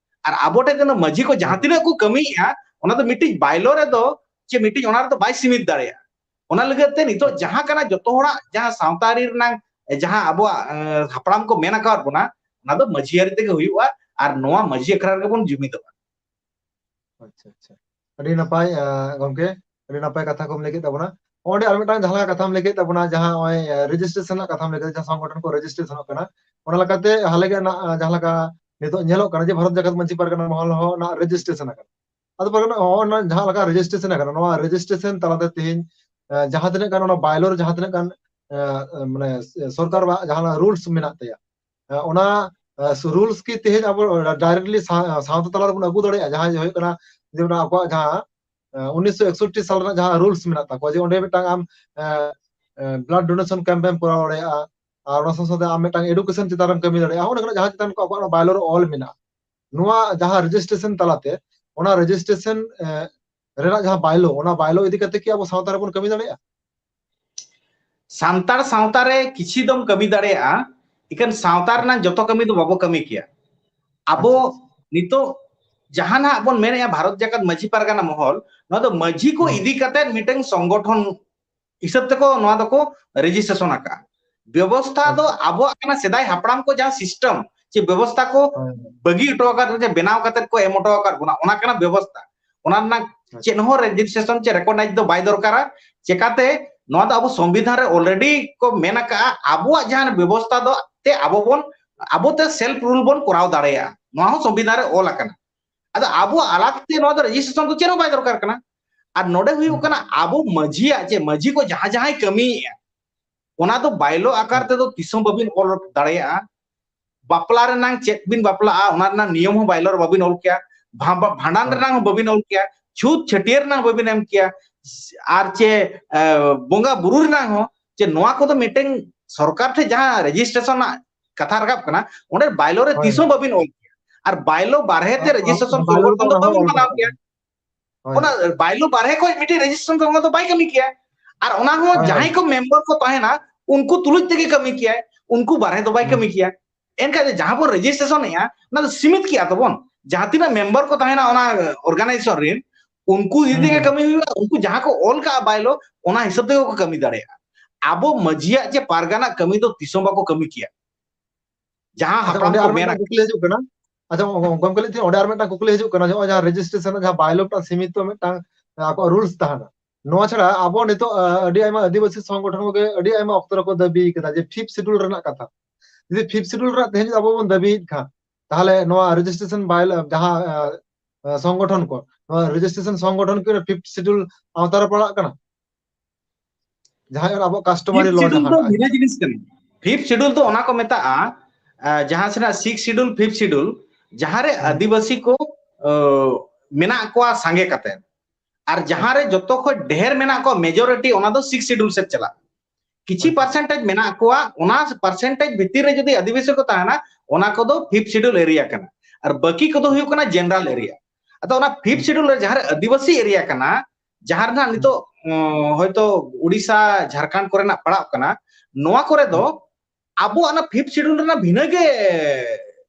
ᱟᱨ ᱟᱵᱚ ᱴᱷᱮᱱ ᱫᱚ ᱢᱟᱹᱡᱷᱤ ᱠᱚ ᱡᱟᱦᱟᱸ ᱛᱤᱱᱟᱹᱜ ᱠᱚ ᱠᱟᱹᱢᱤᱭᱮᱫᱼᱟ, ᱚᱱᱟ ᱫᱚ ᱢᱤᱫᱴᱤᱡ ᱵᱟᱭᱞᱳ ᱨᱮᱫᱚ ᱪᱮ ᱢᱤᱫᱴᱤᱡ ᱚᱱᱟ ᱨᱮᱫᱚ ᱵᱟᱭ ᱥᱤᱢᱤᱛ ᱫᱟᱲᱮᱭᱟᱜᱼᱟ᱾ ᱚᱱᱟ ᱞᱟᱹᱜᱤᱫ ᱛᱮ ᱱᱤᱛᱚᱜ ᱡᱟᱦᱟᱸ ᱠᱟᱱᱟ, ᱡᱚᱛᱚ ᱦᱚᱲᱟᱜ ᱡᱟᱦᱟᱸ ᱥᱟᱶᱛᱟ ᱟᱹᱨᱤ ᱨᱮᱱᱟᱜ ᱡᱟᱦᱟᱸ ᱟᱵᱚᱣᱟᱜ, ᱮ, ᱦᱟᱯᱲᱟᱢ ᱠᱚ ᱢᱮᱱ ᱟᱠᱟᱫ ᱵᱚᱱᱟ, ᱚᱱᱟ ᱫᱚ ᱢᱟᱹᱡᱷᱤ ᱟᱹᱨᱤ ᱛᱮᱜᱮ ᱦᱩᱭᱩᱜᱼᱟ᱾ ᱟᱨ ᱱᱚᱣᱟ ᱢᱟᱹᱡᱷᱤ ᱟᱠᱷᱲᱟ ᱨᱮᱜᱮ ᱵᱚᱱ ᱡᱩᱢᱤᱫᱚᱜᱼᱟ᱾ ᱟᱪᱪᱷᱟ, ᱟᱪᱪᱷᱟ᱾ ᱟᱹᱰᱤ ᱱᱟᱯᱟᱭ, ᱟ, ᱜᱚᱢᱠᱮ, ᱟᱹᱰᱤ ᱱᱟᱯᱟᱭ ᱠᱟᱛᱷᱟ ᱠᱚᱢ ᱞᱟᱹᱭ ᱠᱮᱫ ᱛᱟᱵᱚᱱᱟ᱾ ᱚᱸᱰᱮ ᱟᱨ ᱢᱤᱫᱴᱟᱝ ᱡᱟᱦᱟᱸ ᱞᱮᱠᱟ ᱠᱟᱛᱷᱟᱢ ᱞᱟᱹᱭ ᱠᱮᱫ ᱛᱟᱵᱚᱱᱟ, ᱡᱟᱦᱟᱸ ᱱᱚᱜᱼᱚᱭ, ᱟ, ᱨᱮᱡᱤᱥᱴᱨᱮᱥᱚᱱ ᱨᱮᱱᱟᱜ ᱠᱟᱛᱷᱟᱢ ᱞᱟᱹᱭ ᱠᱮᱫᱟ, ᱡᱟᱦᱟᱸ ᱥᱚᱝᱜᱚᱴᱷᱚᱱ ᱠᱚ ᱨᱮᱡᱤᱥᱴᱨᱮᱥᱚᱱᱚᱜ ᱠᱟᱱᱟ, ᱚᱱᱟ ᱞᱮᱠᱟᱛᱮ ᱦᱟᱞᱮ ᱜᱮ ᱱᱟᱜ, ᱟ, ᱡᱟᱦᱟᱸ ᱞᱮᱠᱟ ᱱᱤᱛᱚᱜ ᱧᱮᱞᱚᱜ ᱠᱟᱱᱟ ᱡᱮ ᱵᱷᱟᱨᱚᱛ ᱡᱟᱠᱟᱛ ᱢᱟᱹᱡᱷᱤ ᱯᱟᱨᱜᱟᱱᱟ ᱢᱚᱦᱚᱞ ᱦᱚᱸ ᱱᱟᱜ ᱨᱮᱡᱤᱥᱴᱨᱮᱥᱚᱱ ᱟᱠᱟᱱᱟ᱾ ᱟᱫᱚ ᱯᱟᱨᱜᱟᱱᱟ ᱦᱚᱸ ᱚᱱᱟ ᱡᱟᱦᱟᱸ ᱞᱮᱠᱟ ᱨᱮᱡᱤᱥᱴᱨᱮᱥᱚᱱ ᱟᱠᱟᱱᱟ, ᱱᱚᱣᱟ ᱨᱮᱡᱤᱥᱴᱨᱮᱥᱚᱱ ᱛᱟᱞᱟᱛᱮ ᱛᱮᱦᱮᱧ, ᱟ, ᱡᱟᱦᱟᱸ ᱛᱤᱱᱟᱹᱜ ᱜᱟᱱ ᱚᱱᱟ ᱵᱟᱭᱞᱳ ᱨᱮ ᱡᱟᱦᱟᱸ ᱛᱤᱱᱟᱹᱜ ᱜᱟᱱ ᱮ, ᱢᱟᱱᱮ ᱥᱚᱨᱠᱟᱨ ᱡᱟᱦᱟᱸ ᱨᱩᱞᱥ ᱢᱮᱱᱟᱜ ᱛᱟᱭᱟ, ᱮ, ᱚᱱᱟ ᱨᱩᱞᱥ ᱠᱤ ᱛᱮᱦᱮᱧ ᱟᱵᱚ ᱰᱟᱭᱨᱮᱠᱴᱞᱤ ᱥᱟᱶᱛᱟ ᱛᱟᱞᱟ ᱨᱮᱵᱚᱱ ᱟᱹᱜᱩ ᱫᱟᱲᱮᱭᱟᱜᱼᱟ? ᱡᱟᱦᱟᱸ ᱦᱩᱭᱩᱜ ᱠᱟᱱᱟ, ᱡᱮᱢᱚᱱ ᱟᱵᱚᱣᱟᱜ ᱡᱟᱦᱟᱸ ᱩᱱᱤᱥᱥᱚ ᱮᱠᱥᱚᱴᱴᱤ ᱥᱟᱞ ᱨᱮᱱᱟᱜ ᱡᱟᱦᱟᱸ ᱨᱩᱞᱥ ᱢᱮᱱᱟᱜ ᱛᱟᱠᱚᱣᱟ, ᱡᱮ ᱚᱸᱰᱮ ᱢᱤᱫᱴᱟᱝ ᱟᱢ ᱵᱞᱟᱰ ᱰᱳᱱᱮᱥᱚᱱ ᱠᱮᱢᱯ ᱮᱢ ᱠᱚᱨᱟᱣ ᱫᱟᱲᱮᱭᱟᱜᱼᱟ, ᱟᱨ ᱚᱱᱟ ᱥᱟᱶ ᱥᱟᱶᱛᱮ ᱟᱢ ᱢᱤᱫᱴᱟᱝ ᱮᱰᱩᱠᱮᱥᱚᱱ ᱪᱮᱛᱟᱱ ᱨᱮᱢ ᱠᱟᱹᱢᱤ ᱫᱟᱲᱮᱭᱟᱜᱼᱟ, ᱚᱱᱟ ᱠᱚᱨᱮ ᱡᱟᱦᱟᱸ ᱪᱮᱛᱟᱱ ᱠᱚ ᱟᱵᱚᱣᱟᱜ ᱚᱱᱟ ᱵᱟᱭᱞᱚ ᱨᱮ ᱚᱞ ᱢᱮᱱᱟᱜᱼᱟ, ᱱᱚᱣᱟ ᱡᱟᱦᱟᱸ ᱨᱮᱡᱤᱥᱴᱨᱮᱥᱚᱱ ᱛᱟᱞᱟᱛᱮ, ᱚᱱᱟ ᱨᱮᱡᱤᱥᱴᱨᱮᱥᱚᱱ ᱨᱮᱱᱟᱜ ᱡᱟᱦᱟᱸ ᱵᱟᱭᱞᱚ, ᱚᱱᱟ ᱵᱟᱭᱞᱚ ᱤᱫᱤ ᱠᱟᱛᱮ ᱠᱤ ᱟᱵᱚ ᱥᱟᱶᱛᱟ ᱨᱮᱵᱚᱱ ᱠᱟᱹᱢᱤ ᱫᱟᱲᱮᱭᱟᱜᱼᱟ? ᱥᱟᱱᱛᱟᱲ ᱥᱟᱶᱛᱟ ᱨᱮ ᱠᱤᱪᱷᱤ ᱫᱚᱢ ᱠᱟᱹᱢᱤ ᱫᱟᱲᱮᱭᱟᱜᱼᱟ, ᱮᱠᱷᱟᱱ ᱥᱟᱶᱛᱟ ᱨᱮᱱᱟᱜ ᱡᱚᱛᱚ ᱠᱟᱹᱢᱤ ᱫᱚ ᱵᱟᱵᱚ ᱠᱟᱹᱢᱤ ᱠᱮᱭᱟ᱾ ᱟᱵᱚ ᱱᱤᱛᱚᱜ ᱡᱟᱦᱟᱱᱟᱜ ᱵᱚᱱ ᱢᱮᱱᱮᱜᱼᱟ, ᱵᱷᱟᱨᱚᱛ ᱡᱟᱠᱟᱛ ᱢᱟᱹᱡᱷᱤ ᱯᱟᱨᱜᱟᱱᱟ ᱢᱚᱦᱚᱞ, ᱱᱚᱣᱟ ᱫᱚ ᱢᱟᱹᱡᱷᱤ ᱠᱚ ᱤᱫᱤ ᱠᱟᱛᱮ ᱢᱤᱫᱴᱟᱝ ᱥᱚᱝᱜᱚᱴᱷᱚᱱ ᱦᱤᱥᱟᱹᱵ ᱛᱮᱠᱚ ᱱᱚᱣᱟ ᱫᱚᱠᱚ ᱨᱮᱡᱤᱥᱴᱨᱮᱥᱚᱱ ᱟᱠᱟᱫᱼᱟ᱾ ᱵᱮᱵᱚᱥᱛᱷᱟ ᱫᱚ ᱟᱵᱚᱣᱟᱜ ᱠᱟᱱᱟ, ᱥᱮᱫᱟᱭ ᱦᱟᱯᱲᱟᱢ ᱠᱚ ᱡᱟᱦᱟᱸ ᱥᱤᱥᱴᱮᱢ ᱪᱮ ᱵᱮᱵᱚᱥᱛᱷᱟ ᱠᱚ ᱵᱟᱹᱜᱤ ᱦᱚᱴᱚ ᱟᱠᱟᱫ ᱵᱚᱱᱟ, ᱵᱮᱱᱟᱣ ᱠᱟᱛᱮ ᱠᱚ ᱮᱢ ᱦᱚᱴᱚ ᱟᱠᱟᱫ ᱵᱚᱱᱟ, ᱚᱱᱟ ᱠᱟᱱᱟ ᱵᱮᱵᱚᱥᱛᱷᱟ᱾ ᱚᱱᱟ ᱨᱮᱱᱟᱜ ᱪᱮᱫ ᱦᱚᱸ ᱨᱮᱡᱤᱥᱴᱨᱮᱥᱚᱱ ᱪᱮ ᱨᱮᱠᱚᱜᱱᱟᱭᱤᱡᱽ ᱫᱚ ᱵᱟᱭ ᱫᱚᱨᱠᱟᱨᱟ᱾ ᱪᱮᱠᱟᱛᱮ ᱱᱚᱣᱟ ᱫᱚ ᱟᱵᱚ ᱥᱚᱝᱵᱤᱫᱷᱟᱱ ᱨᱮ ᱚᱞᱨᱮᱰᱤ ᱠᱚ ᱢᱮᱱ ᱟᱠᱟᱫᱼᱟ, ᱟᱵᱚᱣᱟᱜ ᱡᱟᱦᱟᱸ ᱵᱮᱵᱚᱥᱛᱷᱟ ᱫᱚ ᱛᱮ ᱟᱵᱚ ᱵᱚᱱ, ᱟᱵᱚᱛᱮ ᱥᱮᱞᱯ ᱨᱩᱞ ᱵᱚᱱ ᱠᱚᱨᱟᱣ ᱫᱟᱲᱮᱭᱟᱜᱼᱟ, ᱱᱚᱣᱟ ᱦᱚᱸ ᱥᱚᱝᱵᱤᱫᱷᱟᱱ ᱨᱮ ᱚᱞ ᱟᱠᱟᱱᱟ᱾ ᱟᱫᱚ ᱟᱵᱚᱣᱟᱜ ᱟᱞᱟᱜᱽ ᱛᱮ ᱱᱚᱣᱟ ᱫᱚ ᱨᱮᱡᱤᱥᱴᱨᱮᱥᱚᱱ ᱫᱚ ᱪᱮᱫ ᱦᱚᱸ ᱵᱟᱭ ᱫᱚᱨᱠᱟᱨ ᱠᱟᱱᱟ᱾ ᱟᱨ ᱱᱚᱰᱮ ᱦᱩᱭᱩᱜ ᱠᱟᱱᱟ, ᱟᱵᱚ ᱢᱟᱹᱡᱷᱤᱭᱟᱜ ᱪᱮ ᱢᱟᱹᱡᱷᱤ ᱠᱚ ᱡᱟᱦᱟᱸ ᱡᱟᱦᱟᱸᱭ ᱠᱟᱹᱢᱤᱭᱮᱫᱼᱟ, ᱚᱱᱟ ᱫᱚ ᱵᱟᱭᱞᱚ ᱟᱠᱟᱨ ᱛᱮᱫᱚ ᱛᱤᱥ ᱦᱚᱸ ᱵᱟᱵᱤᱱ ᱚᱞ ᱫᱟᱲᱮᱭᱟᱜᱼᱟ᱾ ᱵᱟᱯᱞᱟ ᱨᱮᱱᱟᱝ ᱪᱮᱫ ᱵᱤᱱ ᱵᱟᱯᱞᱟᱜᱼᱟ, ᱚᱱᱟ ᱨᱮᱱᱟᱜ ᱱᱤᱭᱚᱢ ᱦᱚᱸ ᱵᱟᱭᱞᱚ ᱨᱮ ᱵᱟᱵᱤᱱ ᱚᱞ ᱠᱮᱭᱟ, ᱵᱷᱟ-, ᱵᱷᱟ-, ᱵᱷᱟᱸᱰᱟᱱ ᱨᱮᱱᱟᱜ ᱦᱚᱸ ᱵᱟᱵᱤᱱ ᱚᱞ ᱠᱮᱭᱟ, ᱪᱷᱩᱛ ᱪᱷᱟᱹᱴᱭᱟᱹᱨ ᱨᱮᱱᱟᱜ ᱦᱚᱸ ᱵᱟᱵᱤᱱ ᱮᱢ ᱠᱮᱭᱟ, ᱟᱨ ᱪᱮ, ᱮ, ᱵᱚᱸᱜᱟ ᱵᱩᱨᱩ ᱨᱮᱱᱟᱜ ᱦᱚᱸ, ᱪᱮ ᱱᱚᱣᱟ ᱠᱚᱫᱚ ᱢᱤᱫᱴᱮᱱ ᱥᱚᱨᱠᱟᱨ ᱴᱷᱮᱱ ᱡᱟᱦᱟᱸ ᱨᱮᱡᱤᱥᱴᱨᱮᱥᱚᱱ ᱨᱮᱱᱟᱜ ᱠᱟᱛᱷᱟ ᱨᱟᱠᱟᱵ ᱠᱟᱱᱟ, ᱚᱸᱰᱮ ᱵᱟᱭᱞᱚ ᱨᱮ ᱛᱤᱥ ᱦᱚᱸ ᱵᱟᱵᱤᱱ ᱚᱞ ᱠᱮᱭᱟ᱾ ᱟᱨ ᱵᱟᱭᱞᱚ ᱵᱟᱨᱦᱮ ᱛᱮ ᱨᱮᱡᱤᱥᱴᱨᱮᱥᱚᱱ ᱥᱚᱝᱜᱚᱴᱷᱚᱱ ᱫᱚ ᱵᱟᱵᱤᱱ ᱵᱮᱱᱟᱣ ᱠᱮᱭᱟ᱾ ᱚᱱᱟ ᱵᱟᱭᱞᱚ ᱵᱟᱨᱦᱮ ᱠᱷᱚᱱ ᱢᱤᱫᱴᱮᱱ ᱨᱮᱡᱤᱥᱴᱨᱮᱥᱚᱱ ᱫᱚ ᱚᱱᱟ ᱫᱚ ᱵᱟᱭ ᱠᱟᱹᱢᱤ ᱠᱮᱭᱟ᱾ ᱟᱨ ᱚᱱᱟ ᱦᱚᱸ ᱡᱟᱦᱟᱸᱭ ᱠᱚ ᱢᱮᱢᱵᱟᱨ ᱠᱚ ᱛᱟᱦᱮᱱᱟ, ᱩᱱᱠᱩ ᱛᱩᱞᱩᱡ ᱛᱮᱜᱮ ᱠᱟᱹᱢᱤ ᱠᱮᱭᱟᱭ, ᱩᱱᱠᱩ ᱵᱟᱨᱦᱮ ᱫᱚ ᱵᱟᱭ ᱠᱟᱹᱢᱤ ᱠᱮᱭᱟ᱾ ᱮᱱᱠᱷᱟᱱ ᱡᱟᱦᱟᱸ ᱵᱚᱱ ᱨᱮᱡᱤᱥᱴᱨᱮᱥᱚᱱ ᱮᱜᱼᱟ, ᱚᱱᱟ ᱫᱚ ᱥᱤᱢᱤᱛ ᱠᱮᱜᱼᱟ ᱛᱟᱵᱚᱱ, ᱡᱟᱦᱟᱸ ᱛᱤᱱᱟᱹᱜ ᱢᱮᱢᱵᱟᱨ ᱠᱚ ᱛᱟᱦᱮᱱᱟ ᱚᱱᱟ ᱚᱨᱜᱟᱱᱟᱭᱡᱮᱥᱚᱱ ᱨᱮᱱ, ᱩᱱᱠᱩ ᱤᱫᱤ ᱛᱮᱜᱮ ᱠᱟᱹᱢᱤ ᱦᱩᱭᱩᱜᱼᱟ᱾ ᱩᱱᱠᱩ ᱡᱟᱦᱟᱸ ᱠᱚ ᱚᱞ ᱠᱟᱜᱼᱟ ᱵᱟᱭᱞᱚ, ᱚᱱᱟ ᱦᱤᱥᱟᱹᱵ ᱛᱮᱜᱮ ᱠᱚ ᱠᱟᱹᱢᱤ ᱫᱟᱲᱮᱭᱟᱜᱼᱟ᱾ ᱟᱵᱚ ᱢᱟᱹᱡᱷᱤᱭᱟᱜ ᱡᱮ ᱯᱟᱨᱜᱟᱱᱟ ᱠᱟᱹᱢᱤ ᱫᱚ ᱛᱤᱥ ᱦᱚᱸ ᱵᱟᱠᱚ ᱠᱟᱹᱢᱤ ᱠᱮᱭᱟ, ᱡᱟᱦᱟᱸ ᱟᱪᱪᱷᱟ, ᱦᱟᱯᱲᱟᱢ ᱚᱸᱰᱮ ᱠᱚ ᱟᱨ ᱢᱮᱱ ᱢᱤᱫᱴᱟᱝ ᱟᱠᱟᱫ᱾ ᱠᱩᱠᱞᱤ ᱦᱤᱡᱩᱜ ᱠᱟᱱᱟ᱾ ᱟᱪᱪᱷᱟ, ᱜᱚᱢᱠᱮ, ᱞᱟᱹᱭ ᱛᱤᱧ, ᱚᱸᱰᱮ ᱟᱨ ᱢᱤᱫᱴᱟᱝ ᱠᱩᱠᱞᱤ ᱦᱤᱡᱩᱜ ᱠᱟᱱᱟ, ᱱᱚᱜᱼᱚᱭ ᱡᱟᱦᱟᱸ ᱨᱮᱡᱤᱥᱴᱨᱮᱥᱚᱱ ᱨᱮ ᱡᱟᱦᱟᱸ ᱵᱟᱭᱞᱚ ᱢᱤᱫᱴᱟᱝ ᱥᱤᱢᱤᱛᱚ ᱢᱤᱫᱴᱟᱝ, ᱟᱠᱚᱣᱟᱜ ᱨᱩᱞᱥ ᱛᱟᱦᱮᱱᱟ᱾ ᱱᱚᱣᱟ ᱪᱷᱟᱲᱟ ᱟᱵᱚ ᱱᱤᱛᱚᱜ, ᱟᱹᱰᱤ ᱟᱭᱢᱟ ᱟᱹᱫᱤᱵᱟᱹᱥᱤ ᱥᱚᱝᱜᱚᱴᱷᱚᱱ ᱠᱚᱜᱮ ᱟᱹᱰᱤ ᱟᱭᱢᱟ ᱚᱠᱛᱚ ᱨᱮᱠᱚ ᱫᱟᱹᱵᱤ ᱠᱟᱫᱟ ᱡᱮ ᱯᱷᱤᱯᱛᱷ ᱥᱤᱰᱩᱞ ᱨᱮᱱᱟᱜ ᱠᱟᱛᱷᱟ᱾ ᱡᱩᱫᱤ ᱯᱷᱤᱯᱛᱷ ᱥᱤᱰᱩᱞ ᱨᱮᱱᱟᱜ ᱛᱮᱦᱮᱧ ᱡᱩᱫᱤ ᱟᱵᱚ ᱵᱚᱱ ᱫᱟᱹᱵᱤᱭᱮᱫ ᱠᱷᱟᱱ, ᱛᱟᱦᱚᱞᱮ ᱱᱚᱣᱟ ᱨᱮᱡᱤᱥᱴᱨᱮᱥᱚᱱ ᱵᱟᱭᱞᱚ ᱡᱟᱦᱟᱸ, ᱥᱚᱝᱜᱚᱴᱷᱚᱱ ᱠᱚ, ᱱᱚᱣᱟ ᱨᱮᱡᱤᱥᱴᱨᱮᱥᱚᱱ ᱥᱚᱝᱜᱚᱴᱷᱚᱱ ᱠᱤ ᱯᱷᱤᱯᱛᱷ ᱥᱤᱰᱩᱞ ᱟᱣᱛᱟ ᱨᱮ ᱯᱟᱲᱟᱜ ᱠᱟᱱᱟ? ᱡᱟᱦᱟᱸᱭ ᱚᱱᱟ ᱟᱵᱚ customary law ᱡᱟᱦᱟᱸ ᱫᱚ ᱵᱷᱤᱱᱟᱹ ᱡᱤᱱᱤᱥ ᱠᱟᱱᱟ᱾ Fifth Schedule ᱫᱚ ᱚᱱᱟ ᱠᱚ ᱢᱮᱛᱟᱜᱼᱟ, ᱡᱟᱦᱟᱸ ᱥᱮᱱᱟᱜ Sixth Schedule, Fifth Schedule, ᱡᱟᱦᱟᱸ ᱨᱮ ᱟᱹᱫᱤᱵᱟᱹᱥᱤ ᱠᱚ ᱢᱮᱱᱟᱜ ᱠᱚᱣᱟ ᱥᱟᱸᱜᱮ ᱠᱟᱛᱮ, ᱟᱨ ᱡᱟᱦᱟᱸ ᱨᱮ ᱡᱚᱛᱚ ᱠᱷᱚᱱ ᱰᱷᱮᱨ ᱢᱮᱱᱟᱜ ᱠᱚᱣᱟ, majority, ᱚᱱᱟ ᱫᱚ Sixth Schedule ᱥᱮᱫ ᱪᱟᱞᱟᱜ᱾ ᱠᱤᱪᱷᱤ percentage ᱢᱮᱱᱟᱜ ᱠᱚᱣᱟ, ᱚᱱᱟ percentage ᱵᱷᱤᱛᱤᱨ ᱨᱮ ᱡᱩᱫᱤ ᱟᱹᱫᱤᱵᱟᱹᱥᱤ ᱠᱚ ᱛᱟᱦᱮᱱᱟ, ᱚᱱᱟ ᱠᱚᱫᱚ Fifth Schedule area ᱠᱟᱱᱟ, ᱟᱨ ᱵᱟᱹᱠᱤ ᱠᱚᱫᱚ ᱦᱩᱭᱩᱜ ᱠᱟᱱᱟ general area᱾ ᱟᱫᱚ ᱚᱱᱟ Fifth Schedule ᱨᱮ ᱡᱟᱦᱟᱸ ᱨᱮ ᱟᱹᱫᱤᱵᱟᱹᱥᱤ area ᱠᱟᱱᱟ, ᱡᱟᱦᱟᱸ ᱨᱮᱱᱟᱜ ᱱᱤᱛᱚᱜ ᱦᱚᱭᱛᱚ ᱩᱲᱤᱥᱥᱟ, ᱡᱷᱟᱲᱠᱷᱚᱸᱰ ᱠᱚᱨᱮᱱᱟᱜ ᱯᱟᱲᱟᱜ ᱠᱟᱱᱟ, ᱱᱚᱣᱟ ᱠᱚᱨᱮ ᱫᱚ ᱟᱵᱚ ᱚᱱᱟ Fifth Schedule ᱨᱮᱱᱟᱜ ᱵᱷᱤᱱᱟᱹ ᱜᱮ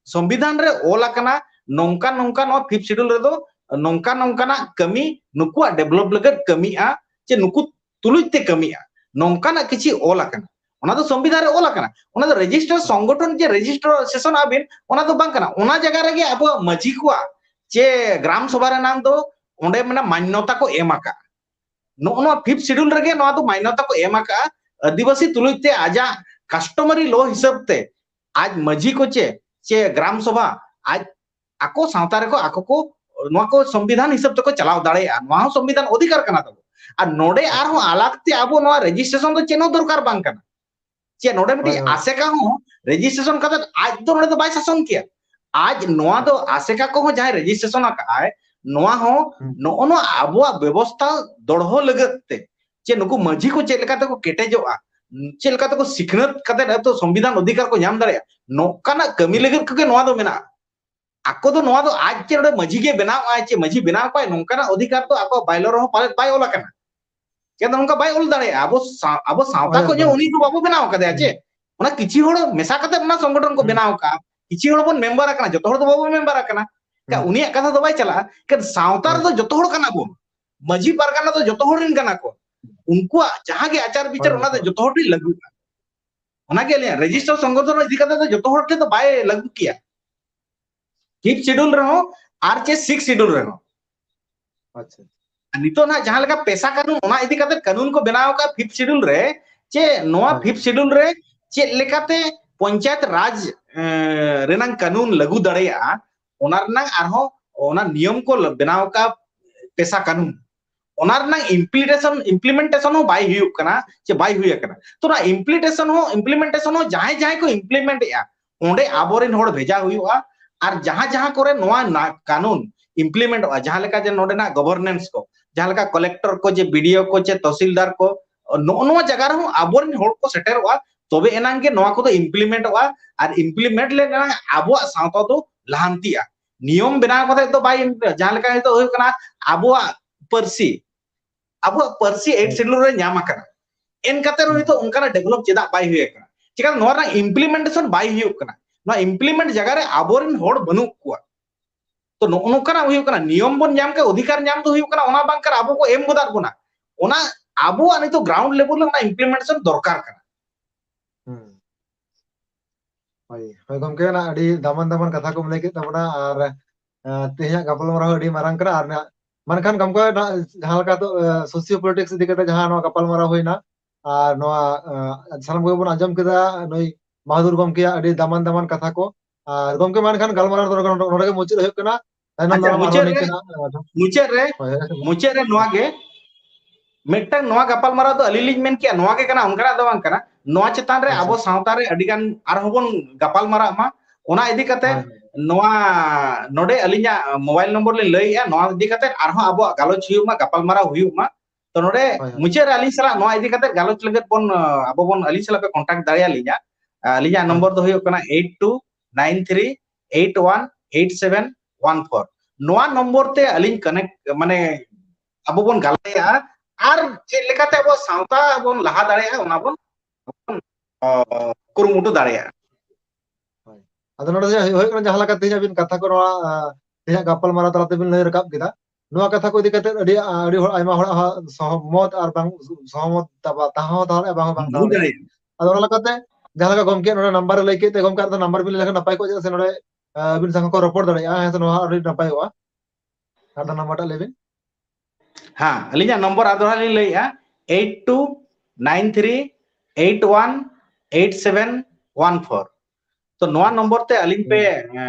ᱥᱚᱝᱵᱤᱫᱷᱟᱱ ᱨᱮ ᱚᱞ ᱟᱠᱟᱱᱟ, ᱱᱚᱝᱠᱟ ᱱᱚᱝᱠᱟ ᱱᱚᱣᱟ Fifth Schedule ᱨᱮᱫᱚ ᱱᱚᱝᱠᱟ ᱱᱚᱝᱠᱟᱱᱟᱜ ᱠᱟᱹᱢᱤ, ᱱᱩᱠᱩᱣᱟᱜ develop ᱞᱟᱹᱜᱤᱫ ᱠᱟᱹᱢᱤᱜᱼᱟ, ᱪᱮ ᱱᱩᱠᱩ ᱛᱩᱞᱩᱡ ᱛᱮ ᱠᱟᱹᱢᱤᱜᱼᱟ, ᱱᱚᱝᱠᱟᱱᱟᱜ ᱠᱤᱪᱷᱤ ᱚᱞ ᱟᱠᱟᱱᱟ᱾ ᱚᱱᱟ ᱫᱚ ᱥᱚᱝᱵᱤᱫᱷᱟᱱ ᱨᱮ ᱚᱞ ᱟᱠᱟᱱᱟ᱾ ᱚᱱᱟ ᱫᱚ register ᱥᱚᱝᱜᱚᱴᱷᱚᱱ ᱡᱮ registration ᱟᱵᱤᱱ, ᱚᱱᱟ ᱫᱚ ᱵᱟᱝ ᱠᱟᱱᱟ᱾ ᱚᱱᱟ ᱡᱟᱭᱜᱟ ᱨᱮᱜᱮ ᱟᱵᱚᱣᱟᱜ ᱢᱟᱹᱡᱷᱤ ᱠᱚᱣᱟᱜ ᱪᱮ ᱜᱨᱟᱢ ᱥᱚᱵᱷᱟ ᱨᱮᱱᱟᱜ ᱫᱚ ᱚᱸᱰᱮ ᱢᱟᱱᱮ ᱢᱟᱱᱱᱚᱛᱟ ᱠᱚ ᱮᱢ ᱟᱠᱟᱫᱼᱟ᱾ ᱱᱚᱜᱼᱚ ᱱᱚᱣᱟ Fifth Schedule ᱨᱮᱜᱮ ᱱᱚᱣᱟ ᱫᱚ ᱢᱟᱱᱱᱚᱛᱟ ᱠᱚ ᱮᱢ ᱟᱠᱟᱫᱼᱟ᱾ ᱟᱹᱫᱤᱵᱟᱹᱥᱤ ᱛᱩᱞᱩᱡ ᱛᱮ ᱟᱡᱟᱜ customary law ᱦᱤᱥᱟᱹᱵ ᱛᱮ ᱟᱡ ᱢᱟᱹᱡᱷᱤ ᱠᱚ ᱪᱮ, ᱪᱮ ᱜᱨᱟᱢ ᱥᱚᱵᱷᱟ ᱟᱡ ᱟᱠᱚ ᱥᱟᱶᱛᱟ ᱨᱮᱠᱚ ᱟᱠᱚ ᱠᱚ ᱱᱚᱣᱟ ᱠᱚ ᱥᱚᱝᱵᱤᱫᱷᱟᱱ ᱦᱤᱥᱟᱹᱵ ᱛᱮᱠᱚ ᱪᱟᱞᱟᱣ ᱫᱟᱲᱮᱭᱟᱜᱼᱟ᱾ ᱱᱚᱣᱟ ᱦᱚᱸ ᱥᱚᱝᱵᱤᱫᱷᱟᱱ ᱚᱫᱷᱤᱠᱟᱨ ᱠᱟᱱᱟ ᱛᱟᱵᱚ᱾ ᱟᱨ ᱱᱚᱰᱮ ᱟᱨᱦᱚᱸ ᱟᱞᱟᱜᱽ ᱛᱮ ᱟᱵᱚ ᱱᱚᱣᱟ registration ᱫᱚ ᱪᱮᱫ ᱦᱚᱸ ᱫᱚᱨᱠᱟᱨ ᱵᱟᱝ ᱠᱟᱱᱟ᱾ ᱪᱮ ᱱᱚᱰᱮ ᱢᱤᱫᱴᱤᱡ ᱦᱳᱭ, ᱦᱳᱭ᱾ ᱟᱥᱮᱠᱟ ᱦᱚᱸ registration ᱠᱟᱛᱮ ᱟᱡ ᱫᱚ ᱱᱚᱰᱮ ᱫᱚ ᱵᱟᱭ ᱥᱟᱥᱚᱱ ᱠᱮᱭᱟ᱾ ᱟᱡ ᱱᱚᱣᱟ ᱫᱚ ᱟᱥᱮᱠᱟ ᱠᱚᱦᱚᱸ ᱡᱟᱦᱟᱸᱭ registration ᱟᱠᱟᱫ ᱟᱭ, ᱱᱚᱣᱟ ᱦᱚᱸ ᱦᱩᱸ᱾ ᱱᱚᱜᱼᱚ ᱱᱚᱣᱟ ᱟᱵᱚᱣᱟᱜ ᱵᱮᱵᱚᱥᱛᱷᱟ ᱫᱚᱲᱦᱚ ᱞᱟᱹᱜᱤᱫ ᱛᱮ, ᱪᱮ ᱱᱩᱠᱩ ᱢᱟᱹᱡᱷᱤ ᱠᱚ ᱪᱮᱫ ᱞᱮᱠᱟ ᱛᱮᱠᱚ ᱠᱮᱴᱮᱡᱚᱜᱼᱟ, ᱪᱮᱫ ᱞᱮᱠᱟ ᱛᱮᱠᱚ ᱥᱤᱠᱷᱱᱟᱹᱛ ᱠᱟᱛᱮ ᱟᱹᱛᱩ ᱥᱚᱝᱵᱤᱫᱷᱟᱱ ᱚᱫᱷᱤᱠᱟᱨ ᱠᱚ ᱧᱟᱢ ᱫᱟᱲᱮᱭᱟᱜᱼᱟ, ᱱᱚᱝᱠᱟᱱᱟᱜ ᱠᱟᱹᱢᱤ ᱞᱟᱹᱜᱤᱫ ᱠᱚᱜᱮ ᱱᱚᱣᱟ ᱫᱚ ᱢᱮᱱᱟᱜᱼᱟ᱾ ᱟᱠᱚ ᱫᱚ ᱱᱚᱣᱟ ᱫᱚ ᱟᱡ ᱪᱮ ᱱᱚᱰᱮ ᱢᱟᱹᱡᱷᱤ ᱜᱮ ᱵᱮᱱᱟᱣ ᱟᱭ, ᱪᱮ ᱢᱟᱹᱡᱷᱤ ᱵᱮᱱᱟᱣ ᱠᱚᱣᱟᱭ, ᱱᱚᱝᱠᱟᱱᱟᱜ ᱚᱫᱷᱤᱠᱟᱨ ᱫᱚ ᱟᱠᱚᱣᱟᱜ bylaw ᱨᱮᱦᱚᱸ ᱯᱟᱞᱮᱫ ᱵᱟᱭ ᱚᱞ ᱟᱠᱟᱱᱟ᱾ ᱪᱮᱫ ᱱᱚᱝᱠᱟ ᱵᱟᱭ ᱚᱞ ᱫᱟᱲᱮᱭᱟᱜᱼᱟ? ᱟᱵᱚ ᱥᱟ-, ᱟᱵᱚ ᱥᱟᱶᱛᱟ ᱦᱳᱭ, ᱠᱚ ᱡᱮ ᱦᱳᱭ᱾ ᱩᱱᱤ ᱫᱚ ᱵᱟᱵᱚ ᱵᱮᱱᱟᱣ ᱟᱠᱟᱫᱮᱭᱟ ᱪᱮ? ᱦᱩᱸ᱾ ᱚᱱᱟ ᱠᱤᱪᱷᱤ ᱦᱚᱲ ᱢᱮᱥᱟ ᱠᱟᱛᱮ ᱚᱱᱟ ᱥᱚᱝᱜᱚᱴᱷᱚᱱ ᱠᱚ ᱦᱩᱸ᱾ ᱵᱮᱱᱟᱣ ᱟᱠᱟᱫᱼᱟ᱾ ᱠᱤᱪᱷᱤ ᱦᱚᱲ ᱵᱚᱱ member ᱟᱠᱟᱱᱟ, ᱡᱚᱛᱚ ᱦᱚᱲ ᱫᱚ ᱵᱟᱵᱚ member ᱟᱠᱟᱱᱟ᱾ ᱠᱟ-, ᱦᱩᱸ᱾ ᱩᱱᱤᱭᱟᱜ ᱠᱟᱛᱷᱟ ᱫᱚ ᱵᱟᱭ ᱪᱟᱞᱟᱜᱼᱟ᱾ ᱠᱟ-, ᱥᱟᱶᱛᱟ ᱦᱳᱭ᱾ ᱨᱮᱫᱚ ᱡᱚᱛᱚ ᱦᱚᱲ ᱠᱟᱱᱟ ᱵᱚᱱ᱾ ᱢᱟᱹᱡᱷᱤ ᱯᱟᱨᱜᱟᱱᱟ ᱫᱚ ᱡᱚᱛᱚ ᱦᱚᱲ ᱨᱮᱱ ᱠᱟᱱᱟ ᱠᱚ᱾ ᱩᱱᱠᱩᱣᱟᱜ ᱡᱟᱦᱟᱸ ᱜᱮ ᱟᱪᱟᱨ ᱵᱤᱪᱟᱹᱨ, ᱦᱳᱭ, ᱚᱱᱟ ᱫᱚ ᱦᱳᱭ᱾ ᱡᱚᱛᱚ ᱦᱚᱲ ᱴᱷᱮᱱ ᱞᱟᱹᱜᱩᱜᱼᱟ᱾ ᱚᱱᱟᱜᱮ ᱟᱹᱞᱤᱧᱟᱜ registration ᱥᱚᱝᱜᱚᱴᱷᱚᱱ ᱤᱫᱤ ᱠᱟᱛᱮ ᱫᱚ ᱡᱚᱛᱚ ᱦᱚᱲ ᱴᱷᱮᱱ ᱫᱚ ᱵᱟᱭ ᱞᱟᱹᱜᱩ ᱠᱮᱭᱟ᱾ Fifth Schedule ᱨᱮᱦᱚᱸ ᱟᱨ ᱪᱮ Sixth Schedule ᱨᱮᱦᱚᱸ᱾ ᱟᱪᱪᱷᱟ᱾ ᱟᱨ ᱱᱤᱛᱚᱜ ᱱᱟᱜ ᱡᱟᱦᱟᱸ ᱞᱮᱠᱟ ᱯᱮᱥᱟ ᱠᱟᱹᱱᱩᱱ, ᱚᱱᱟ ᱤᱫᱤ ᱠᱟᱛᱮ ᱠᱟᱹᱱᱩᱱ ᱠᱚ ᱵᱮᱱᱟᱣ ᱟᱠᱟᱫ Fifth Schedule ᱨᱮ, ᱪᱮ ᱱᱚᱣᱟ ᱦᱳᱭ᱾ Fifth Schedule ᱨᱮ ᱪᱮᱫ ᱞᱮᱠᱟᱛᱮ ᱯᱚᱧᱪᱟᱭᱮᱛ ᱨᱟᱡᱽ, ᱮᱸ, ᱨᱮᱱᱟᱝ ᱠᱟᱹᱱᱩᱱ ᱞᱟᱹᱜᱩ ᱫᱟᱲᱮᱭᱟᱜᱼᱟ, ᱚᱱᱟ ᱨᱮᱱᱟᱝ ᱟᱨᱦᱚᱸ ᱚᱱᱟ ᱱᱤᱭᱚᱢ ᱠᱚ ᱵᱮᱱᱟᱣ ᱟᱠᱟᱫ ᱯᱮᱥᱟ ᱠᱟᱹᱱᱩᱱ᱾ ᱚᱱᱟ ᱨᱮᱱᱟᱜ implementation implementation ᱦᱚᱸ ᱵᱟᱭ ᱦᱩᱭᱩᱜ ᱠᱟᱱᱟ, ᱥᱮ ᱵᱟᱭ ᱦᱩᱭ ᱟᱠᱟᱱᱟ᱾ ᱛᱚ ᱚᱱᱟ implementation ᱦᱚᱸ implementation ᱦᱚᱸ ᱡᱟᱦᱟᱸᱭ ᱡᱟᱦᱟᱸᱭ ᱠᱚ implement ᱮᱫᱼᱟ, ᱚᱸᱰᱮ ᱟᱵᱚᱨᱮᱱ ᱦᱚᱲ ᱵᱷᱮᱡᱟ ᱦᱩᱭᱩᱜᱼᱟ᱾ ᱟᱨ ᱡᱟᱦᱟᱸ ᱡᱟᱦᱟᱸ ᱠᱚᱨᱮ ᱱᱚᱣᱟ ᱱᱟ-, ᱠᱟᱹᱱᱩᱱ implementᱚᱜᱼᱟ, ᱡᱟᱦᱟᱸ ᱞᱮᱠᱟ ᱡᱮ ᱱᱚᱰᱮᱱᱟᱜ governance ᱠᱚ, ᱡᱟᱦᱟᱸ ᱞᱮᱠᱟ collector ᱠᱚ, ᱡᱮ BDO ᱠᱚ, ᱪᱮ ᱛᱚᱦᱥᱤᱞᱫᱟᱨ ᱠᱚ, ᱱᱚᱜᱼᱚ ᱱᱚᱣᱟ ᱡᱟᱭᱜᱟ ᱨᱮᱦᱚᱸ ᱟᱵᱚᱨᱮᱱ ᱦᱚᱲ ᱠᱚ ᱥᱮᱴᱮᱨᱚᱜᱼᱟ, ᱛᱚᱵᱮ ᱮᱱᱟᱝ ᱜᱮ ᱱᱚᱣᱟ ᱠᱚᱫᱚ implementᱚᱜᱼᱟ᱾ ᱟᱨ implement ᱞᱮᱱᱠᱷᱟᱱ ᱟᱵᱚᱣᱟᱜ ᱥᱟᱶᱛᱟ ᱫᱚ ᱞᱟᱦᱟᱱᱛᱤᱜᱼᱟ᱾ ᱱᱤᱭᱚᱢ ᱵᱮᱱᱟᱣ ᱠᱟᱛᱮ ᱫᱚ ᱵᱟᱭ, ᱡᱟᱦᱟᱸ ᱞᱮᱠᱟ ᱱᱤᱛᱚᱜ ᱦᱩᱭᱩᱜ ᱠᱟᱱᱟ, ᱟᱵᱚᱣᱟᱜ ᱯᱟᱹᱨᱥᱤ, ᱟᱵᱚᱣᱟᱜ ᱯᱟᱹᱨᱥᱤ eighth schedule ᱨᱮ ᱧᱟᱢ ᱟᱠᱟᱱᱟ, ᱮᱱ ᱠᱟᱛᱮ ᱨᱮᱦᱚᱸ ᱱᱤᱛᱚᱜ ᱚᱱᱠᱟᱱᱟᱜ develop ᱪᱮᱫᱟᱜ ᱵᱟᱭ ᱦᱩᱭ ᱟᱠᱟᱱᱟ? ᱪᱮᱠᱟ ᱱᱚᱣᱟ ᱨᱮᱱᱟᱜ implementation ᱵᱟᱭ ᱦᱩᱭᱩᱜ ᱠᱟᱱᱟ? ᱱᱚᱣᱟ implement ᱡᱟᱭᱜᱟ ᱨᱮ ᱟᱵᱚᱨᱮᱱ ᱦᱚᱲ ᱵᱟᱹᱱᱩᱜ ᱠᱚᱣᱟ᱾ ᱛᱚ ᱱᱚᱜᱼᱚ ᱱᱚᱝᱠᱟᱱᱟᱜ ᱦᱩᱭᱩᱜ ᱠᱟᱱᱟ, ᱱᱤᱭᱚᱢ ᱵᱚᱱ ᱧᱟᱢ ᱠᱮᱫ, ᱚᱫᱷᱤᱠᱟᱨ ᱧᱟᱢ ᱫᱚ ᱦᱩᱭᱩᱜ ᱠᱟᱱᱟ, ᱚᱱᱟ ᱵᱟᱝ ᱠᱟᱱᱟ ᱟᱵᱚ ᱠᱚ ᱮᱢ ᱜᱚᱫᱟᱜ ᱵᱚᱱᱟ᱾ ᱚᱱᱟ ᱟᱵᱚᱣᱟᱜ ᱱᱤᱛᱚᱜ ground level ᱨᱮ ᱚᱱᱟ implementation ᱫᱚᱨᱠᱟᱨ ᱠᱟᱱᱟ᱾ ᱦᱩᱸ᱾ ᱦᱳᱭ, ᱦᱳᱭ ᱜᱚᱢᱠᱮ, ᱚᱱᱟ ᱟᱹᱰᱤ ᱫᱟᱢᱟᱱ ᱫᱟᱢᱟᱱ ᱠᱟᱛᱷᱟ ᱠᱚᱢ ᱞᱟᱹᱭ ᱠᱮᱫ ᱛᱟᱵᱚᱱᱟ, ᱟᱨ, ᱟᱸ, ᱛᱮᱦᱮᱧᱟᱜ ᱜᱟᱯᱟᱞᱢᱟᱨᱟᱣ ᱟᱹᱰᱤ ᱢᱟᱨᱟᱝ ᱠᱟᱱᱟ, ᱟᱨ ᱱᱟ-, ᱢᱮᱱᱠᱷᱟᱱ ᱜᱚᱢᱠᱮ, ᱱᱟ-, ᱡᱟᱦᱟᱸ ᱞᱮᱠᱟ ᱱᱤᱛᱚᱜ, ᱟᱸ, socio politics ᱤᱫᱤ ᱠᱟᱛᱮ ᱡᱟᱦᱟᱸ ᱱᱚᱣᱟ ᱜᱟᱯᱟᱞᱢᱟᱨᱟᱣ ᱦᱩᱭᱱᱟ, ᱟᱨ ᱱᱚᱣᱟ, ᱟᱸ, ᱥᱟᱱᱟᱢ ᱠᱚᱜᱮ ᱵᱚᱱ ᱟᱸᱡᱚᱢ ᱠᱮᱫᱟ ᱱᱩᱭ ᱵᱟᱦᱟᱫᱩᱨ ᱜᱚᱢᱠᱮᱭᱟᱜ ᱟᱹᱰᱤ ᱫᱟᱢᱟᱱ ᱫᱟᱢᱟᱱ ᱠᱟᱛᱷᱟ ᱠᱚ᱾ ᱟᱨ ᱜᱚᱢᱠᱮ, ᱢᱟ ᱮᱱᱠᱷᱟᱱ ᱜᱟᱞᱢᱟᱨᱟᱣ ᱫᱚ ᱱᱚᱰᱮ, ᱱᱚᱰᱮ ᱜᱮ ᱢᱩᱪᱟᱹᱫ ᱦᱩᱭᱩᱜ ᱠᱟᱱᱟ᱾ ᱛᱟᱭᱱᱚᱢ ᱟᱪᱪᱷᱟ, ᱫᱟᱨᱟᱢ ᱟᱨᱦᱚᱸ ᱢᱩᱪᱟᱹᱫ ᱨᱮ, ᱱᱤᱝᱠᱟᱹᱱᱟᱜ, ᱟᱸ, ᱢᱩᱪᱟᱹᱫ ᱨᱮ, ᱦᱳᱭ, ᱦᱳᱭ, ᱦᱳᱭ᱾ ᱢᱩᱪᱟᱹᱫ ᱨᱮ ᱱᱚᱣᱟ ᱜᱮ, ᱢᱤᱫᱴᱟᱝ ᱱᱚᱣᱟ ᱜᱟᱯᱟᱞᱢᱟᱨᱟᱣ ᱫᱚ ᱟᱹᱞᱤᱧ ᱞᱤᱧ ᱢᱮᱱ ᱠᱮᱜᱼᱟ, ᱱᱚᱣᱟ ᱜᱮ ᱠᱟᱱᱟ, ᱚᱱᱠᱟᱱᱟᱜ ᱫᱚ ᱵᱟᱝ ᱠᱟᱱᱟ᱾ ᱱᱚᱣᱟ ᱪᱮᱛᱟᱱ ᱨᱮ ᱟᱪᱪᱷᱟ, ᱟᱵᱚ ᱟᱪᱪᱷᱟ᱾ ᱥᱟᱶᱛᱟ ᱨᱮ ᱟᱹᱰᱤ ᱜᱟᱱ ᱟᱨᱦᱚᱸ ᱵᱚᱱ ᱜᱟᱯᱟᱞᱢᱟᱨᱟᱜ ᱢᱟ᱾ ᱚᱱᱟ ᱤᱫᱤ ᱠᱟᱛᱮ ᱦᱳᱭ, ᱱᱚᱣᱟ ᱱᱚᱰᱮ ᱟᱹᱞᱤᱧᱟᱜ mobile number ᱞᱤᱧ ᱞᱟᱹᱭᱮᱜᱼᱟ, ᱱᱚᱣᱟ ᱤᱫᱤ ᱠᱟᱛᱮ ᱟᱨᱦᱚᱸ ᱟᱵᱚᱣᱟᱜ ᱜᱟᱞᱚᱪ ᱦᱩᱭᱩᱜ ᱢᱟ, ᱜᱟᱯᱟᱞᱢᱟᱨᱟᱣ ᱦᱩᱭᱩᱜ ᱢᱟ᱾ ᱛᱚ ᱱᱚᱰᱮ ᱦᱳᱭ, ᱦᱳᱭ᱾ ᱢᱩᱪᱟᱹᱫ ᱨᱮ ᱟᱹᱞᱤᱧ ᱥᱟᱞᱟᱜ ᱱᱚᱣᱟ ᱤᱫᱤ ᱠᱟᱛᱮ ᱜᱟᱞᱚᱪ ᱞᱟᱹᱜᱤᱫ ᱵᱚᱱ, ᱟᱵᱚ ᱵᱚᱱ, ᱟᱹᱞᱤᱧ ᱥᱟᱞᱟᱜ ᱯᱮ contact ᱫᱟᱲᱮᱭᱟᱞᱤᱧᱟ᱾ ᱟᱹᱞᱤᱧᱟᱜ ᱦᱳᱭ᱾ number ᱫᱚ ᱦᱩᱭᱩᱜ ᱠᱟᱱᱟ eight two nine three eight one eight seven one four᱾ ᱱᱚᱣᱟ number ᱛᱮ ᱟᱹᱞᱤᱧ connect, ᱢᱟᱱᱮ ᱟᱵᱚ ᱵᱚᱱ ᱜᱟᱞᱚᱪᱟ ᱟᱨ ᱪᱮᱫ ᱞᱮᱠᱟᱛᱮ ᱟᱵᱚ ᱥᱟᱶᱛᱟ ᱵᱚᱱ ᱞᱟᱦᱟ ᱫᱟᱲᱮᱭᱟᱜᱼᱟ, ᱚᱱᱟ ᱵᱚᱱ, ᱚ, ᱠᱩᱨᱩᱢᱩᱴᱩ ᱫᱟᱲᱮᱭᱟᱜᱼᱟ᱾ ᱦᱳᱭ᱾ ᱟᱫᱚ ᱱᱚᱰᱮ ᱡᱟᱦᱟᱸ ᱦᱩᱭᱩᱜ ᱠᱟᱱᱟ, ᱡᱟᱦᱟᱸ ᱞᱮᱠᱟ ᱛᱮᱦᱮᱧ ᱟᱹᱵᱤᱱ ᱠᱟᱛᱷᱟ ᱠᱚ ᱱᱚᱣᱟ, ᱟ, ᱛᱮᱦᱮᱧᱟᱜ ᱜᱟᱯᱟᱞᱢᱟᱨᱟᱣ ᱛᱟᱞᱟ ᱛᱮᱵᱤᱱ ᱞᱟᱹᱭ ᱨᱟᱠᱟᱵ ᱠᱮᱫᱟ, ᱱᱚᱣᱟ ᱠᱟᱛᱷᱟ ᱠᱚ ᱤᱫᱤ ᱠᱟᱛᱮ ᱟᱹᱰᱤ, ᱟ, ᱟᱹᱰᱤ ᱦᱚᱲ, ᱟᱭᱢᱟ ᱦᱚᱲᱟᱜ ᱦᱚᱸ ᱥᱚᱦᱚᱢᱚᱛ ᱟᱨ ᱵᱟᱝ ᱥᱚᱦᱚᱢᱚᱛ ᱛᱟᱵᱟ-, ᱛᱟᱦᱮᱸ ᱦᱚᱸ ᱛᱟᱦᱮᱸ ᱫᱟᱲᱮᱭᱟᱜᱼᱟ, ᱵᱟᱝ ᱦᱚᱸ ᱵᱟᱝ ᱛᱟᱦᱮᱸ ᱦᱩᱭ ᱫᱟᱲᱮᱭᱟᱜᱼᱟ᱾ ᱫᱟᱲᱮᱭᱟᱜᱼᱟ᱾ ᱟᱫᱚ ᱚᱱᱟ ᱞᱮᱠᱟᱛᱮ ᱡᱟᱦᱟᱸ ᱞᱮᱠᱟ ᱜᱚᱢᱠᱮ ᱱᱚᱰᱮ number ᱮ ᱞᱟᱹᱭ ᱠᱮᱫ ᱛᱮ, ᱜᱚᱢᱠᱮ ᱟᱨ ᱱᱚᱣᱟ number ᱵᱤᱱ ᱞᱟᱹᱭ ᱞᱮᱠᱷᱟᱱ ᱱᱟᱯᱟᱭ ᱠᱚᱜᱼᱟ, ᱪᱮᱫᱟᱜ ᱥᱮ ᱱᱚᱰᱮ, ᱟ, ᱟᱹᱵᱤᱱ ᱥᱟᱶ ᱦᱚᱸᱠᱚ ᱨᱚᱯᱚᱲ ᱫᱟᱲᱮᱭᱟᱜᱼᱟ᱾ ᱦᱮᱸ ᱥᱮ, ᱱᱚᱣᱟ ᱟᱹᱰᱤ ᱱᱟᱯᱟᱭᱚᱜᱼᱟ᱾ ᱟᱨ ᱱᱚᱣᱟ number ᱴᱟᱜ ᱞᱟᱹᱭ ᱵᱤᱱ᱾ ᱦᱮᱸ, ᱟᱹᱞᱤᱧᱟᱜ number ᱟᱨ ᱫᱚᱦᱲᱟ ᱞᱤᱧ ᱞᱟᱹᱭᱮᱜᱼᱟ, eight two nine three eight one eight seven one four᱾ ᱛᱚ ᱱᱚᱣᱟ number ᱛᱮ ᱟᱹᱞᱤᱧ ᱯᱮ, ᱦᱩᱸ᱾ ᱮ,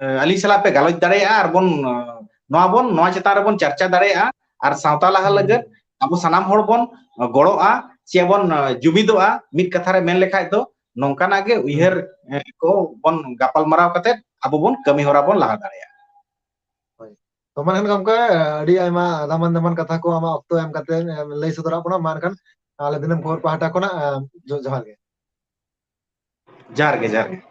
ᱮ, ᱟᱹᱞᱤᱧ ᱥᱟᱞᱟᱜ ᱯᱮ ᱜᱟᱞᱚᱪ ᱫᱟᱲᱮᱭᱟᱜᱼᱟ ᱟᱨ ᱵᱚᱱ, ᱮ, ᱱᱚᱣᱟ ᱵᱚᱱ, ᱱᱚᱣᱟ ᱪᱮᱛᱟᱱ ᱨᱮᱵᱚᱱ ᱪᱟᱨᱪᱟ ᱫᱟᱲᱮᱭᱟᱜᱼᱟ᱾ ᱟᱨ ᱥᱟᱶᱛᱟ ᱞᱟᱦᱟ ᱞᱟᱹᱜᱤᱫ ᱟᱵᱚ ᱥᱟᱱᱟᱢ ᱦᱚᱲ ᱵᱚᱱ ᱜᱚᱲᱚᱜᱼᱟ, ᱪᱮ ᱵᱚᱱ ᱡᱩᱢᱤᱫᱚᱜᱼᱟ, ᱢᱤᱫ ᱠᱟᱛᱷᱟ ᱨᱮ ᱢᱮᱱ ᱞᱮᱠᱷᱟᱡ ᱫᱚ ᱱᱚᱝᱠᱟᱱᱟᱜ ᱜᱮ ᱩᱭᱦᱟᱹᱨ ᱠᱚ ᱵᱚᱱ ᱜᱟᱯᱟᱞ ᱢᱟᱨᱟᱣ ᱠᱟᱛᱮ ᱟᱵᱚ ᱵᱚᱱ ᱠᱟᱹᱢᱤ ᱦᱚᱨᱟ ᱵᱚᱱ ᱞᱟᱦᱟ ᱫᱟᱲᱮᱭᱟᱜᱼᱟ᱾ ᱛᱚ ᱢᱟ ᱮᱱᱠᱷᱟᱱ ᱜᱚᱢᱠᱮ, ᱟᱹᱰᱤ ᱟᱭᱢᱟ ᱫᱟᱢᱟᱱ ᱫᱟᱢᱟᱱ ᱠᱟᱛᱷᱟ ᱠᱚ ᱟᱢᱟᱜ ᱚᱠᱛᱚ ᱮᱢ ᱠᱟᱛᱮ ᱞᱟᱹᱭ ᱥᱚᱫᱚᱨᱟᱜ ᱵᱚᱱᱟ᱾ ᱢᱟ ᱮᱱᱠᱷᱟᱱ ᱟᱞᱮ ᱫᱤᱱᱟᱹᱢ ᱠᱷᱚᱵᱚᱨ ᱯᱟᱦᱴᱟ ᱠᱷᱚᱱᱟᱜ ᱡᱚᱦᱟᱨ ᱜᱮ᱾ ᱡᱚᱦᱟᱨ ᱜᱮ, ᱡᱚᱦᱟᱨ ᱜᱮ᱾